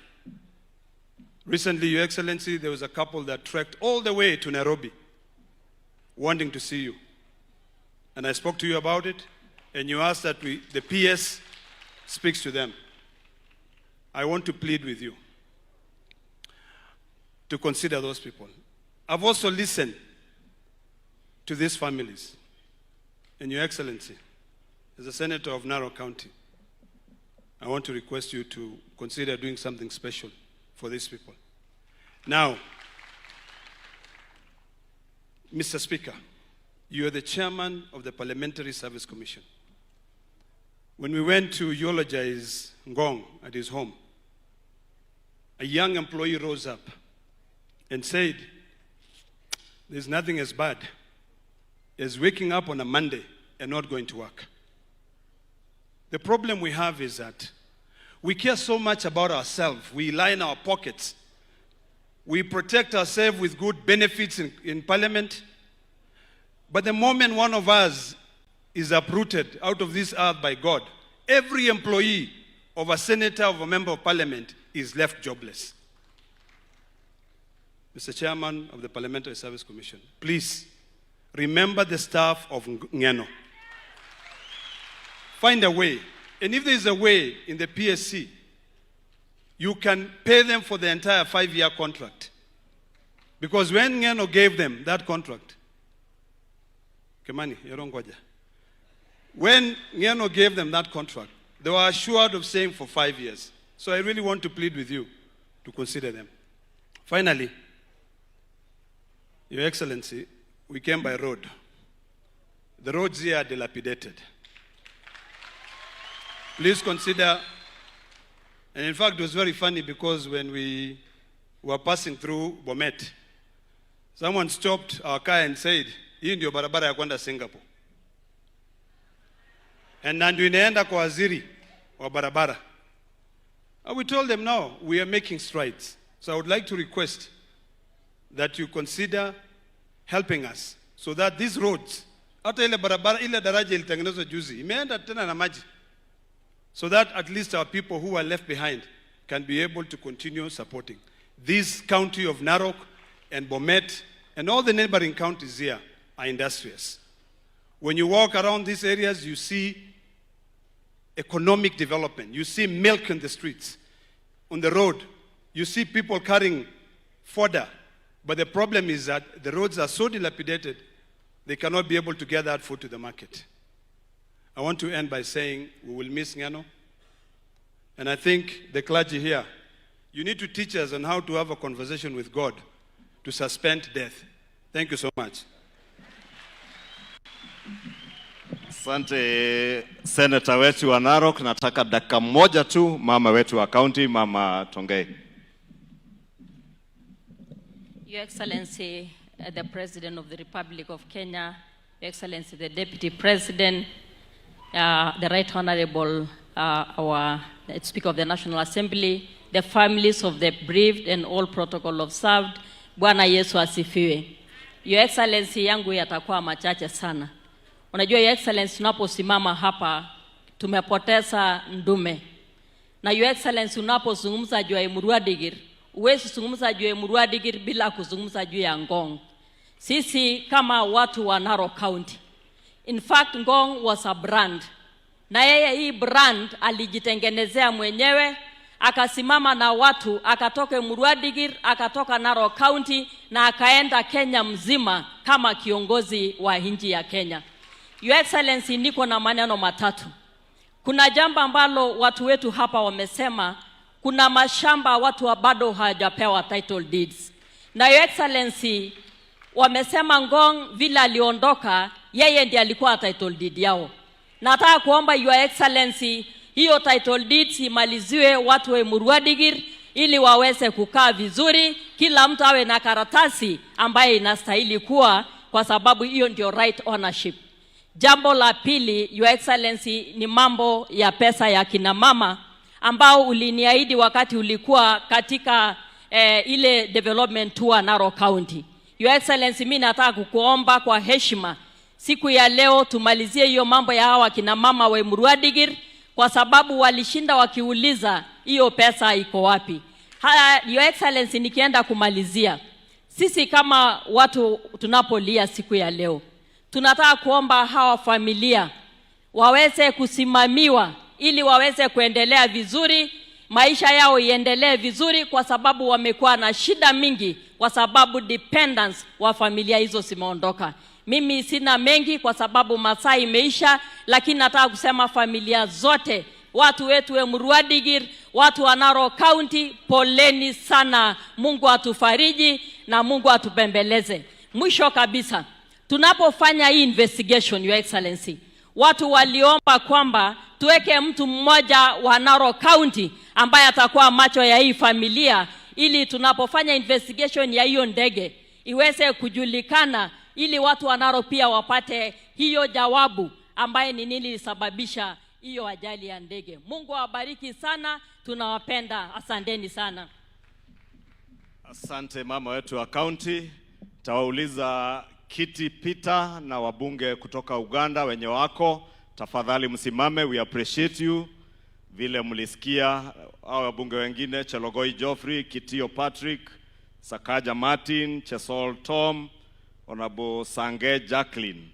S11: Recently, Your Excellency, there was a couple that trekked all the way to Nairobi wanting to see you. And I spoke to you about it, and you asked that the PS speaks to them. I want to plead with you to consider those people. I've also listened to these families. And Your Excellency, as a senator of Narok County, I want to request you to consider doing something special for these people. Now, Mr. Speaker, you are the chairman of the Parliamentary Service Commission. When we went to eulogize Ngong at his home, a young employee rose up and said, "There's nothing as bad as waking up on a Monday and not going to work." The problem we have is that we care so much about ourselves. We line our pockets. We protect ourselves with good benefits in parliament. But the moment one of us is uprooted out of this earth by God, every employee of a senator, of a member of parliament, is left jobless. Mr. Chairman of the Parliamentary Service Commission, please remember the staff of Ng'eno. Find a way. And if there is a way in the PSC, you can pay them for the entire 5-year contract. Because when Ng'eno gave them that contract, Kimani, ngoja. When Ng'eno gave them that contract, they were assured of staying for 5 years. So I really want to plead with you to consider them. Finally, Your Excellency, we came by road. The roads here are dilapidated. Please consider, and in fact, it was very funny because when we were passing through Bomet, someone stopped our car and said, "Hii ndio barabara ya kwenda Singapore." And na ndio inaenda kwa waziri wa barabara. And we told them, "No, we are making strides." So I would like to request that you consider helping us so that these roads, hata ile barabara, ile daraja ilitengenezwa juzi, imeenda tena na maji. So that at least our people who are left behind can be able to continue supporting. This county of Narok and Bomet and all the neighboring counties here are industrious. When you walk around these areas, you see economic development. You see milk in the streets, on the road. You see people carrying fodder. But the problem is that the roads are so dilapidated, they cannot be able to get that food to the market. I want to end by saying we will miss Ng'eno. And I think the clergy here, you need to teach us on how to have a conversation with God to suspend death. Thank you so much.
S9: Asante, seneta wetu wa Narok. Nataka dakika moja tu, mama wetu wa county, Mama Tongei.
S12: Your Excellency, the President of the Republic of Kenya, Your Excellency, the Deputy President, the Right Honorable, our Speaker of the National Assembly, the families of the bereaved and all protocol observed. Bwana Yesu asifiwe. Your Excellency, yangu yatakuwa machache sana. Unajua, Your Excellency, tunaposimama hapa tumepoteza ndume. Na Your Excellency, unapozungumza juu ya Emurua Dikirr, huwezi zungumza juu ya Emurua Dikirr bila kuzungumza juu ya Ngong. Sisi kama watu wa Narok County, in fact Ngong was a brand, na yeye hii brand alijitengenezea mwenyewe, akasimama na watu, akatoka Emurua Dikirr, akatoka Narok County na akaenda Kenya mzima kama kiongozi wa nchi ya Kenya. Your Excellency, niko na maneno matatu. Kuna jambo ambalo watu wetu hapa wamesema, kuna mashamba watu wa bado hawajapewa title deeds. Na Your Excellency, Wamesema Ngong vile aliondoka, yeye ndiye alikuwa title deed yao. Nataka kuomba Your Excellency, hiyo title deeds imaliziwe watu wa Emurua Dikirr ili waweze kukaa vizuri, kila mtu awe na karatasi ambaye inastahili kuwa, kwa sababu hiyo ndio right ownership. Jambo la pili, Your Excellency, ni mambo ya pesa ya kina mama ambao uliniahidi wakati ulikuwa katika ile development tour Narok County. Your Excellency, mimi nataka kukuomba kwa heshima siku ya leo tumalizie hiyo mambo ya hawa kina mama wa Emurua Dikirr, kwa sababu walishinda wakiuliza hiyo pesa iko wapi. Haya, Your Excellency, nikienda kumalizia, sisi kama watu tunapolia siku ya leo, tunataka kuomba hawa familia waweze kusimamiwa ili waweze kuendelea vizuri, maisha yao iendelee vizuri, kwa sababu wamekuwa na shida mingi, kwa sababu dependence wa familia hizo zimeondoka. Mimi sina mengi kwa sababu masaa imeisha, lakini nataka kusema familia zote, watu wetu wa Emurua Dikirr, watu wa Narok County, poleni sana. Mungu atufariji na Mungu atupembeleze. Mwisho kabisa, tunapofanya hii investigation, Your Excellency, watu waliomba kwamba tuweke mtu mmoja wa Narok County ambaye atakuwa macho ya hii familia, ili tunapofanya investigation ya hiyo ndege iweze kujulikana, ili watu wa Narok pia wapate hiyo jawabu ambaye ni nini ilisababisha hiyo ajali ya ndege. Mungu awabariki sana, tunawapenda, asanteni sana.
S9: Asante mama wetu wa county. Tawauliza Kiti Peter na wabunge kutoka Uganda wenye wako, tafadhali msimame, we appreciate you. Vile mlisikia hao wabunge wengine Chelogoi Geoffrey, Kitio Patrick, Sakaja Martin, Chesol Tom, Honorable Sange Jacqueline.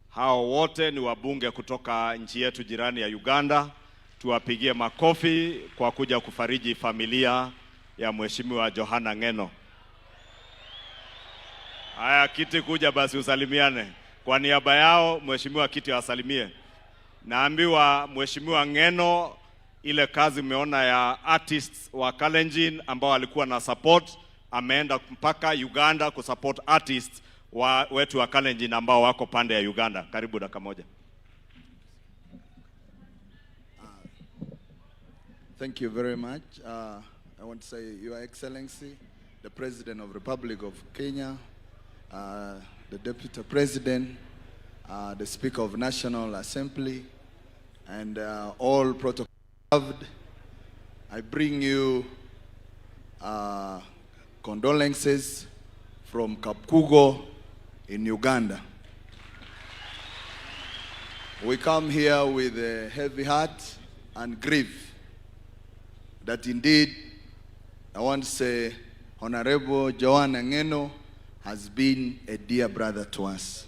S9: Hao wote ni wabunge kutoka nchi yetu jirani ya Uganda. Tuwapigie makofi kwa kuja kufariji familia ya Mheshimiwa Johana Ng'eno. Haya, Kiti kuja basi usalimiane. Kwa niaba yao Mheshimiwa Kiti awasalimie. Naambiwa Mheshimiwa Ng'eno, ile kazi umeona ya artists wa Kalenjin ambao alikuwa na support, ameenda mpaka Uganda kusupport artists wa wetu wa Kalenjin ambao wako pande ya Uganda. Karibu dakika moja.
S13: Thank you very much. I want to say, Your Excellency, the President of the Republic of Kenya, the Deputy President, the Speaker of National Assembly, and all protocol observed. I bring you condolences from Kapkugo in Uganda. We come here with a heavy heart and grief that indeed, I want to say, Honorable Johana Ng'eno has been a dear brother to us.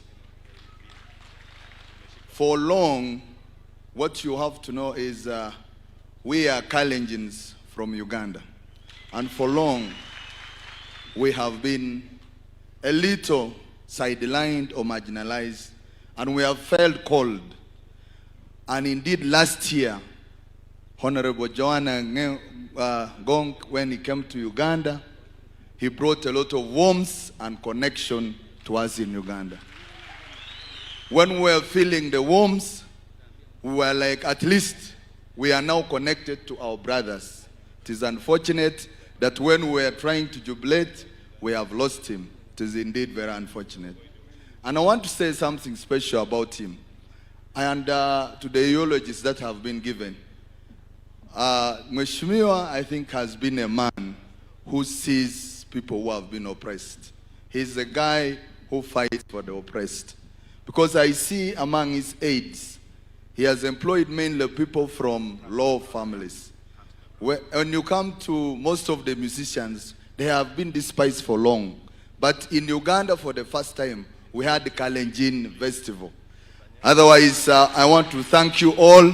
S13: For long, what you have to know is we are Kalenjins from Uganda. And for long, we have been a little sidelined or marginalized, and we have felt cold. And indeed, last year, Honorable Johana Ngong, when he came to Uganda, he brought a lot of warmth and connection to us in Uganda. When we were feeling the warmth, we were like, at least we are now connected to our brothers. It is unfortunate that when we were trying to jubilate, we have lost him. It is indeed very unfortunate. And I want to say something special about him and to the eulogies that have been given. Mheshimiwa, I think, has been a man who sees people who have been oppressed. He's a guy who fights for the oppressed. Because I see among his aides, he has employed mainly people from low families. When you come to most of the musicians, they have been despised for long. But in Uganda, for the first time, we had the Kalenjin Festival. Otherwise, I want to thank you all,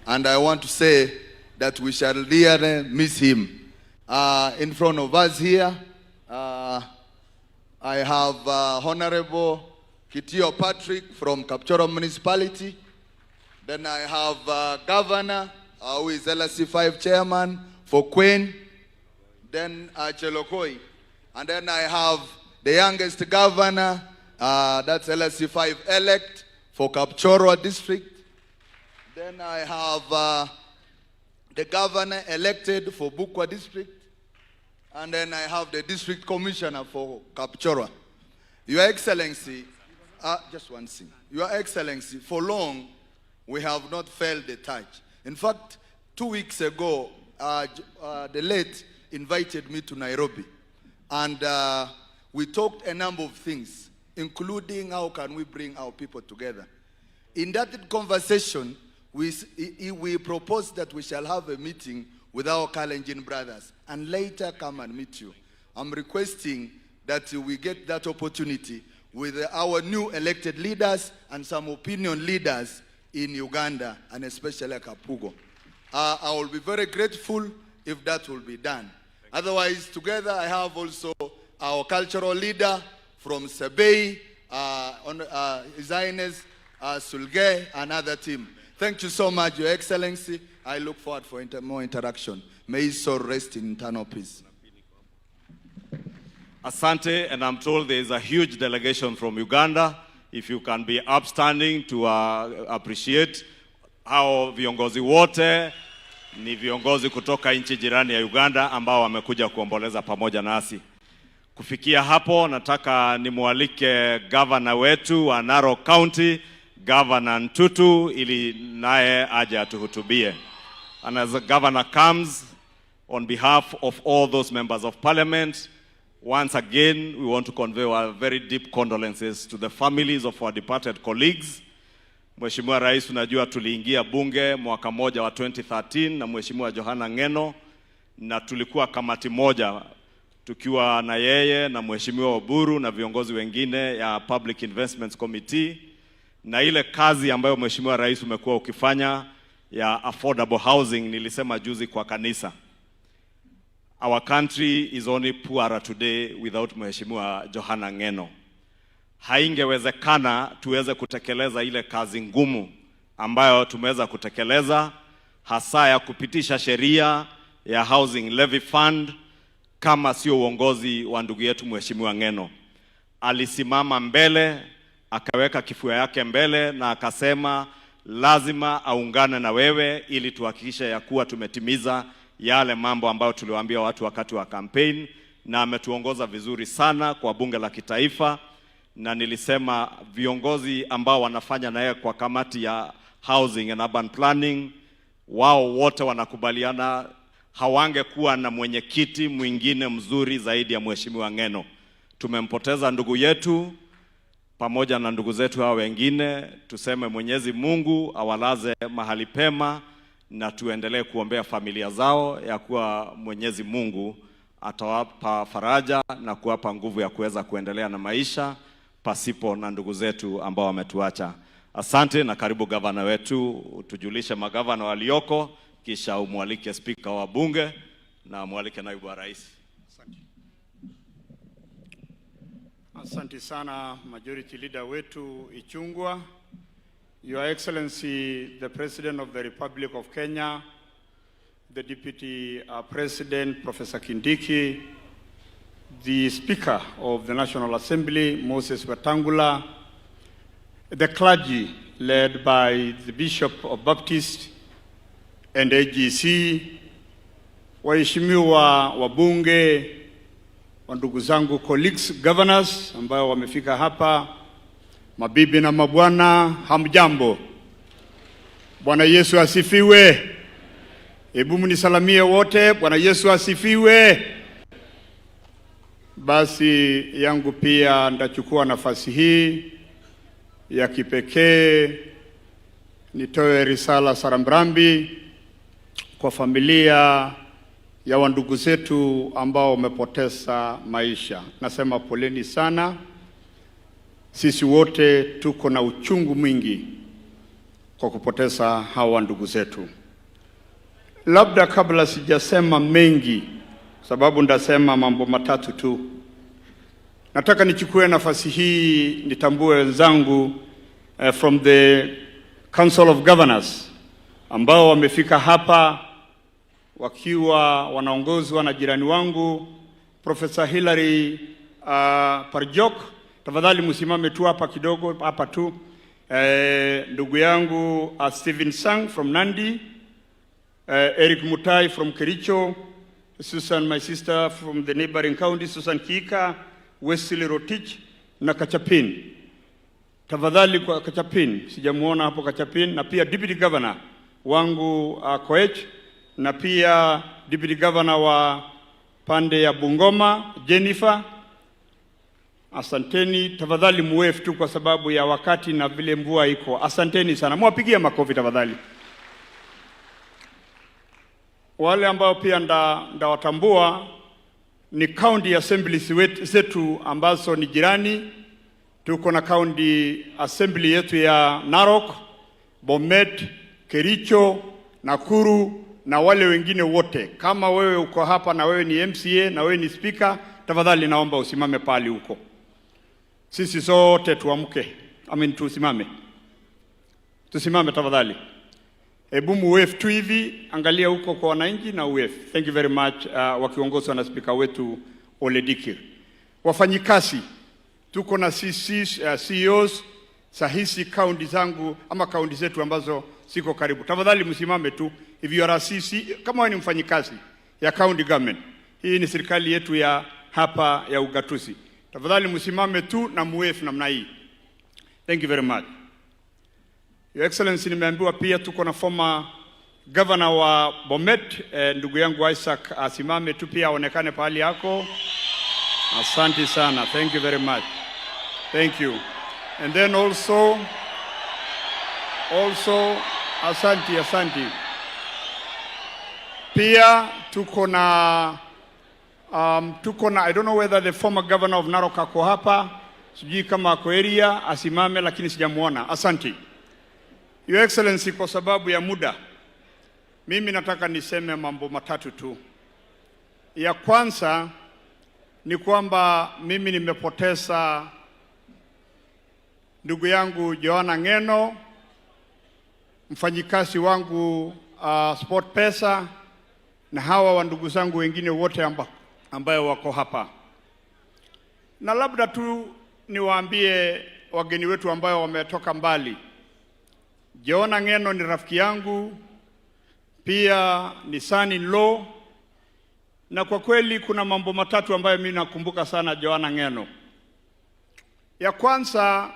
S13: and I want to say that we shall dearly miss him. In front of us here, I have Honorable Kitio Patrick from Kapchorwa Municipality. Then I have Governor, who is LSC5 chairman for Queen. Then Chelokoi. And then I have the youngest governor, that's LSC5 elect for Kapchorwa district. Then I have the governor elected for Bukwa district. And then I have the district commissioner for Kapchorwa. Your Excellency, just one thing. Your Excellency, for long, we have not felt the touch. In fact, 2 weeks ago, the late invited me to Nairobi. And we talked a number of things, including how can we bring our people together. In that conversation, we proposed that we shall have a meeting with our Kalenjin brothers and later come and meet you. I'm requesting that we get that opportunity with our new elected leaders and some opinion leaders in Uganda and especially Kapugo. I will be very grateful if that will be done. Otherwise, together I have also our cultural leader from Sebei, His Highness Sulge, another team. Thank you so much, Your Excellency. I look forward for more interaction. May his soul rest in eternal peace.
S9: Asante, and I'm told there is a huge delegation from Uganda. If you can be upstanding to appreciate hao viongozi wote ni viongozi kutoka nchi jirani ya Uganda ambao wamekuja kuomboleza pamoja nasi. Kufikia hapo, nataka nimwalike gavana wetu wa Narok County, Governor Ntutu, ili naye aje atuhutubie. And as the governor comes, on behalf of all those members of parliament, once again, we want to convey our very deep condolences to the families of our departed colleagues. Mheshimiwa Rais, unajua tuliingia bunge mwaka moja wa 2013 na Mheshimiwa Johana Ng'eno na tulikuwa kamati moja tukiwa na yeye na Mheshimiwa Oburu na viongozi wengine ya Public Investments Committee, na ile kazi ambayo Mheshimiwa Rais umekuwa ukifanya ya affordable housing, nilisema juzi kwa kanisa. Our country is only poorer today without Mheshimiwa Johana Ng'eno. Haingewezekana tuweze kutekeleza ile kazi ngumu ambayo tumeweza kutekeleza, hasa ya kupitisha sheria ya Housing Levy Fund kama sio uongozi wa ndugu yetu Mheshimiwa Ng'eno. Alisimama mbele, akaweka kifua yake mbele na akasema lazima aungane na wewe ili tuhakikishe ya kuwa tumetimiza yale mambo ambayo tuliwaambia watu wakati wa campaign, na ametuongoza vizuri sana kwa bunge la kitaifa, na nilisema viongozi ambao wanafanya na yeye kwa kamati ya Housing and Urban Planning, wao wote wanakubaliana hawangekuwa na mwenyekiti mwingine mzuri zaidi ya Mheshimiwa Ng'eno. Tumempoteza ndugu yetu pamoja na ndugu zetu hao wengine, tuseme Mwenyezi Mungu awalaze mahali pema na tuendelee kuombea familia zao ya kuwa Mwenyezi Mungu atawapa faraja na kuwapa nguvu ya kuweza kuendelea na maisha pasipo na ndugu zetu ambao wametuacha. Asante na karibu gavana wetu, utujulishe magavana walioko, kisha umwalike spika wa bunge na mwalike naibu wa rais.
S14: Asante sana Majority Leader wetu Ichung'wah. Your Excellency, the President of the Republic of Kenya, the Deputy President, Professor Kindiki, the Speaker of the National Assembly, Moses Wetangula, the clergy led by the Bishop of Baptist and AGC, waheshimiwa wabunge, wa ndugu zangu colleagues governors ambao wamefika hapa, mabibi na mabwana, hamjambo. Bwana Yesu asifiwe. Hebu mnisalamie wote. Bwana Yesu asifiwe. Basi yangu pia nitachukua nafasi hii ya kipekee nitoe risala sarambirambi kwa familia ya wandugu zetu ambao wamepoteza maisha. Nasema poleni sana. Sisi wote tuko na uchungu mwingi kwa kupoteza hawa ndugu zetu. Labda kabla sijasema mengi, sababu ndasema mambo matatu tu, nataka nichukue nafasi hii nitambue wenzangu from the Council of Governors ambao wamefika hapa wakiwa wanaongozwa na jirani wangu Professor Hilary Parjok, tafadhali msimame tu hapa kidogo, hapa tu. Ndugu yangu Stephen Sang from Nandi, Eric Mutai from Kericho, Susan, my sister from the neighboring county, Susan Kika, Wesley Rotich na Kachapin. Tafadhali kwa Kachapin, sijamuona hapo Kachapin, na pia deputy governor wangu Koech, na pia deputy governor wa pande ya Bungoma Jennifer. Asanteni, tafadhali muwave tu kwa sababu ya wakati na vile mvua iko. Asanteni sana, mwapigie makofi tafadhali. Wale ambao pia ndawatambua ni county assemblies zetu ambazo ni jirani. Tuko na county assembly yetu ya Narok, Bomet, Kericho, Nakuru na wale wengine wote. Kama wewe uko hapa na wewe ni MCA na wewe ni speaker, tafadhali naomba usimame pale huko. Sisi sote tuamke. I mean, tusimame. Tusimame tafadhali. Hebu muwave tu hivi, angalia huko kwa wananchi na wave. Thank you very much, wakiongozwa na spika wetu Ole Dikir. Wafanyikazi, tuko na CCs, CEOs sahisi kaunti zangu ama kaunti zetu ambazo ziko karibu. Tafadhali msimame tu if you are a CC, kama wewe ni mfanyikazi ya county government. Hii ni serikali yetu ya hapa ya ugatuzi. Tafadhali msimame tu na muwave namna hii. Thank you very much. Your Excellency, nimeambiwa pia tuko na former governor wa Bomet, ndugu yangu Isaac asimame tu pia aonekane pahali yako. Asante sana. Thank you very much. Thank you. And then also asante, asante. Pia tuko na I don't know whether the former governor of Narok ako hapa, sijui kama ako area, asimame, lakini sijamuona. Asante. Your Excellency, kwa sababu ya muda, mimi nataka niseme mambo matatu tu. Ya kwanza ni kwamba mimi nimepoteza ndugu yangu Joanna Ng'eno, mfanyikazi wangu Sport Pesa na hawa wa ndugu zangu wengine wote ambayo wako hapa, na labda tu niwaambie wageni wetu ambayo wametoka mbali. Joanna Ng'eno ni rafiki yangu, pia ni son in law, na kwa kweli kuna mambo matatu ambayo mimi nakumbuka sana Joanna Ng'eno. Ya kwanza,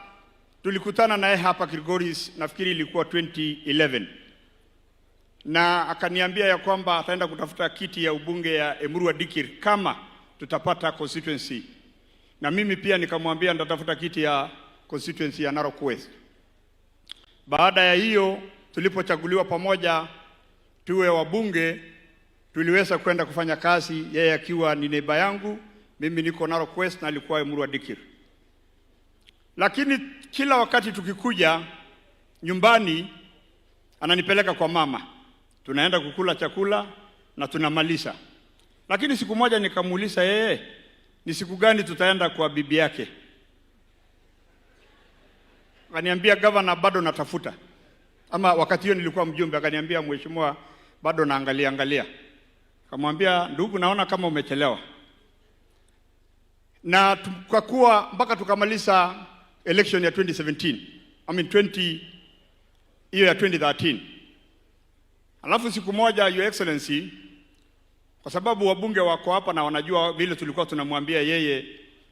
S14: tulikutana naye hapa Kilgoris, nafikiri ilikuwa 2011, na akaniambia ya kwamba ataenda kutafuta kiti ya ubunge ya Emurua Dikir kama tutapata constituency, na mimi pia nikamwambia nitatafuta kiti ya constituency ya Narok West. Baada ya hiyo, tulipochaguliwa pamoja tuwe wabunge, tuliweza kwenda kufanya kazi, yeye akiwa ni neighbour yangu, mimi niko Narok West na alikuwa Emurua Dikir. Lakini kila wakati tukikuja nyumbani ananipeleka kwa mama, tunaenda kukula chakula na tunamaliza. Lakini siku moja nikamuuliza yeye, ni siku gani tutaenda kwa bibi yake? Akaniambia, "Gavana, bado natafuta." Ama wakati hiyo nilikuwa mjumbe, akaniambia, "Mheshimiwa, bado naangalia angalia." Kamwambia, "Ndugu, naona kama umechelewa." Na tukakuwa mpaka tukamaliza election ya 2017, I mean 20 hiyo ya 2013. Alafu siku moja, Your Excellency, kwa sababu wabunge wako hapa na wanajua vile tulikuwa tunamwambia yeye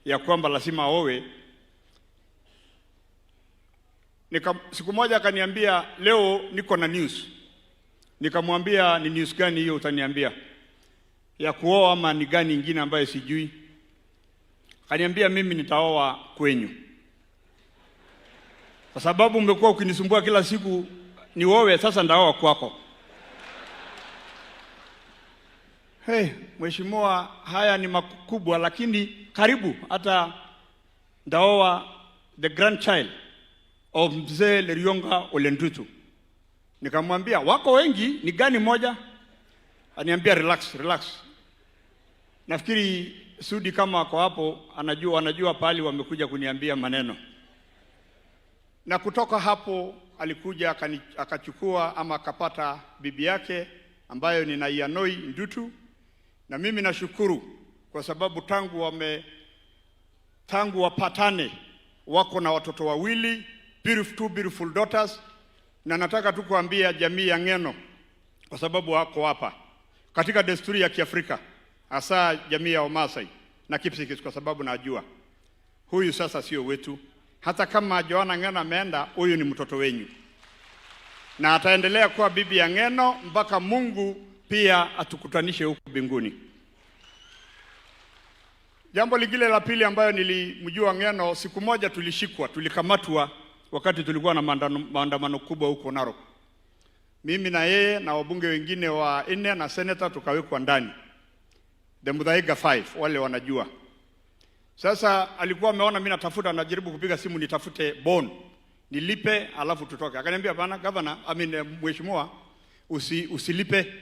S14: ya kwamba lazima aowe. Siku moja akaniambia, "Leo niko na news." Nikamwambia, "Ni news gani hiyo utaniambia? Ya kuoa ama ni gani ingine ambayo sijui?" Akaniambia, "Mimi nitaoa kwenyu. Kwa sababu umekuwa ukinisumbua kila siku niowe, sasa ndaoa kwako." Hey, mheshimiwa, haya ni makubwa, lakini karibu hata ndaoa the grandchild of mzee Lerionga Ole Ntutu. Nikamwambia, "Wako wengi, ni gani moja?" Aniambia, "Relax, relax." Nafikiri Sudi kama ako hapo anajua pahali wamekuja kuniambia maneno. Na kutoka hapo alikuja akachukua ama akapata bibi yake ambayo ni Naianoi Ndutu, na mimi nashukuru kwa sababu tangu Tangu wapatane wako na watoto wawili, beautiful, two beautiful daughters, na nataka tu kuambia jamii ya Ng'eno, kwa sababu wako hapa katika desturi ya Kiafrika, hasa jamii ya Wamasai na Kipsigis, kwa sababu najua huyu sasa sio wetu. Hata kama Joana Ng'eno ameenda, huyu ni mtoto wenyu na ataendelea kuwa bibi ya Ng'eno mpaka Mungu pia atukutanishe huko mbinguni. Jambo lingine la pili ambayo nilimjua Ng'eno, siku moja tulishikwa, tulikamatwa wakati tulikuwa na maandamano kubwa huko Narok. Mimi na yeye na wabunge wengine wa nne na senator tukawekwa ndani, the Muthaiga Five, wale wanajua. Sasa alikuwa ameona mimi natafuta, najaribu kupiga simu nitafute bond nilipe, alafu tutoke. Akaniambia, bana governor, I mean, mheshimiwa, usilipe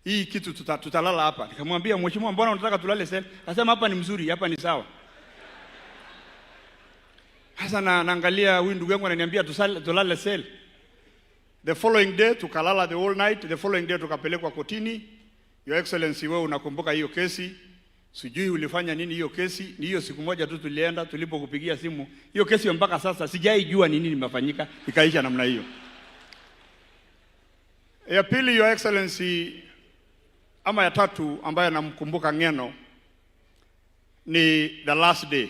S14: hii kitu, tutalala hapa. Nikamwambia, mheshimiwa, mbona unataka tulale cell? Akasema hapa ni mzuri, hapa ni sawa. Sasa naangalia huyu ndugu yangu ananiambia tulale cell. The following day tukalala the whole night. The following day tukapelekwa kotini. Your Excellency, wewe unakumbuka hiyo kesi, sijui ulifanya nini hiyo kesi. Ni hiyo siku moja tu tulienda, tulipokupigia simu. Hiyo kesi mpaka sasa sijaijua ni nini imefanyika, ikaisha namna hiyo. Ya pili, Your Excellency, ama ya tatu ambayo namkumbuka Ng'eno ni the last day.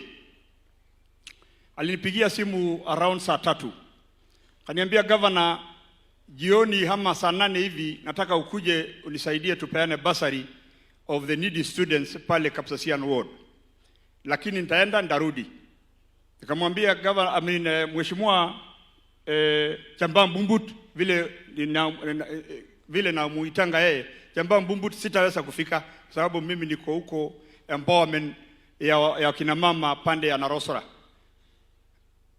S14: Alinipigia simu around saa 3, kaniambia, governor, jioni ama saa 8 hivi nataka ukuje unisaidie tupeane bursary of the needy students pale Kapsasian Ward, lakini nitaenda ndarudi. Nikamwambia governor, I mean, mheshimiwa Chamba Mbumbut vile namuitanga yeye Chamba Mbumbut, sitaweza kufika kwa sababu mimi niko huko empowerment ya kina mama pande ya Narosora.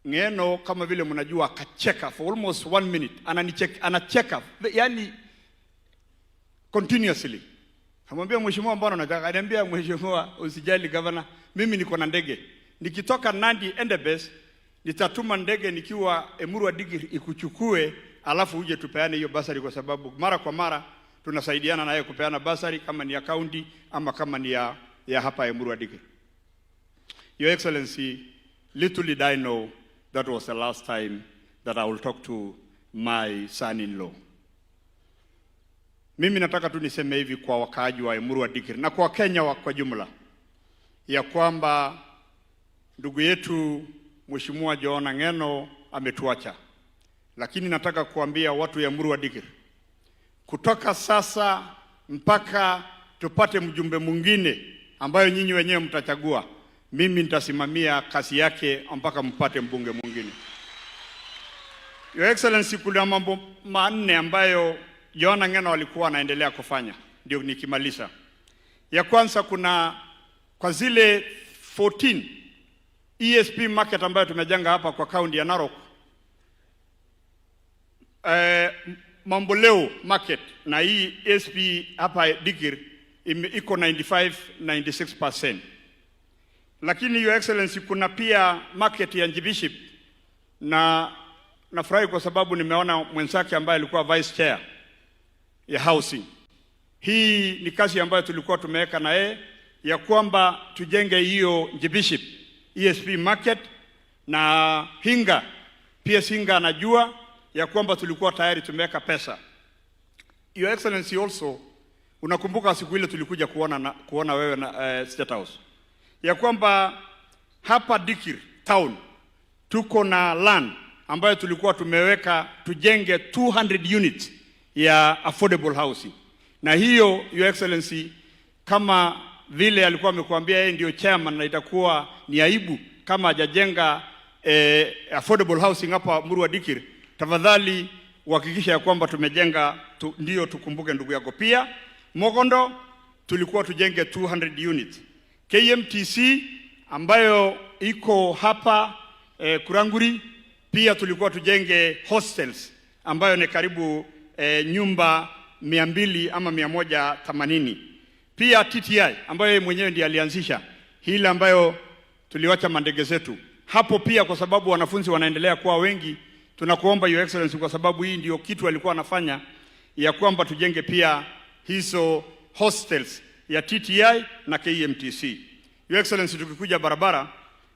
S14: Ng'eno kama vile mnajua akacheka for almost one minute, ananicheka, anacheka yani continuously. Kamwambia, mheshimiwa, mbona unataka? Ananiambia, mheshimiwa, usijali governor, mimi niko na ndege. Nikitoka Nandi Endebess nitatuma ndege nikiwa Emurua Dikirr ikuchukue, alafu uje tupeane hiyo bursary, kwa sababu mara kwa mara tunasaidiana naye kupeana bursary kama ni ya county ama kama ni ya hapa Emurua Dikirr. Your Excellency, little did I know that was the last time that I will talk to my son-in-law. Mimi nataka tu niseme hivi kwa wakaaji wa Emurua Dikirr na kwa Wakenya kwa jumla ya kwamba ndugu yetu Mheshimiwa Johana Ng'eno ametuacha, lakini nataka kuambia watu ya Emurua Dikirr, kutoka sasa mpaka tupate mjumbe mwingine ambayo nyinyi wenyewe mtachagua, mimi nitasimamia kazi yake mpaka mpate mbunge mwingine. Your Excellency, kuna mambo manne ambayo Johana Ng'eno alikuwa anaendelea kufanya, ndio nikimaliza. Ya kwanza, kuna kwa zile 14 ESP market ambayo tumejenga hapa kwa kaunti ya Narok, Mamboleo market na hii ESP hapa Dikirr iko 95 96%. Lakini Your Excellency, kuna pia market ya Njibiship na nafurahi kwa sababu nimeona mwenzake ambaye alikuwa vice chair ya housing. Hii ni kazi ambayo tulikuwa tumeweka na yeye ya kwamba tujenge hiyo Njibiship ESP market na Hinga. PS Hinga anajua ya kwamba tulikuwa tayari tumeweka pesa. Your Excellency, also unakumbuka siku ile tulikuja kuona wewe na State House ya kwamba hapa Dikirr town tuko na land ambayo tulikuwa tumeweka tujenge 200 units ya affordable housing, na hiyo Your Excellency, kama vile alikuwa amekuambia yeye ndio chairman, na itakuwa ni aibu kama hajajenga affordable housing hapa Murua Dikirr. Tafadhali uhakikisha ya kwamba tumejenga ndio tukumbuke ndugu yako. Pia Mogondo tulikuwa tujenge 200 units. KMTC ambayo iko hapa Kuranguri pia tulikuwa tujenge hostels ambayo ni karibu nyumba 200 ama 180. Pia TTI ambayo yeye mwenyewe ndiye alianzisha hili ambayo tuliwacha mandege zetu hapo pia, kwa sababu wanafunzi wanaendelea kuwa wengi, tunakuomba Your Excellency, kwa sababu hii ndio kitu alikuwa anafanya ya kwamba tujenge pia hizo hostels ya TTI na KMTC. Your Excellency, tukikuja barabara,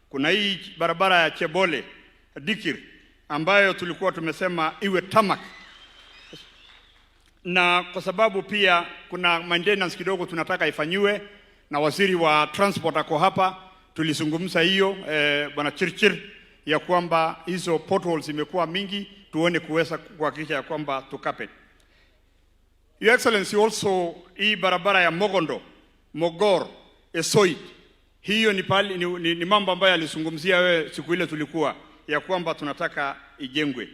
S14: Kuna hii barabara ya Chebole Dikir ambayo tulikuwa tumesema iwe tarmac, na kwa sababu pia kuna maintenance kidogo tunataka ifanyiwe, na waziri wa transport ako hapa, tulizungumza hiyo bwana Chirchir, ya kwamba hizo potholes zimekuwa mingi, tuone kuweza kuhakikisha ya kwamba tukape. Your Excellency, also hii barabara ya Mogondo, Mogor, Esoit, hiyo ni, pali, ni mambo ambayo alizungumzia wewe siku ile tulikuwa ya kwamba tunataka ijengwe.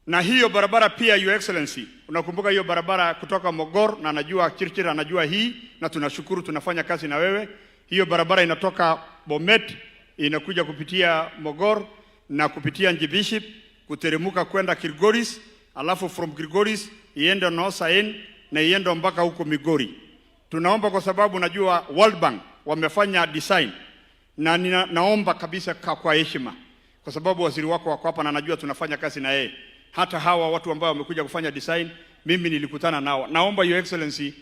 S14: Na hiyo barabara pia, Your Excellency, unakumbuka hiyo barabara kutoka Mogor, na najua Chirchir anajua hii, na tunashukuru tunafanya kazi na wewe. Hiyo barabara inatoka Bomet inakuja kupitia Mogor na kupitia Njibiship kuteremuka kwenda Kilgoris, alafu from Kilgoris iende Noosaen na iende mpaka huko Migori. Tunaomba kwa sababu najua World Bank wamefanya design na naomba kabisa kwa heshima, kwa sababu waziri wako wako hapa na najua tunafanya kazi na yeye. Hata hawa watu ambao wamekuja kufanya design, mimi nilikutana nao. Naomba Your Excellency,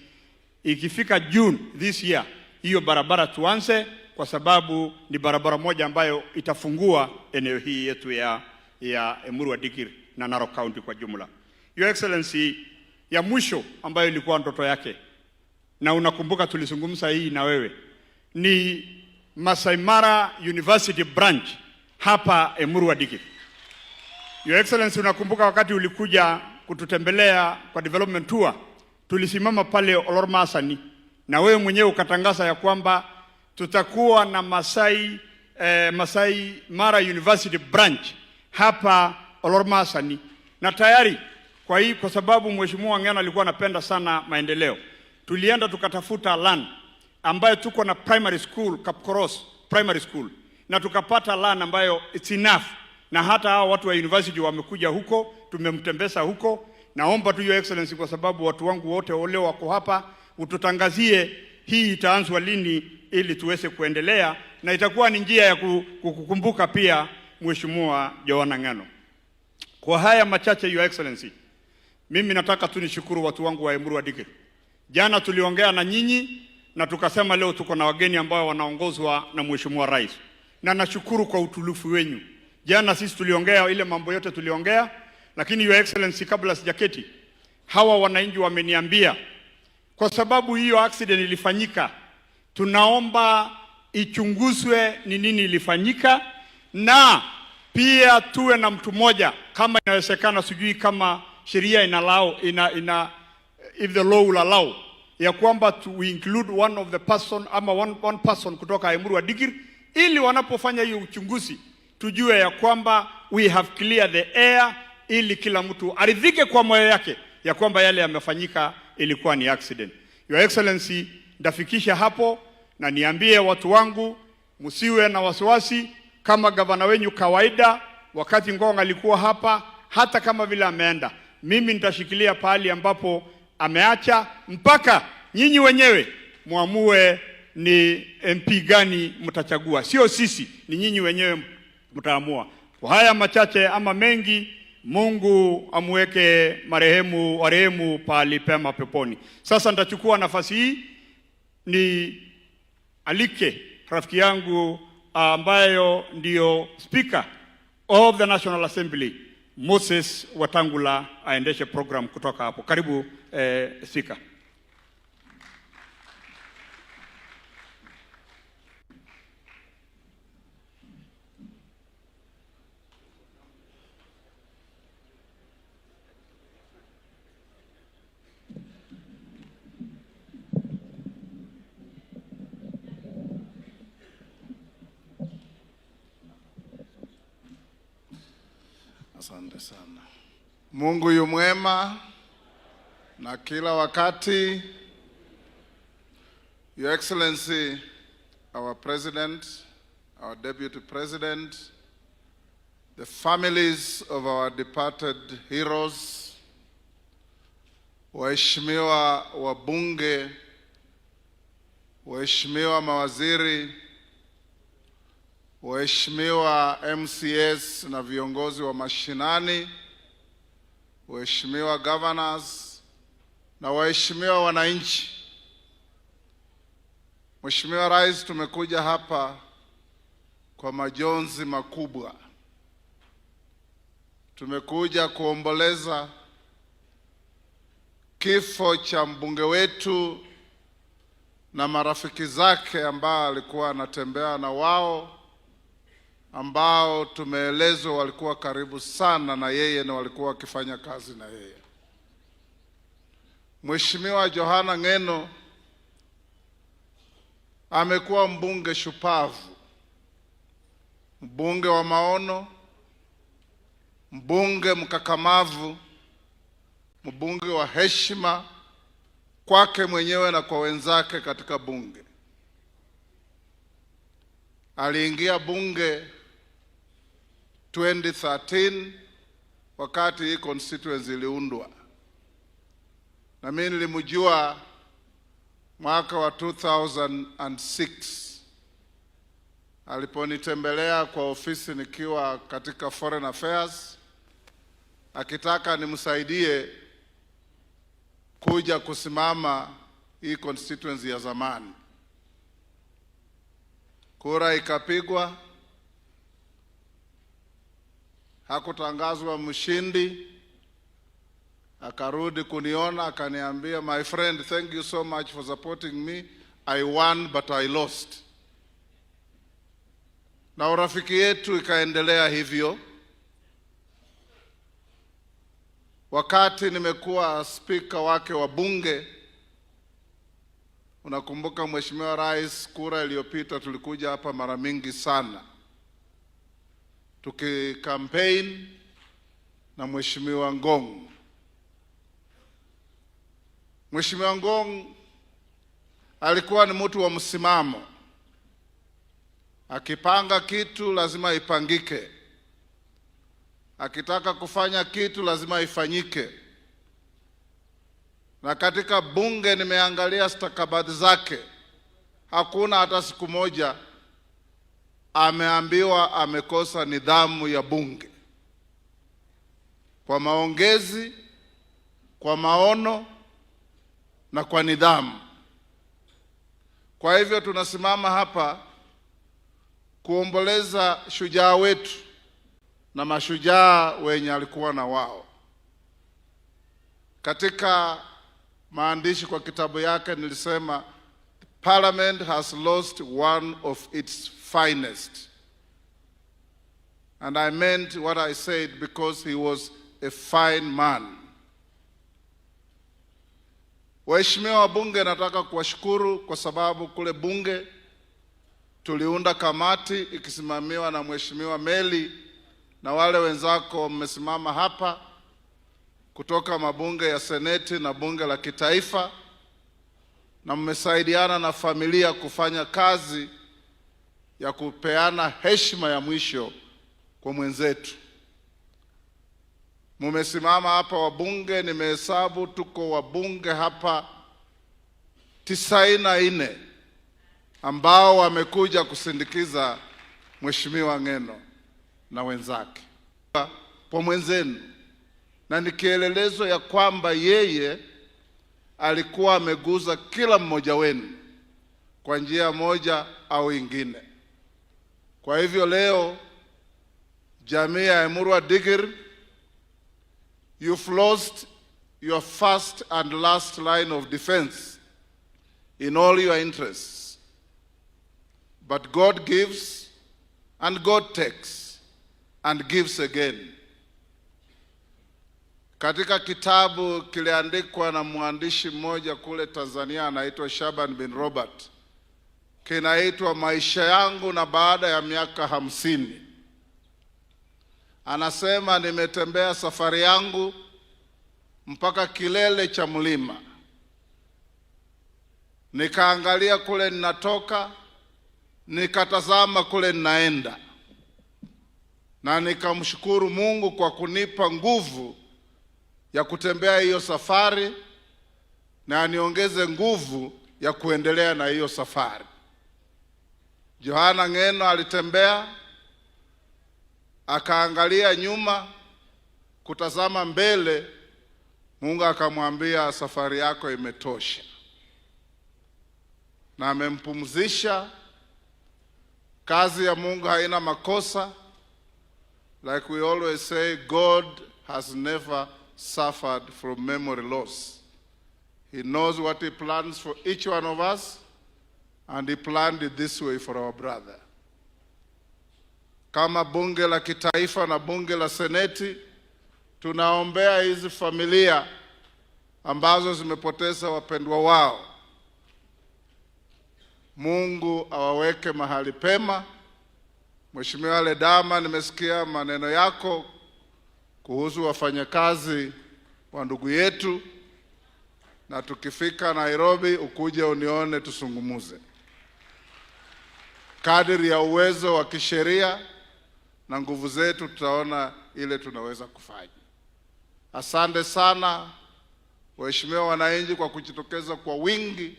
S14: ikifika June this year hiyo barabara tuanze, kwa sababu ni barabara moja ambayo itafungua eneo hii yetu ya Emurua Dikirr na Narok County kwa jumla. Your Excellency, ya mwisho ambayo ilikuwa ndoto yake, na unakumbuka tulizungumza hii na wewe, ni Masai Mara University branch hapa Emurua Dikirr. Your Excellency, unakumbuka wakati ulikuja kututembelea kwa development tour, tulisimama pale Olormasani na wewe mwenyewe ukatangaza ya kwamba tutakuwa na Masai Mara University branch hapa Olormasani, na tayari kwa hii, kwa sababu Mheshimiwa Ng'eno alikuwa anapenda sana maendeleo, tulienda tukatafuta land ambayo tuko na primary school Kapkoros Primary School, na tukapata land ambayo it's enough, na hata hao watu wa university wamekuja huko, tumemtembeza huko. Naomba tu Your Excellency, kwa sababu watu wangu wote wale wako hapa, ututangazie hii itaanzwa lini ili tuweze kuendelea, na itakuwa ni njia ya kukumbuka pia Mheshimiwa Johana Ng'eno. Kwa haya machache, Your Excellency, mimi nataka tu nishukuru watu wangu wa Emurua Dikirr. Jana tuliongea na nyinyi na tukasema leo tuko na wageni ambao wanaongozwa na Mheshimiwa Rais, na nashukuru kwa utulivu wenyu. Jana sisi tuliongea ile mambo yote tuliongea, lakini Your Excellency, kabla sijaketi, hawa wananchi wameniambia kwa sababu hiyo accident ilifanyika, tunaomba ichunguzwe ni nini ilifanyika, na pia tuwe na mtu mmoja kama inawezekana, sijui kama sheria ina allow, ina if the law will allow ya kwamba to we include one of the person ama one person kutoka Emurua Dikirr ili wanapofanya hiyo uchunguzi tujue ya kwamba we have clear the air, ili kila mtu aridhike kwa moyo yake ya kwamba yale yamefanyika ilikuwa ni accident. Your Excellency, ndafikisha hapo na niambie watu wangu msiwe na wasiwasi. Kama gavana wenyu kawaida, wakati Ngong alikuwa hapa, hata kama vile ameenda, mimi nitashikilia pahali ambapo ameacha mpaka nyinyi wenyewe muamue ni MP gani mtachagua. Sio sisi, ni nyinyi wenyewe mtaamua. Kwa haya machache ama mengi, Mungu amweke marehemu warehemu pahali pema peponi. Sasa nitachukua nafasi hii ni alike rafiki yangu ambayo ndio Speaker of the National Assembly Moses Wetangula aendeshe program kutoka hapo. Karibu Speaker.
S15: Asante sana. Mungu yu mwema na kila wakati. Your Excellency, our President, our Deputy President, the families of our departed heroes, waheshimiwa wabunge, waheshimiwa mawaziri, waheshimiwa MCAs na viongozi wa mashinani, waheshimiwa governors na waheshimiwa wananchi. Mheshimiwa Rais, tumekuja hapa kwa majonzi makubwa. Tumekuja kuomboleza kifo cha mbunge wetu na marafiki zake ambao alikuwa anatembea na wao, ambao tumeelezwa walikuwa karibu sana na yeye na walikuwa wakifanya kazi na yeye. Mheshimiwa Johana Ng'eno amekuwa mbunge shupavu, mbunge wa maono, mbunge mkakamavu, mbunge wa heshima kwake mwenyewe na kwa wenzake katika bunge. Aliingia bunge 2013 wakati hii constituency iliundwa, na mimi nilimjua mwaka wa 2006 aliponitembelea kwa ofisi nikiwa katika Foreign Affairs, akitaka nimsaidie kuja kusimama hii constituency ya zamani. Kura ikapigwa, hakutangazwa mshindi. Akarudi kuniona akaniambia, "My friend, thank you so much for supporting me. I won but I lost." Na urafiki yetu ikaendelea hivyo. Wakati nimekuwa spika wake wa bunge, unakumbuka Mheshimiwa Rais, kura iliyopita tulikuja hapa mara mingi sana tuki-campaign na Mheshimiwa Ngong. Mheshimiwa Ngong alikuwa ni mtu wa msimamo, akipanga kitu lazima ipangike, akitaka kufanya kitu lazima ifanyike. Na katika bunge nimeangalia stakabadhi zake, hakuna hata siku moja ameambiwa amekosa nidhamu ya bunge. Kwa maongezi, kwa maono na kwa nidhamu. Kwa hivyo tunasimama hapa kuomboleza shujaa wetu na mashujaa wenye alikuwa na wao. Katika maandishi kwa kitabu yake nilisema Parliament has lost one of its finest. And I meant what I said because he was a fine man. Waheshimiwa wabunge, nataka kuwashukuru kwa sababu kule bunge tuliunda kamati ikisimamiwa na Mheshimiwa Meli na wale wenzako mmesimama hapa kutoka mabunge ya Seneti na bunge la kitaifa, na mmesaidiana na familia kufanya kazi ya kupeana heshima ya mwisho kwa mwenzetu. Mumesimama hapa wabunge, nimehesabu tuko wabunge hapa 94 ambao wamekuja kusindikiza Mheshimiwa Ng'eno na wenzake kwa mwenzenu, na ni kielelezo ya kwamba yeye alikuwa ameguza kila mmoja wenu kwa njia moja au ingine. Kwa hivyo leo jamii ya Emurua Dikirr, you've lost your first and last line of defense in all your interests. But God gives and God takes and gives again. Katika kitabu kiliandikwa na mwandishi mmoja kule Tanzania anaitwa Shaban bin Robert, kinaitwa Maisha yangu na baada ya miaka 50. Anasema nimetembea safari yangu mpaka kilele cha mlima, nikaangalia kule ninatoka, nikatazama kule ninaenda, na nikamshukuru Mungu kwa kunipa nguvu ya kutembea hiyo safari na aniongeze nguvu ya kuendelea na hiyo safari. Johana Ng'eno alitembea akaangalia nyuma kutazama mbele, Mungu akamwambia safari yako imetosha, na amempumzisha. Kazi ya Mungu haina makosa. Like we always say, God has never suffered from memory loss. He knows what he plans for each one of us, and he planned it this way for our brother. Kama bunge la kitaifa na bunge la seneti, tunaombea hizi familia ambazo zimepoteza wapendwa wao. Mungu awaweke mahali pema. Mheshimiwa Ledama, nimesikia maneno yako kuhusu wafanyakazi wa ndugu yetu, na tukifika Nairobi ukuje unione tusungumuze. Kadiri ya uwezo wa kisheria na nguvu zetu, tutaona ile tunaweza kufanya. Asante sana waheshimiwa wananchi kwa kujitokeza kwa wingi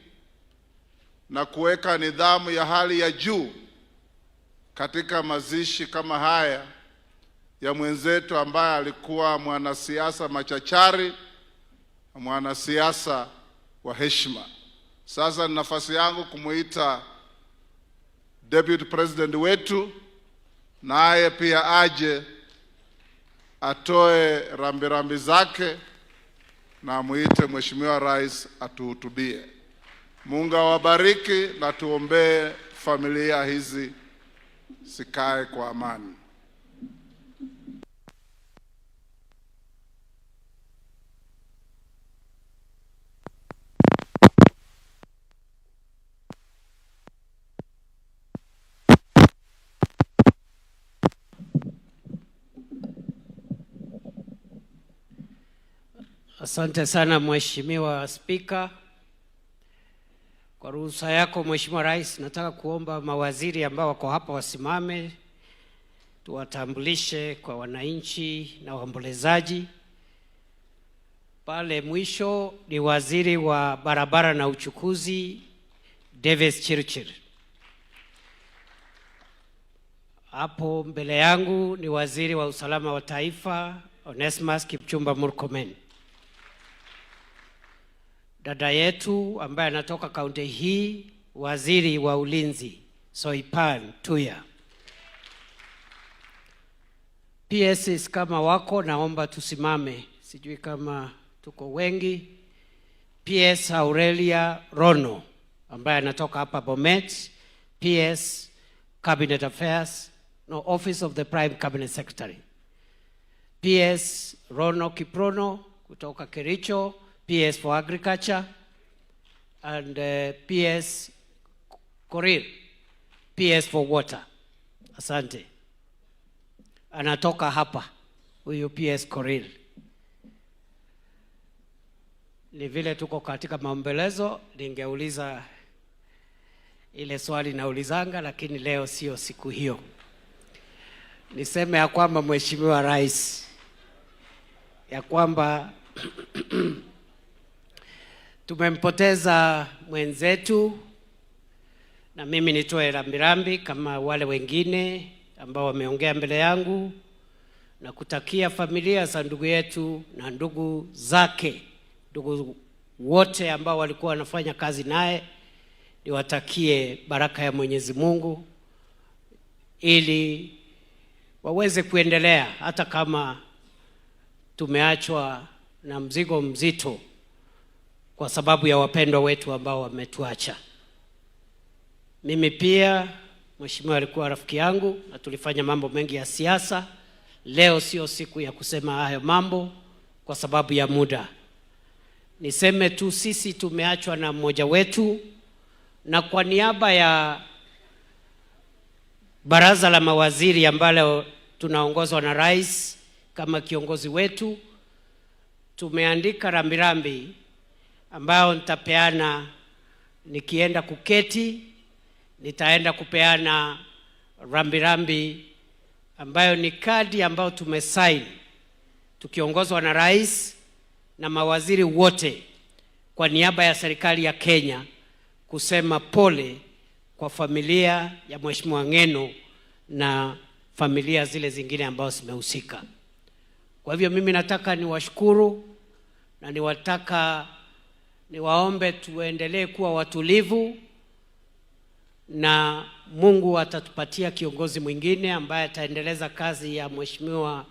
S15: na kuweka nidhamu ya hali ya juu katika mazishi kama haya ya mwenzetu ambaye alikuwa mwanasiasa machachari, mwanasiasa wa heshima. Sasa ni nafasi yangu kumuita Deputy President wetu naye pia aje atoe rambirambi zake na amuite Mheshimiwa Rais atuhutubie. Mungu awabariki na tuombee familia hizi zikae kwa amani.
S16: Asante sana Mheshimiwa Spika. Kwa ruhusa yako Mheshimiwa Rais, nataka kuomba mawaziri ambao wako hapa wasimame tuwatambulishe kwa wananchi na waombolezaji. Pale mwisho ni waziri wa barabara na uchukuzi Davis Chirchir. Hapo mbele yangu ni waziri wa usalama wa taifa Onesmus Kipchumba Murkomen. Dada yetu ambaye anatoka kaunti hii, waziri wa ulinzi Soipan Tuya. PSs kama wako, naomba tusimame, sijui kama tuko wengi. PS Aurelia Rono ambaye anatoka hapa Bomet, PS Cabinet Affairs, no, Office of the Prime Cabinet Secretary. PS Rono Kiprono kutoka Kericho, PS for Agriculture, and PS Korir, PS for Water. Asante. Anatoka hapa huyu PS Korir. Ni vile tuko katika maombolezo, ningeuliza ile swali naulizanga, lakini leo sio siku hiyo. Niseme ya kwamba Mheshimiwa Rais, ya kwamba tumempoteza mwenzetu, na mimi nitoe rambirambi kama wale wengine ambao wameongea mbele yangu, na kutakia familia za ndugu yetu na ndugu zake, ndugu wote ambao walikuwa wanafanya kazi naye, niwatakie baraka ya Mwenyezi Mungu ili waweze kuendelea hata kama tumeachwa na mzigo mzito kwa sababu ya wapendwa wetu ambao wametuacha. Mimi pia mheshimiwa alikuwa rafiki yangu na tulifanya mambo mengi ya siasa. Leo sio siku ya kusema hayo mambo kwa sababu ya muda. Niseme tu sisi tumeachwa na mmoja wetu, na kwa niaba ya baraza la mawaziri ambalo tunaongozwa na rais kama kiongozi wetu, tumeandika rambirambi ambayo nitapeana nikienda kuketi. Nitaenda kupeana rambirambi ambayo ni kadi ambayo tumesaini tukiongozwa na rais na mawaziri wote kwa niaba ya serikali ya Kenya kusema pole kwa familia ya Mheshimiwa Ng'eno na familia zile zingine ambazo zimehusika. Kwa hivyo mimi nataka niwashukuru na niwaombe tuendelee kuwa watulivu na Mungu atatupatia kiongozi mwingine ambaye ataendeleza kazi ya Mheshimiwa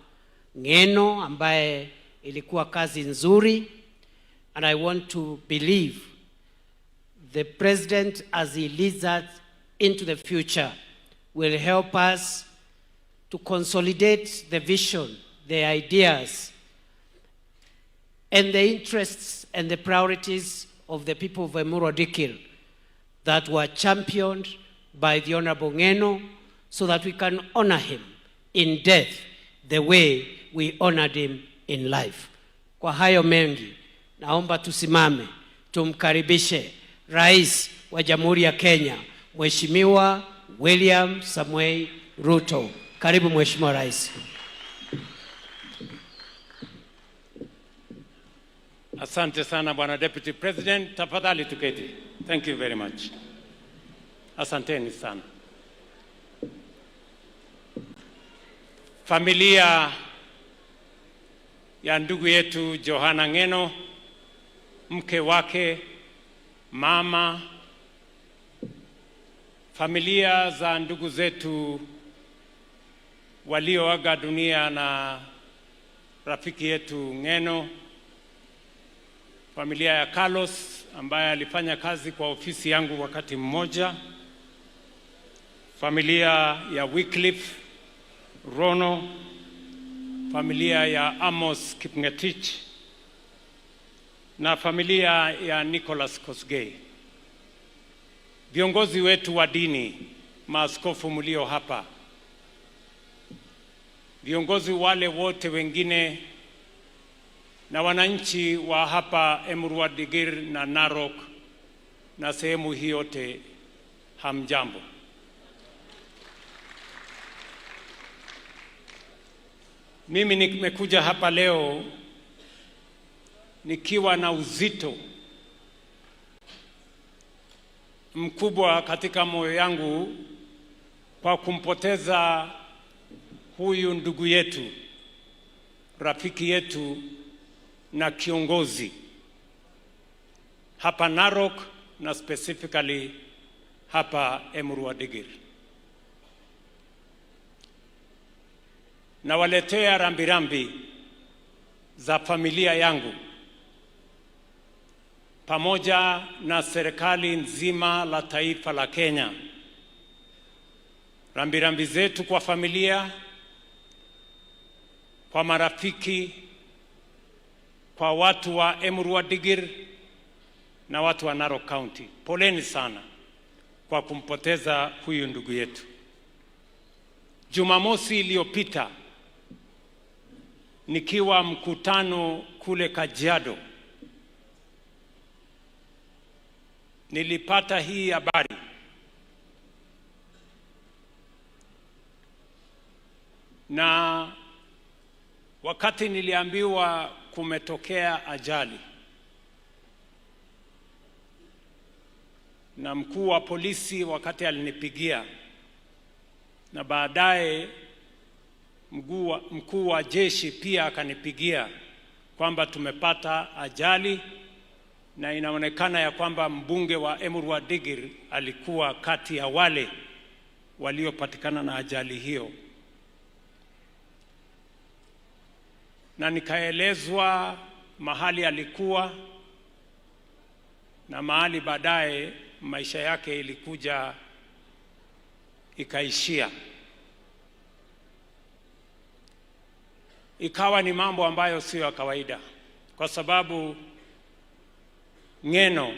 S16: Ng'eno ambaye ilikuwa kazi nzuri, and I want to believe the president, as he leads us into the future, will help us to consolidate the vision, the ideas, and the interests and the priorities of the people of Emurua Dikirr that were championed by the Honorable Ng'eno, so that we can honor him in death the way we honored him in life. Kwa hayo mengi, naomba tusimame tumkaribishe Rais wa Jamhuri ya Kenya, Mheshimiwa William Samoei Ruto. Karibu Mheshimiwa Rais.
S17: Asante sana, Bwana Deputy President. Tafadhali tuketi. Thank you very much. Asanteni sana. Familia ya ndugu yetu Johana Ng'eno, mke wake, mama, familia za ndugu zetu walioaga dunia na rafiki yetu Ng'eno, familia ya Carlos ambaye alifanya kazi kwa ofisi yangu wakati mmoja, familia ya Wycliffe Rono, familia ya Amos Kipngetich na familia ya Nicholas Kosgei. Viongozi wetu wa dini, maaskofu mlio hapa, viongozi wale wote wengine na wananchi wa hapa Emurua Dikirr na Narok na sehemu hii yote, hamjambo. Mimi nimekuja hapa leo nikiwa na uzito mkubwa katika moyo yangu kwa kumpoteza huyu ndugu yetu, rafiki yetu na kiongozi hapa Narok na specifically hapa Emurua Dikirr. Nawaletea rambirambi za familia yangu pamoja na serikali nzima la taifa la Kenya. Rambirambi zetu kwa familia, kwa marafiki, kwa watu wa Emurua Dikirr na watu wa Narok County. Poleni sana kwa kumpoteza huyu ndugu yetu. Jumamosi iliyopita nikiwa mkutano kule Kajiado, nilipata hii habari na wakati niliambiwa kumetokea ajali, na mkuu wa polisi wakati alinipigia, na baadaye mkuu wa jeshi pia akanipigia kwamba tumepata ajali na inaonekana ya kwamba mbunge wa Emurua Dikirr alikuwa kati ya wale waliopatikana na ajali hiyo. Na nikaelezwa mahali alikuwa na mahali baadaye maisha yake ilikuja ikaishia. Ikawa ni mambo ambayo sio ya kawaida, kwa sababu Ng'eno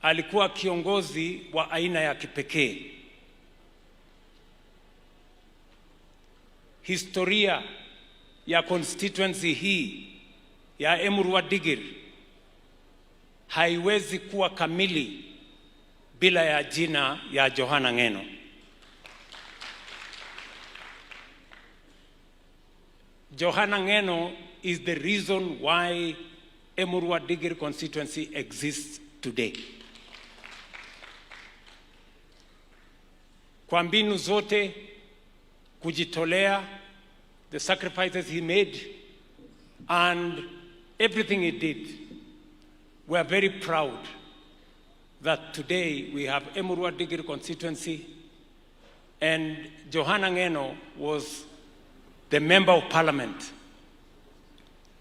S17: alikuwa kiongozi wa aina ya kipekee. Historia ya constituency hii ya Emurua Dikirr haiwezi kuwa kamili bila ya jina ya Johana Ng'eno. Johana Ng'eno is the reason why Emurua Dikirr constituency exists today. Kwa mbinu zote, kujitolea, the sacrifices he made, and everything he did, we are very proud that today we have Emurua Dikirr constituency, and Johana Ng'eno was the member of parliament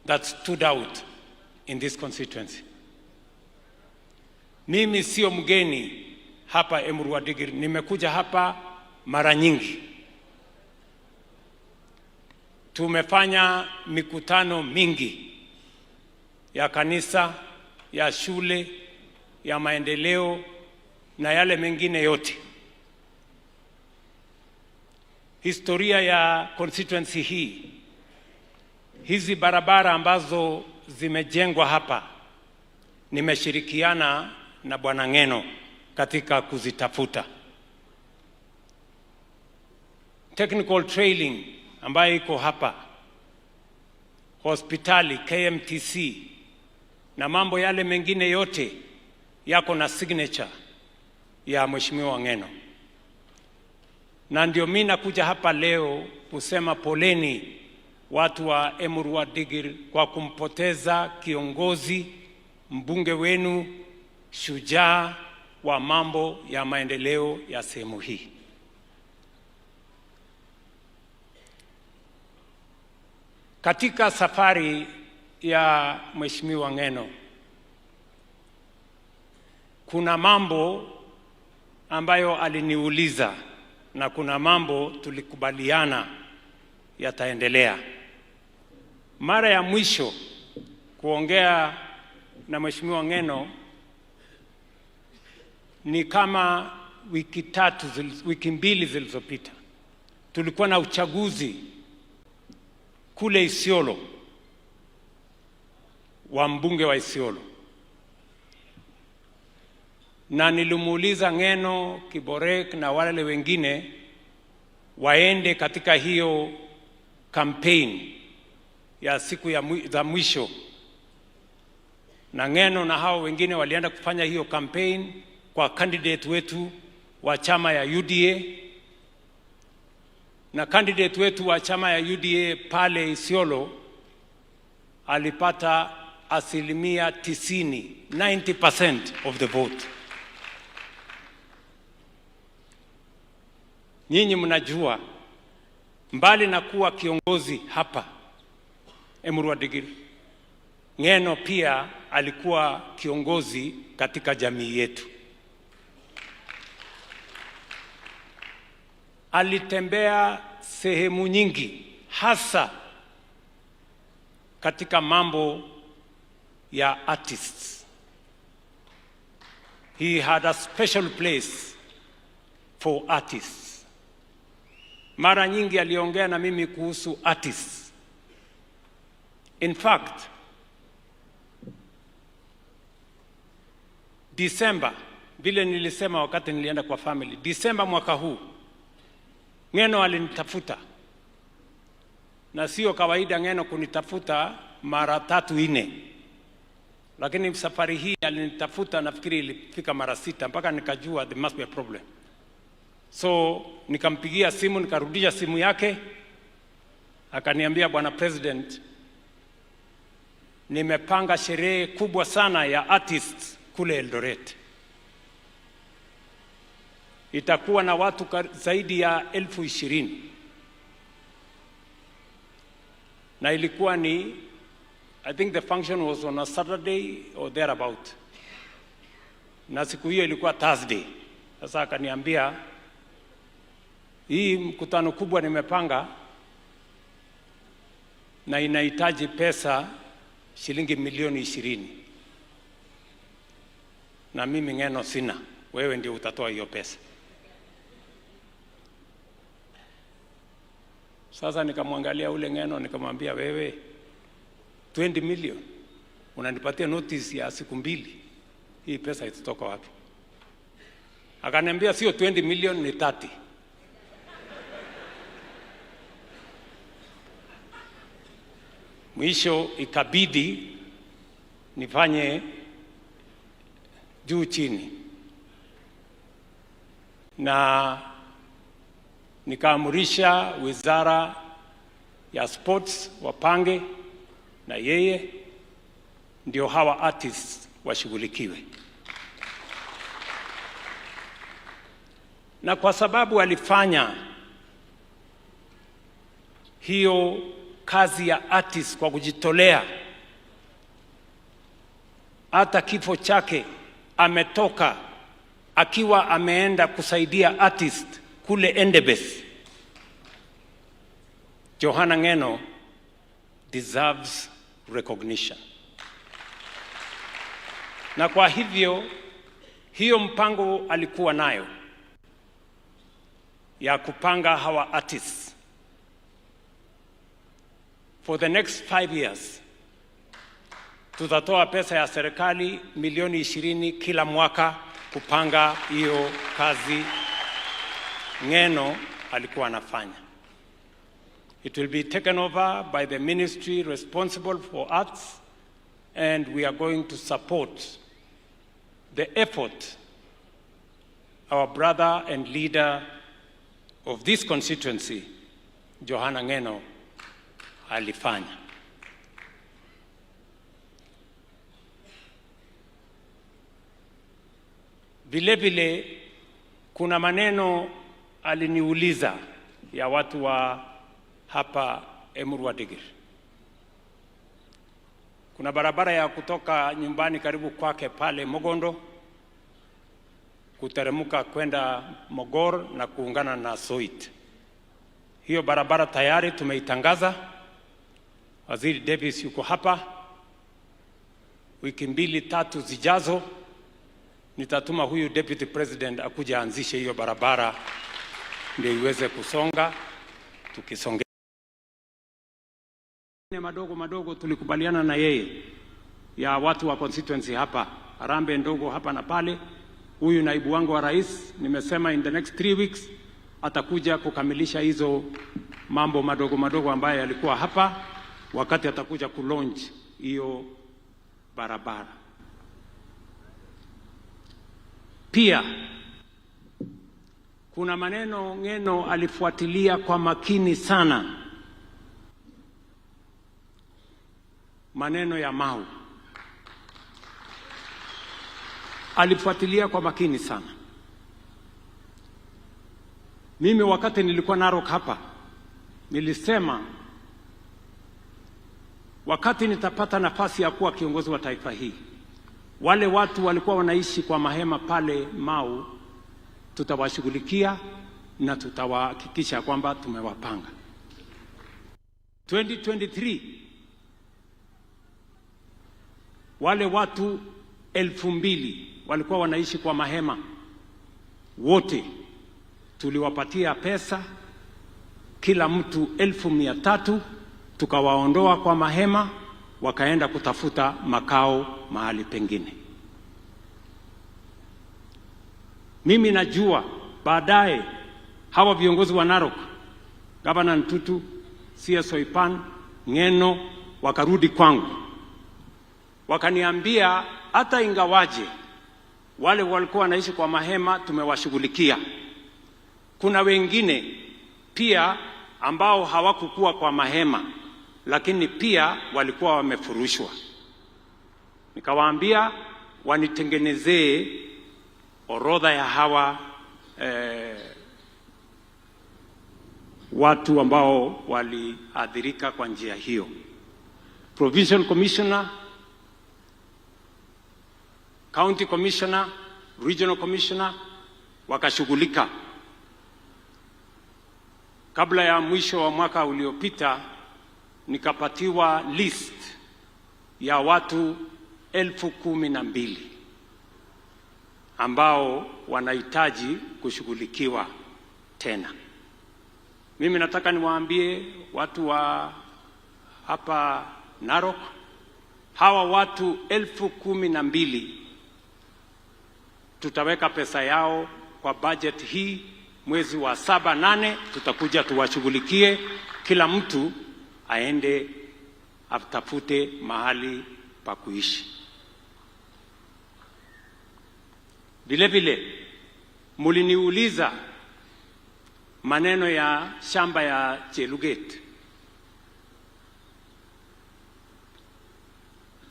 S17: that stood out in this constituency. Mimi sio mgeni hapa Emurua Dikirr, nimekuja hapa mara nyingi. Tumefanya mikutano mingi ya kanisa, ya shule, ya maendeleo na yale mengine yote. Historia ya constituency hii, hizi barabara ambazo zimejengwa hapa, nimeshirikiana na Bwana Ng'eno katika kuzitafuta. Technical training ambayo iko hapa, hospitali KMTC na mambo yale mengine yote yako na signature ya Mheshimiwa Ng'eno. Na ndio mimi nakuja hapa leo kusema poleni watu wa Emurua Dikirr kwa kumpoteza kiongozi, mbunge wenu shujaa wa mambo ya maendeleo ya sehemu hii. Katika safari ya Mheshimiwa Ng'eno kuna mambo ambayo aliniuliza na kuna mambo tulikubaliana yataendelea. Mara ya mwisho kuongea na Mheshimiwa Ng'eno ni kama wiki mbili zilizopita. Tulikuwa na uchaguzi kule Isiolo wa mbunge wa Isiolo, na nilimuuliza Ng'eno, Kiborek na wale wengine waende katika hiyo campaign ya siku za mwisho, na Ng'eno na hao wengine walienda kufanya hiyo campaign kwa candidate wetu wa chama ya UDA, na candidate wetu wa chama ya UDA pale Isiolo alipata 90%, 90% of the vote. Nyinyi mnajua mbali na kuwa kiongozi hapa Emurua Dikirr, Ng'eno pia alikuwa kiongozi katika jamii yetu. Alitembea sehemu nyingi, hasa katika mambo ya artists. He had a special place for artists. Mara nyingi aliongea na mimi kuhusu artists. In fact, December, vile nilisema wakati nilienda kwa family, December mwaka huu Ng'eno alinitafuta, na sio kawaida Ng'eno kunitafuta mara 3-4, lakini safari hii alinitafuta, nafikiri ilifika mara 6, mpaka nikajua there must be a problem. So nikampigia simu, nikarudisha simu yake, akaniambia, Bwana President, nimepanga sherehe kubwa sana ya artists kule Eldoret. Itakuwa na watu zaidi ya 20,000. Na ilikuwa ni, I think the function was on a Saturday or thereabout. Na siku hiyo ilikuwa Thursday. Sasa akaniambia, hii mkutano kubwa nimepanga na inahitaji pesa shilingi milioni 20. Na mimi Ng'eno sina, wewe ndio utatoa hiyo pesa. Sasa nikamwangalia ule Ng'eno nikamwambia, wewe 20 million unanipatia notice ya siku 2, hii pesa itatoka wapi? Akaniambia sio 20 million ni 30. Mwisho ikabidi nifanye juu chini, na nikaamurisha wizara ya sports wapange na yeye ndio hawa artists washughulikiwe. Na kwa sababu alifanya hiyo kazi ya artist kwa kujitolea, hata kifo chake ametoka akiwa ameenda kusaidia artist kule Endebess. Johana Ng'eno deserves recognition. Na kwa hivyo hiyo mpango alikuwa nayo ya kupanga hawa artists for the next 5 years, tutatoa pesa ya serikali milioni 20 kila mwaka kupanga hiyo kazi Ng'eno alikuwa anafanya. It will be taken over by the ministry responsible for arts, and we are going to support the effort our brother and leader of this constituency, Johana Ng'eno, alifanya. Vile vile kuna maneno aliniuliza ya watu wa hapa Emurua Dikirr. Kuna barabara ya kutoka nyumbani karibu kwake pale Mogondo kuteremka kwenda Mogor na kuungana na Soit. Hiyo barabara tayari tumeitangaza. Waziri Davis yuko hapa. Wiki 2-3 zijazo nitatuma huyu deputy president akuja aanzishe hiyo barabara ndio iweze kusonga. Tukisonge madogo madogo tulikubaliana na yeye ya watu wa constituency hapa, harambee ndogo hapa na pale. Huyu naibu wangu wa rais nimesema in the next 3 weeks atakuja kukamilisha hizo mambo madogo madogo ambayo yalikuwa hapa wakati atakuja kulaunch hiyo barabara. Pia kuna maneno Ng'eno alifuatilia kwa makini sana, maneno ya Mau. Alifuatilia kwa makini sana. Mimi wakati nilikuwa Narok hapa nilisema wakati nitapata nafasi ya kuwa kiongozi wa taifa hii, wale watu walikuwa wanaishi kwa mahema pale Mau tutawashughulikia na tutawahakikisha kwamba tumewapanga. 2023 wale watu 2000 walikuwa wanaishi kwa mahema, wote tuliwapatia pesa kila mtu 300,000, tukawaondoa kwa mahema wakaenda kutafuta makao mahali pengine. Mimi najua baadaye hawa viongozi wa Narok, Governor Ntutu, CS Soipan, Ng'eno wakarudi kwangu wakaniambia hata ingawaje wale walikuwa wanaishi kwa mahema tumewashughulikia, kuna wengine pia ambao hawakukuwa kwa mahema lakini pia walikuwa wamefurushwa. Nikawaambia wanitengenezee orodha ya hawa watu ambao waliathirika kwa njia hiyo. Provincial Commissioner, County Commissioner, Regional Commissioner wakashughulika. Kabla ya mwisho wa mwaka uliopita nikapatiwa list ya watu 12,000 ambao wanahitaji kushughulikiwa tena. Mimi nataka niwaambie watu wa hapa Narok, hawa watu 12,000 tutaweka pesa yao kwa budget hii mwezi wa 7 8, tutakuja tuwashughulikie, kila mtu aende atafute mahali pa kuishi. Vile vile muliniuliza maneno ya shamba ya Cheluget.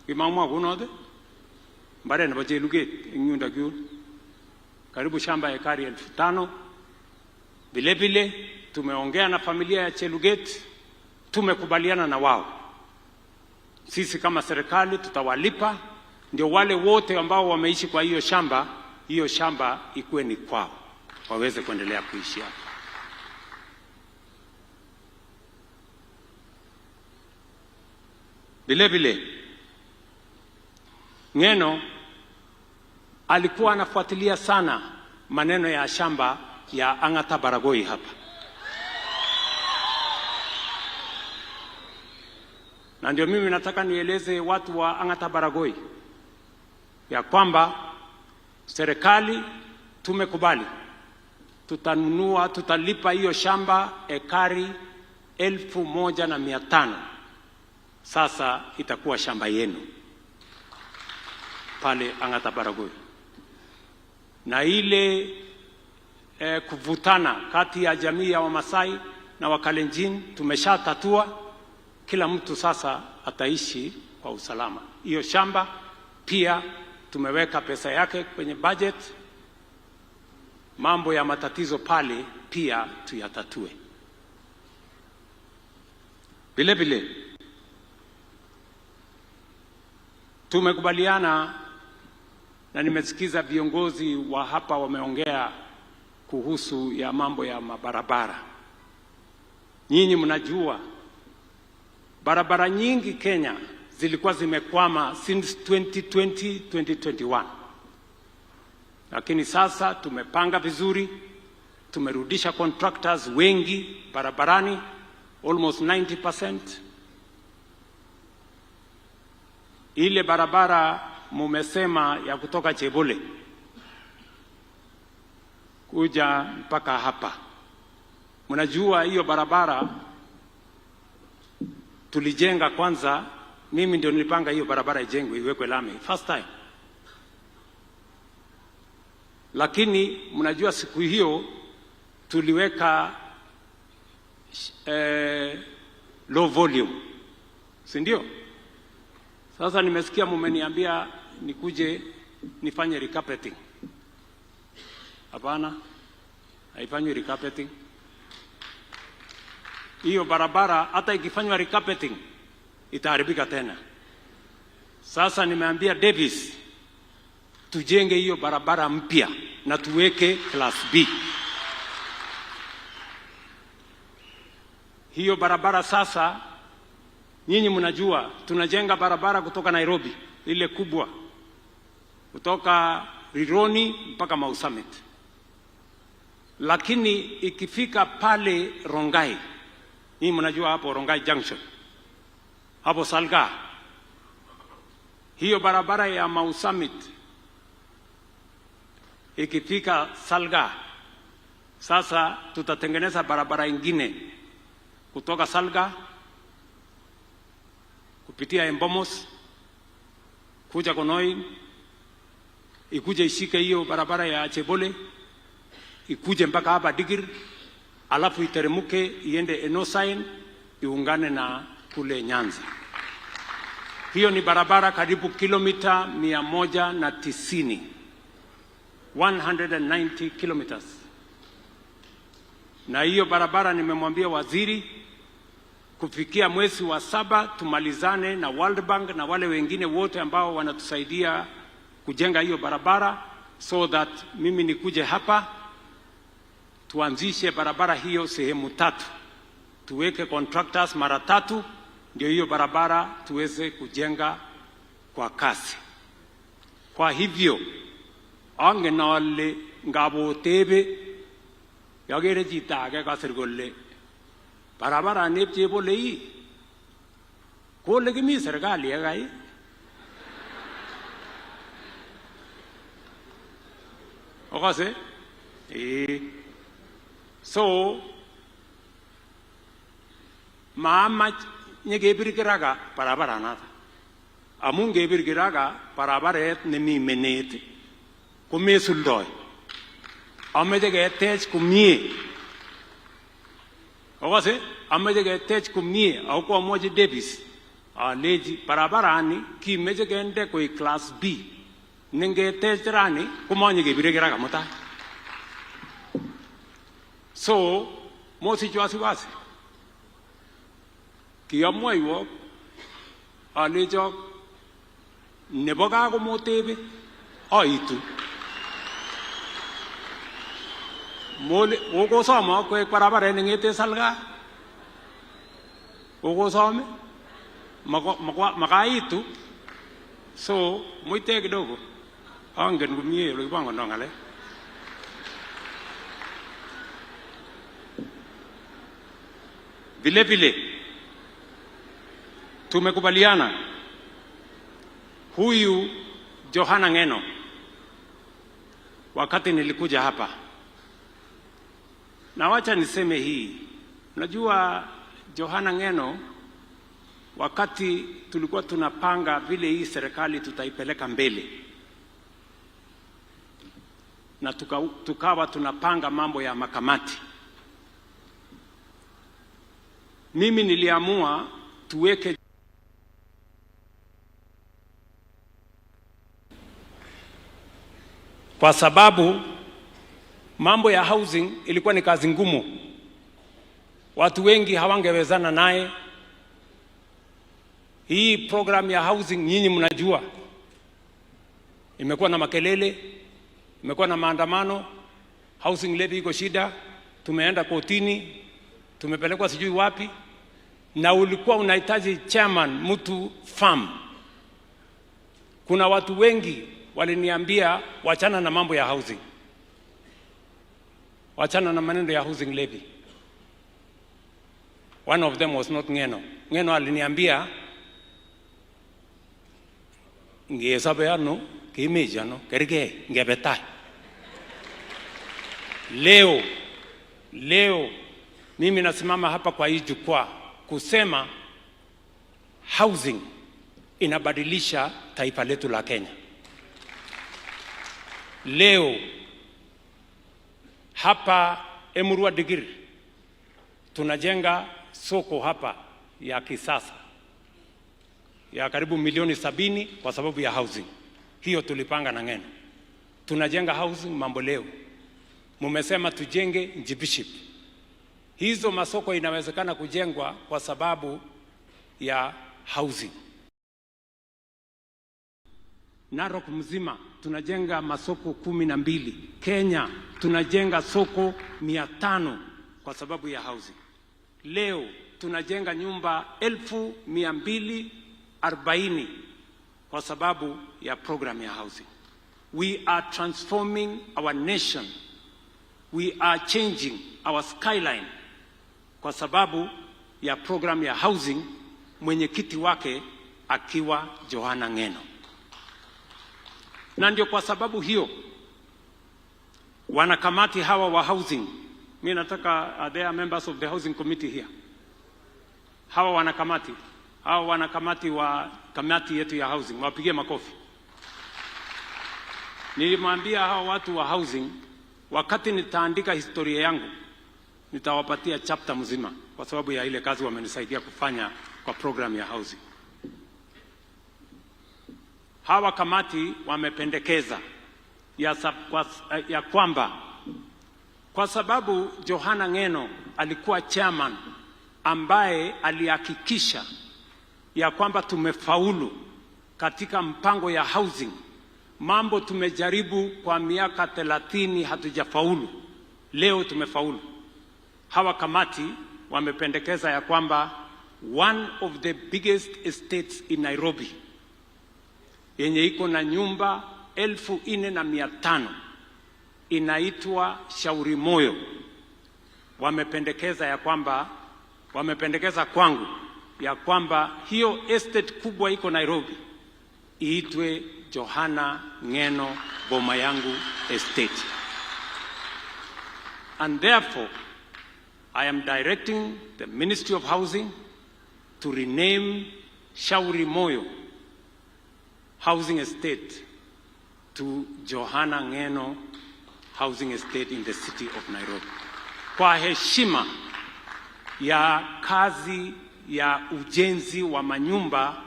S17: Kimamwa kunode mbare nebo Cheluget eng yundok yun, karibu shamba ekari 5,000. Vile vile tumeongea na familia ya Cheluget, tumekubaliana na wao. Sisi kama serikali tutawalipa, ndio wale wote ambao wameishi kwa hiyo shamba, hiyo shamba ikuwe ni kwao, waweze kuendelea kuishi hapo. Vile vile Ng'eno alikuwa anafuatilia sana maneno ya shamba ya Ang'ata Baragoi hapa, na ndio mimi nataka nieleze watu wa Ang'ata Baragoi ya kwamba serikali tumekubali tutanunua, tutalipa hiyo shamba ekari 1,500. Sasa itakuwa shamba yenu pale Ang'ata Baragoi. Na ile kuvutana kati ya jamii ya Wamasai na Wakalenjin tumeshatatua. Kila mtu sasa ataishi kwa usalama. Hiyo shamba pia tumeweka pesa yake kwenye budget. Mambo ya matatizo pale pia tuyatatue. Vile vile tumekubaliana na nimesikiza viongozi wa hapa wameongea kuhusu ya mambo ya mabarabara. Nyinyi mnajua barabara nyingi Kenya zilikuwa zimekwama since 2020, 2021. Lakini sasa tumepanga vizuri, tumerudisha contractors wengi barabarani, almost 90%. Ile barabara mumesema ya kutoka Chebole kuja mpaka hapa, mnajua hiyo barabara tulijenga kwanza. Mimi ndio nilipanga hiyo barabara ijengwe, iwekwe lami first time, lakini mnajua siku hiyo tuliweka low volume, si ndio? Sasa nimesikia mumeniambia nikuje nifanye recarpeting. Hapana, haifanywi recarpeting. Hiyo barabara hata ikifanywa recarpeting itaharibika tena. Sasa nimeambia Davis tujenge hiyo barabara mpya na tuweke class B. Hiyo barabara sasa, nyinyi mnajua tunajenga barabara kutoka Nairobi ile kubwa, kutoka Rironi mpaka Mau Summit, lakini ikifika pale Rongai, nyinyi mnajua hapo Rongai Junction, hapo Salga, hiyo barabara ya Mau Summit ikifika Salga, sasa tutatengeneza barabara ingine kutoka Salga kupitia Embomos kuja Konoi, ikuje ishike hiyo barabara ya Chebole, ikuje mpaka hapa Digir, alafu iteremuke iende Enosain iungane na kule Nyanza. Hiyo ni barabara karibu kilomita 190, 190 kilometers. Na hiyo barabara nimemwambia waziri kufikia mwezi wa 7 tumalizane na World Bank na wale wengine wote ambao wanatusaidia kujenga hiyo barabara, so that mimi nikuje hapa tuanzishe barabara hiyo sehemu 3, tuweke contractors mara 3, ndio hiyo barabara tuweze kujenga kwa kasi. Kwa hivyo angen ale ngabotebe yagere chito age kasir kole barabara neb Chebole ii kole kimi serikali yekai. Okase so maamach nyekebir kiraka barabara nata, amun ngebir kiraka barabaret nemi menet komesuldoi. Ameche ketech komie. Okase ameche ketech komie. Ako koamwochi Davis alechi barabarani kimeche kende koik class B, nengetech rani komanyekebire kiraka mutai. So mosich wasiwasi. Kiamwoiwok alechok nebo gaa komotebe aitu. Mole kokosom kwek barabaret neng'ete Salgaa. Kokosom makaitu. So muite kidogo. Angen komie ole kipangondoo ng'alek. Vile vile tumekubaliana huyu Johana Ng'eno, wakati nilikuja hapa, na wacha niseme hii, unajua Johana Ng'eno, wakati tulikuwa tunapanga vile hii serikali tutaipeleka mbele, na tukawa tunapanga mambo ya makamati, mimi niliamua tuweke kwa sababu mambo ya housing ilikuwa ni kazi ngumu, watu wengi hawangewezana naye. Hii program ya housing nyinyi mnajua imekuwa na makelele, imekuwa na maandamano, housing levy iko shida, tumeenda kotini, tumepelekwa sijui wapi, na ulikuwa unahitaji chairman mtu farm. Kuna watu wengi waliniambia wachana na mambo ya housing, wachana na maneno ya housing levy. One of them was not Ng'eno. Ng'eno aliniambia ngesobe ano kemechi ano kergei ngebe tai. Leo mimi nasimama hapa kwa hii jukwaa kusema housing inabadilisha taifa letu la Kenya. Leo hapa Emurua Dikirr tunajenga soko hapa ya kisasa ya karibu milioni 70 kwa sababu ya housing. Hiyo tulipanga na Ng'eno. Tunajenga housing Mamboleo. Mumesema tujenge Njibiship. Hizo masoko inawezekana kujengwa kwa sababu ya housing. Narok mzima tunajenga masoko 12. Kenya tunajenga soko 500 kwa sababu ya housing. Leo tunajenga nyumba 240,000 kwa sababu ya program ya housing. We are transforming our nation. We are changing our skyline kwa sababu ya program ya housing, mwenyekiti wake akiwa Johana Ng'eno. Na ndio kwa sababu hiyo wanakamati hawa wa housing, mimi nataka, are there members of the housing committee here? Hawa wanakamati wa kamati yetu ya housing, wapigie makofi. Nilimwambia hawa watu wa housing, wakati nitaandika historia yangu nitawapatia chapter mzima kwa sababu ya ile kazi wamenisaidia kufanya kwa program ya housing. Hawa kamati wamependekeza ya kwamba kwa sababu Johana Ng'eno alikuwa chairman ambaye alihakikisha ya kwamba tumefaulu katika mpango ya housing, mambo tumejaribu kwa miaka 30 hatujafaulu, leo tumefaulu. Hawa kamati wamependekeza ya kwamba one of the biggest estates in Nairobi yenye iko na nyumba 4,500 inaitwa Shauri Moyo. Wamependekeza ya kwamba, wamependekeza kwangu ya kwamba hiyo estate kubwa iko Nairobi iitwe Johana Ng'eno Boma Yangu Estate. And therefore I am directing the Ministry of Housing to rename Shauri Moyo Housing Estate to Johana Ng'eno Housing Estate in the city of Nairobi. Kwa heshima ya kazi ya ujenzi wa manyumba,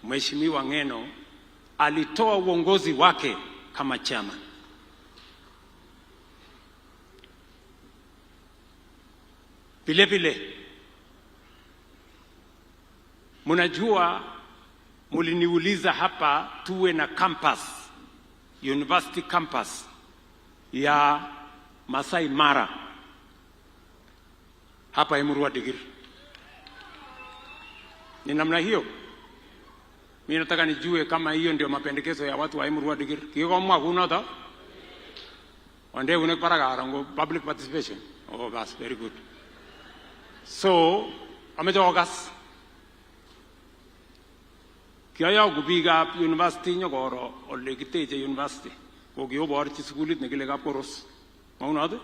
S17: Mheshimiwa Ng'eno alitoa uongozi wake kama chairman. Vile vile mnajua, muliniuliza hapa tuwe na campus, university campus ya Masai Mara hapa Emurua Dikirr. Ni namna hiyo. Mimi nataka nijue kama hiyo ndio mapendekezo ya watu wa Emurua Dikirr. Kikomwa kunoto? Onde eunek barak aro ngo public participation. Oh, bas, very good. So, ameche okas. Kiayoku biikab university nyokoro ole kiteche university. Ko kioborchi sukulit nekile Kapkoros. Maunot?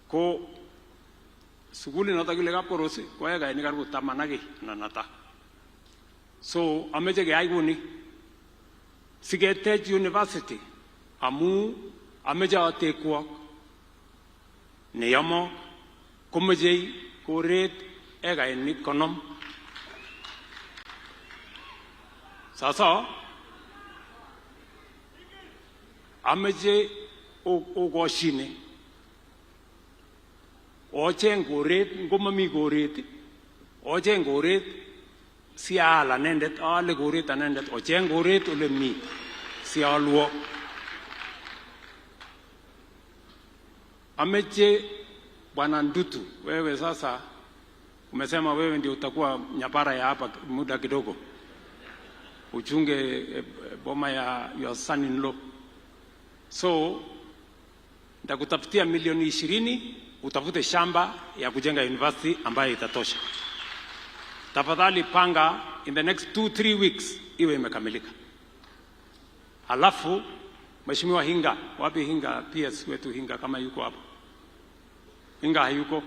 S17: Ko sukulit notok kile Kapkoros ko ekainik karibu 10 ak kiy anan ata. So, ameche keyai kuni. Siketech university amu ameche atekwok neyomok komechei koret ekainik 50. Sasa ameche okoshine ocheng koret, ngomami koret ocheng koret siaal anendet, aale koret anendet, ocheng koret ole mi sialwo. Ameche Bwana Ndutu, wewe sasa umesema wewe ndio utakuwa nyapara ya hapa muda kidogo, uchunge boma ya your son in law. So nitakutafutia milioni 20 utafute shamba ya kujenga university ambayo itatosha. Tafadhali panga in the next 2-3 weeks iwe imekamilika. Halafu Mheshimiwa Hinga, wapi Hinga? PS wetu Hinga kama yuko hapo. Hinga hayuko.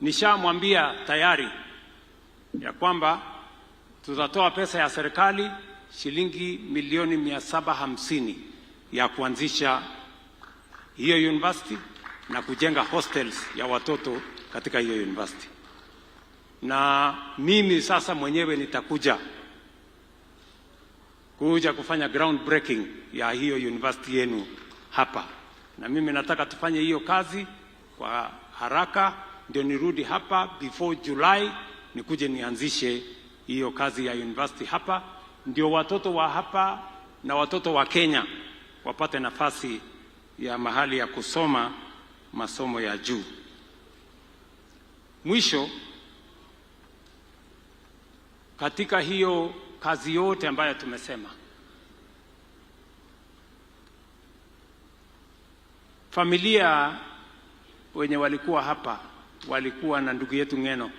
S17: Nishamwambia tayari ya kwamba tutatoa pesa ya serikali shilingi milioni 750 ya kuanzisha hiyo university na kujenga hostels ya watoto katika hiyo university. Na mimi sasa mwenyewe nitakuja kufanya ground breaking ya hiyo university yenu hapa. Na mimi nataka tufanye hiyo kazi kwa haraka, ndio nirudi hapa before July nikuje nianzishe hiyo kazi ya university hapa, ndio watoto wa hapa na watoto wa Kenya wapate nafasi ya mahali ya kusoma masomo ya juu. Mwisho, katika hiyo kazi yote ambayo tumesema, familia wenye walikuwa hapa walikuwa na ndugu yetu Ng'eno.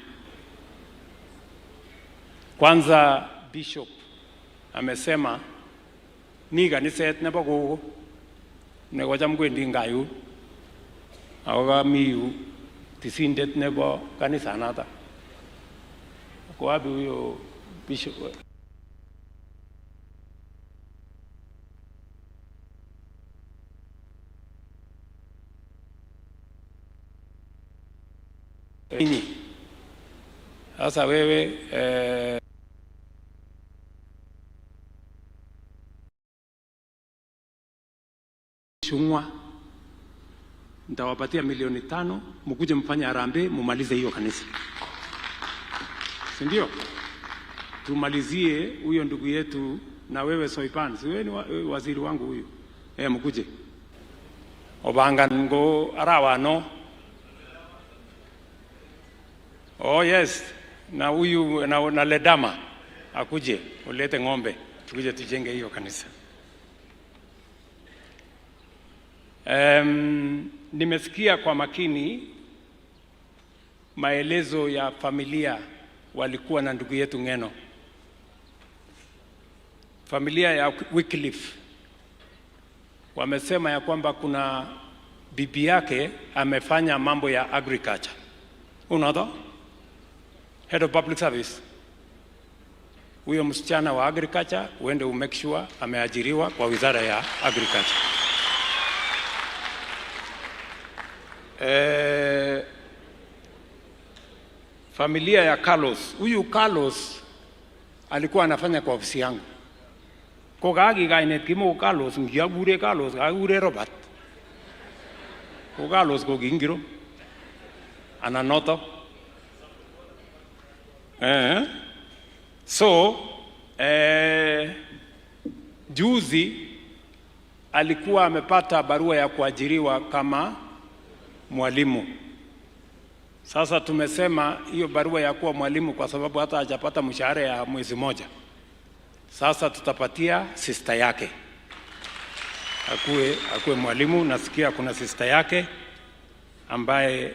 S17: Kwanza Bishop amesema mi kaniset nebo gogo nekocham kwendi ngayun ako kami yu tisindet nebo kanisanato. Ko wapi huyo Bishop? Ninyi. Sasa wewe Chungwa nitawapatia milioni 5 mkuje mfanye harambee mumalize hiyo kanisa. Si ndio? Tumalizie huyo ndugu yetu na wewe Soipan. Si wewe ni waziri wangu huyu. Mkuje. Obangan ngo arawano. Oh yes, na huyu na Ledama akuje ulete ng'ombe tukuje tujenge hiyo kanisa. Nimesikia kwa makini maelezo ya familia walikuwa na ndugu yetu Ng'eno. Familia ya Wycliffe wamesema ya kwamba kuna bibi yake amefanya mambo ya agriculture. Unadha? Head of Public Service. Huyo msichana wa agriculture uende umake sure ameajiriwa kwa wizara ya agriculture. Familia ya Carlos. Huyu Carlos alikuwa anafanya kwa ofisi yangu. Ko kaki kainet kimoko Carlos, ngiakure Carlos, kakikure Robert. Ko Carlos ko kingiro. Anan noto? So juzi alikuwa amepata barua ya kuajiriwa kama mwalimu. Sasa tumesema hiyo barua ya kuwa mwalimu, kwa sababu hata hajapata mshahara ya mwezi moja. Sasa tutapatia sister yake akuwe mwalimu. Nasikia kuna sister yake ambaye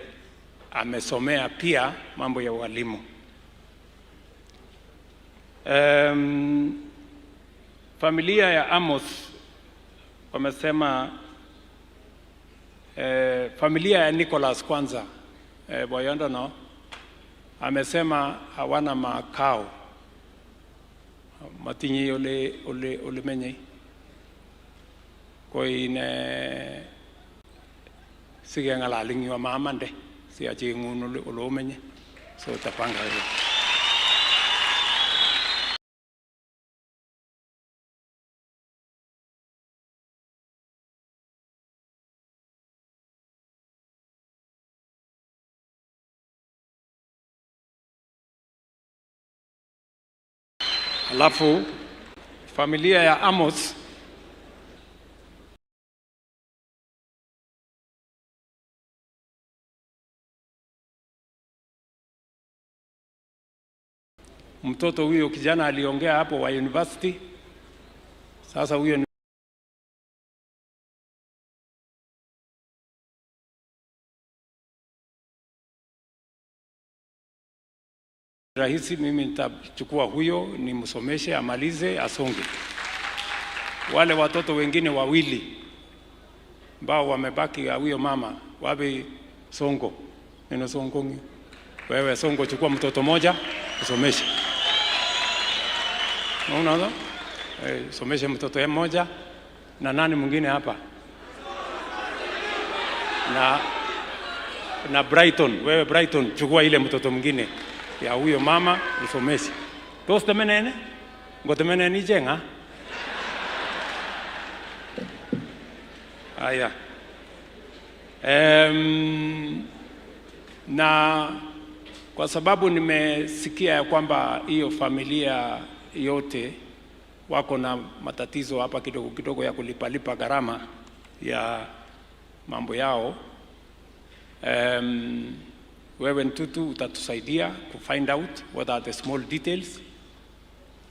S17: amesomea pia mambo ya ualimu. Familia ya Amos wamesema, familia ya Nicholas kwanza, Boyondo no amesema hawana makao, matinye ole menye ko ine sikengalal eng yu amamande siachengun ole omenye, so tapanga hiyo. Alafu familia ya Amos mtoto huyo kijana aliongea hapo wa university. Sasa huyo ni rahisi, mimi nitachukua huyo nimsomeshe, amalize, asonge. Wale watoto wengine wawili ambao wamebaki ya huyo mama, wapi Songo? Neno Songo ngi. Wewe Songo, chukua mtoto moja usomeshe. Unaona? Someshe mtoto mmoja na nani mwingine hapa? Na Brighton, wewe Brighton chukua ile mtoto mwingine ya huyo mama usomeshe. Tos temenene? Ngotemenene icheng ha? Haya. Na kwa sababu nimesikia ya kwamba hiyo familia yote wako na matatizo hapa kidogo kidogo ya kulipalipa gharama ya mambo yao. Wewe Ntutu utatusaidia ku find out what are the small details,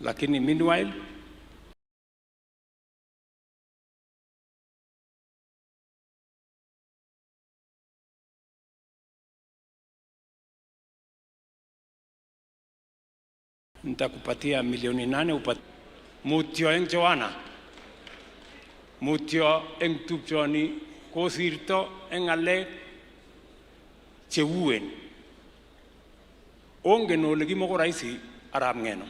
S17: lakini meanwhile nitakupatia 8 milioni mutyo eng Joanna, mutyo eng tupchoni kosirto eng ng'alek cheuen. Ongen ole kimoko rahisi arap Ng'eno.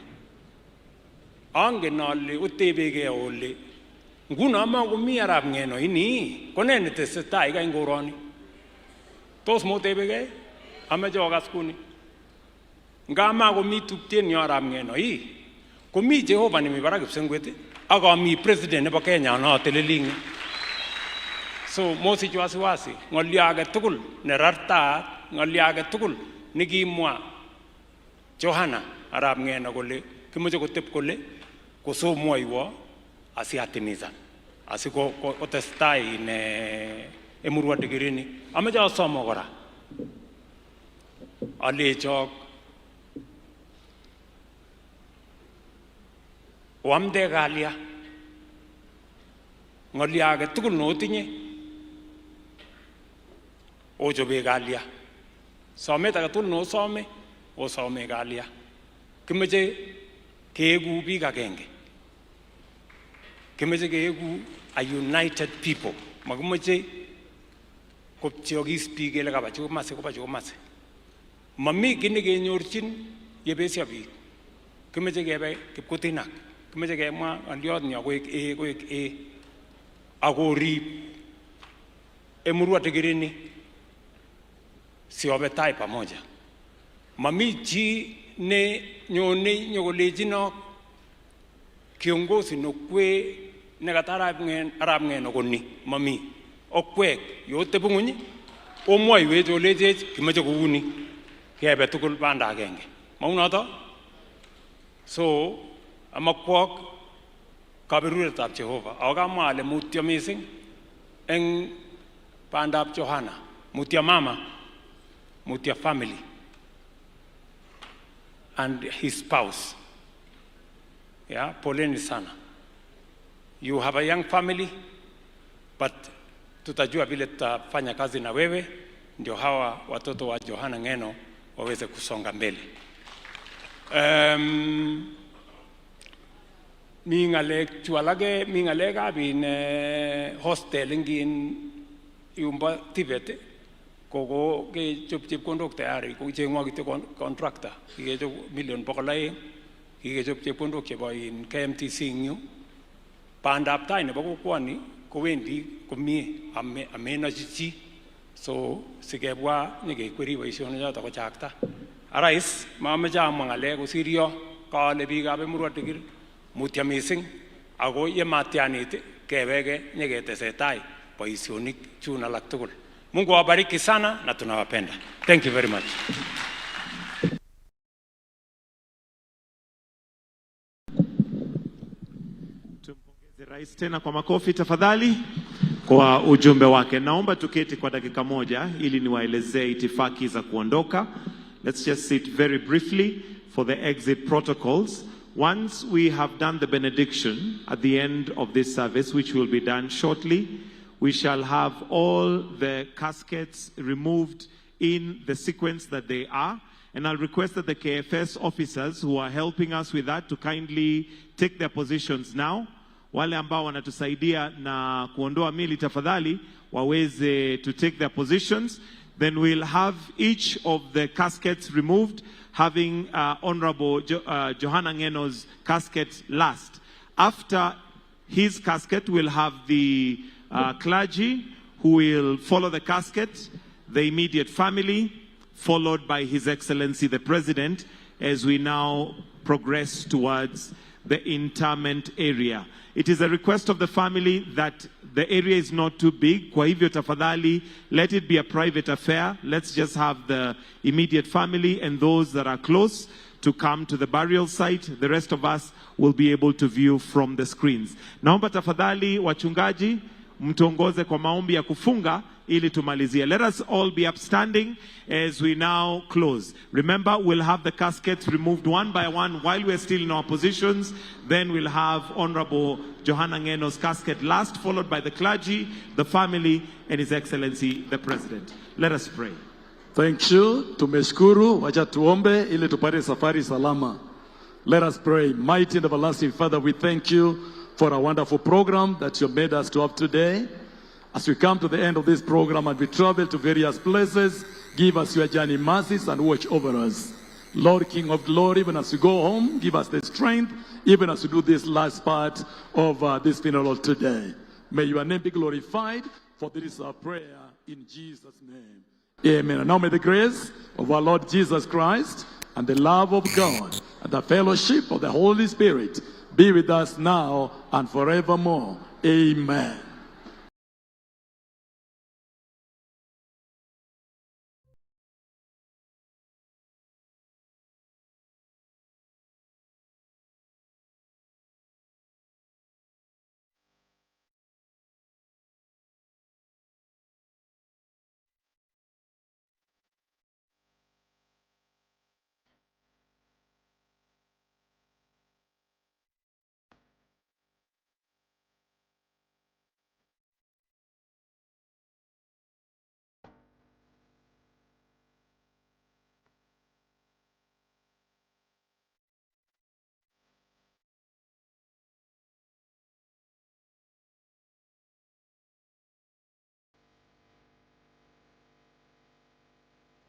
S17: Angen ale otebegei ole nguno makomi arap Ng'eno ini ko nee netesetai eng koroni? Tos motebegei? Ameche okas kuni. Nga makomi tupchenyo arap Ng'eno ii, komi Jehova nemi barak kipsengwet ak ami president nebo Kenya noteleli eng. So mosich wasiwasi, ng'olyo age tugul nerartaat, ng'olyo age tugul nekimwa Johana arap Ng'eno kole kimoche kotep kole kosomwoiwo asiatimizan asikotestai ine Emurua Dikirini. Ameche asomo kora alechok oamde kalya ng'olyo age tugul notinye ochobe kalya. Somet age tugul nosome osome kalya. Kimoche keeku biik agenge. Kimoche keeku a united people. Makimoche kopcheokis biik kele kaba chu komasi koba chu komasi. Mami kiy nekenyorchin yebesio biik. Kimoche kebe kipkutinak. Kimoche kemwa ng'oliot nyo koek ee koek ee akorib Emurua Dikirini siobe tai pamoja. Mami chi ne nyone nyokolechinok kiongozi nokwe nekata arap Ng'eno koni mami. Okwek yotebung'uny Omwoiwech olechech kimoche kouni kebe tugul banda agenge. Maunoto? So amakwok kaberuretab Jehova. Ako kamwa ale mutyo mising eng bandab Johana. Mutyo mama, mutyo family and his spouse. Yeah, poleni sana. You have a young family, but tutajua vile tutafanya kazi na wewe ndio hawa watoto wa Johana Ng'eno waweze kusonga mbele. Mi ng'alek chu alake, mi ng'alekab in hostel eng in yumbo TVET ko kechop chepkondok tayari kocheng'wa kityo contractor kikechop million 200, kikechop chepkondok chebo in KMTC eng yu. Bandab tai nebo kokwoni kowendi komie amenochi chi, so sikebwa nyikekweri boisionik choto kochakta. Arais, mameche amwa ng'alek kosir yo kaale biikab Emurua Dikirr mutyo mising ako yematyanit keweke nyiketesetai boisionik chun alak tugul. Mungu awabariki sana na tunawapenda. Thank you very much.
S8: Tumpongeze rais tena kwa makofi tafadhali kwa ujumbe wake. Naomba tuketi kwa dakika moja ili niwaelezee itifaki za kuondoka. Let's just sit very briefly for the exit protocols. Once we have done the benediction at the end of this service, which will be done shortly, we shall have all the caskets removed in the sequence that they are. And I'll request that the KFS officers who are helping us with that to kindly take their positions now. Wale ambao wanatusaidia na kuondoa mili tafadhali waweze to take their positions. Then we'll have each of the caskets removed, having Honorable Johana Ng'eno's casket last. After his casket, we'll have the clergy who will follow the casket, the immediate family, followed by His Excellency the President, as we now progress towards the interment area. It is a request of the family that the area is not too big. Kwa hivyo tafadhali, let it be a private affair. Let's just have the immediate family and those that are close to come to the burial site. The rest of us will be able to view from the screens. Naomba tafadhali wachungaji mtuongoze kwa maombi ya kufunga ili tumalizie. Let us all be upstanding as we now close. Remember, we'll have the caskets removed one by one while we're still in our positions. Then we'll have Honorable Johana Ng'eno's casket last, followed by the clergy, the family, and His Excellency the President. Let us pray.
S3: Thank you. Tumeshukuru. Wacha tuombe ili tupate safari salama. Let us pray. Mighty and everlasting Father, we thank you for a wonderful program that you made us to have today. As we come to the end of this program and we travel to various places, give us your journey mercies and watch over us. Lord, King of glory, even as we go home, give us the strength, even as we do this last part of this funeral today. May your name be glorified, for this is our prayer in Jesus' name. Amen. And now may the grace of our Lord Jesus Christ and the love of God and the fellowship of the Holy Spirit be with us now and forevermore. Amen.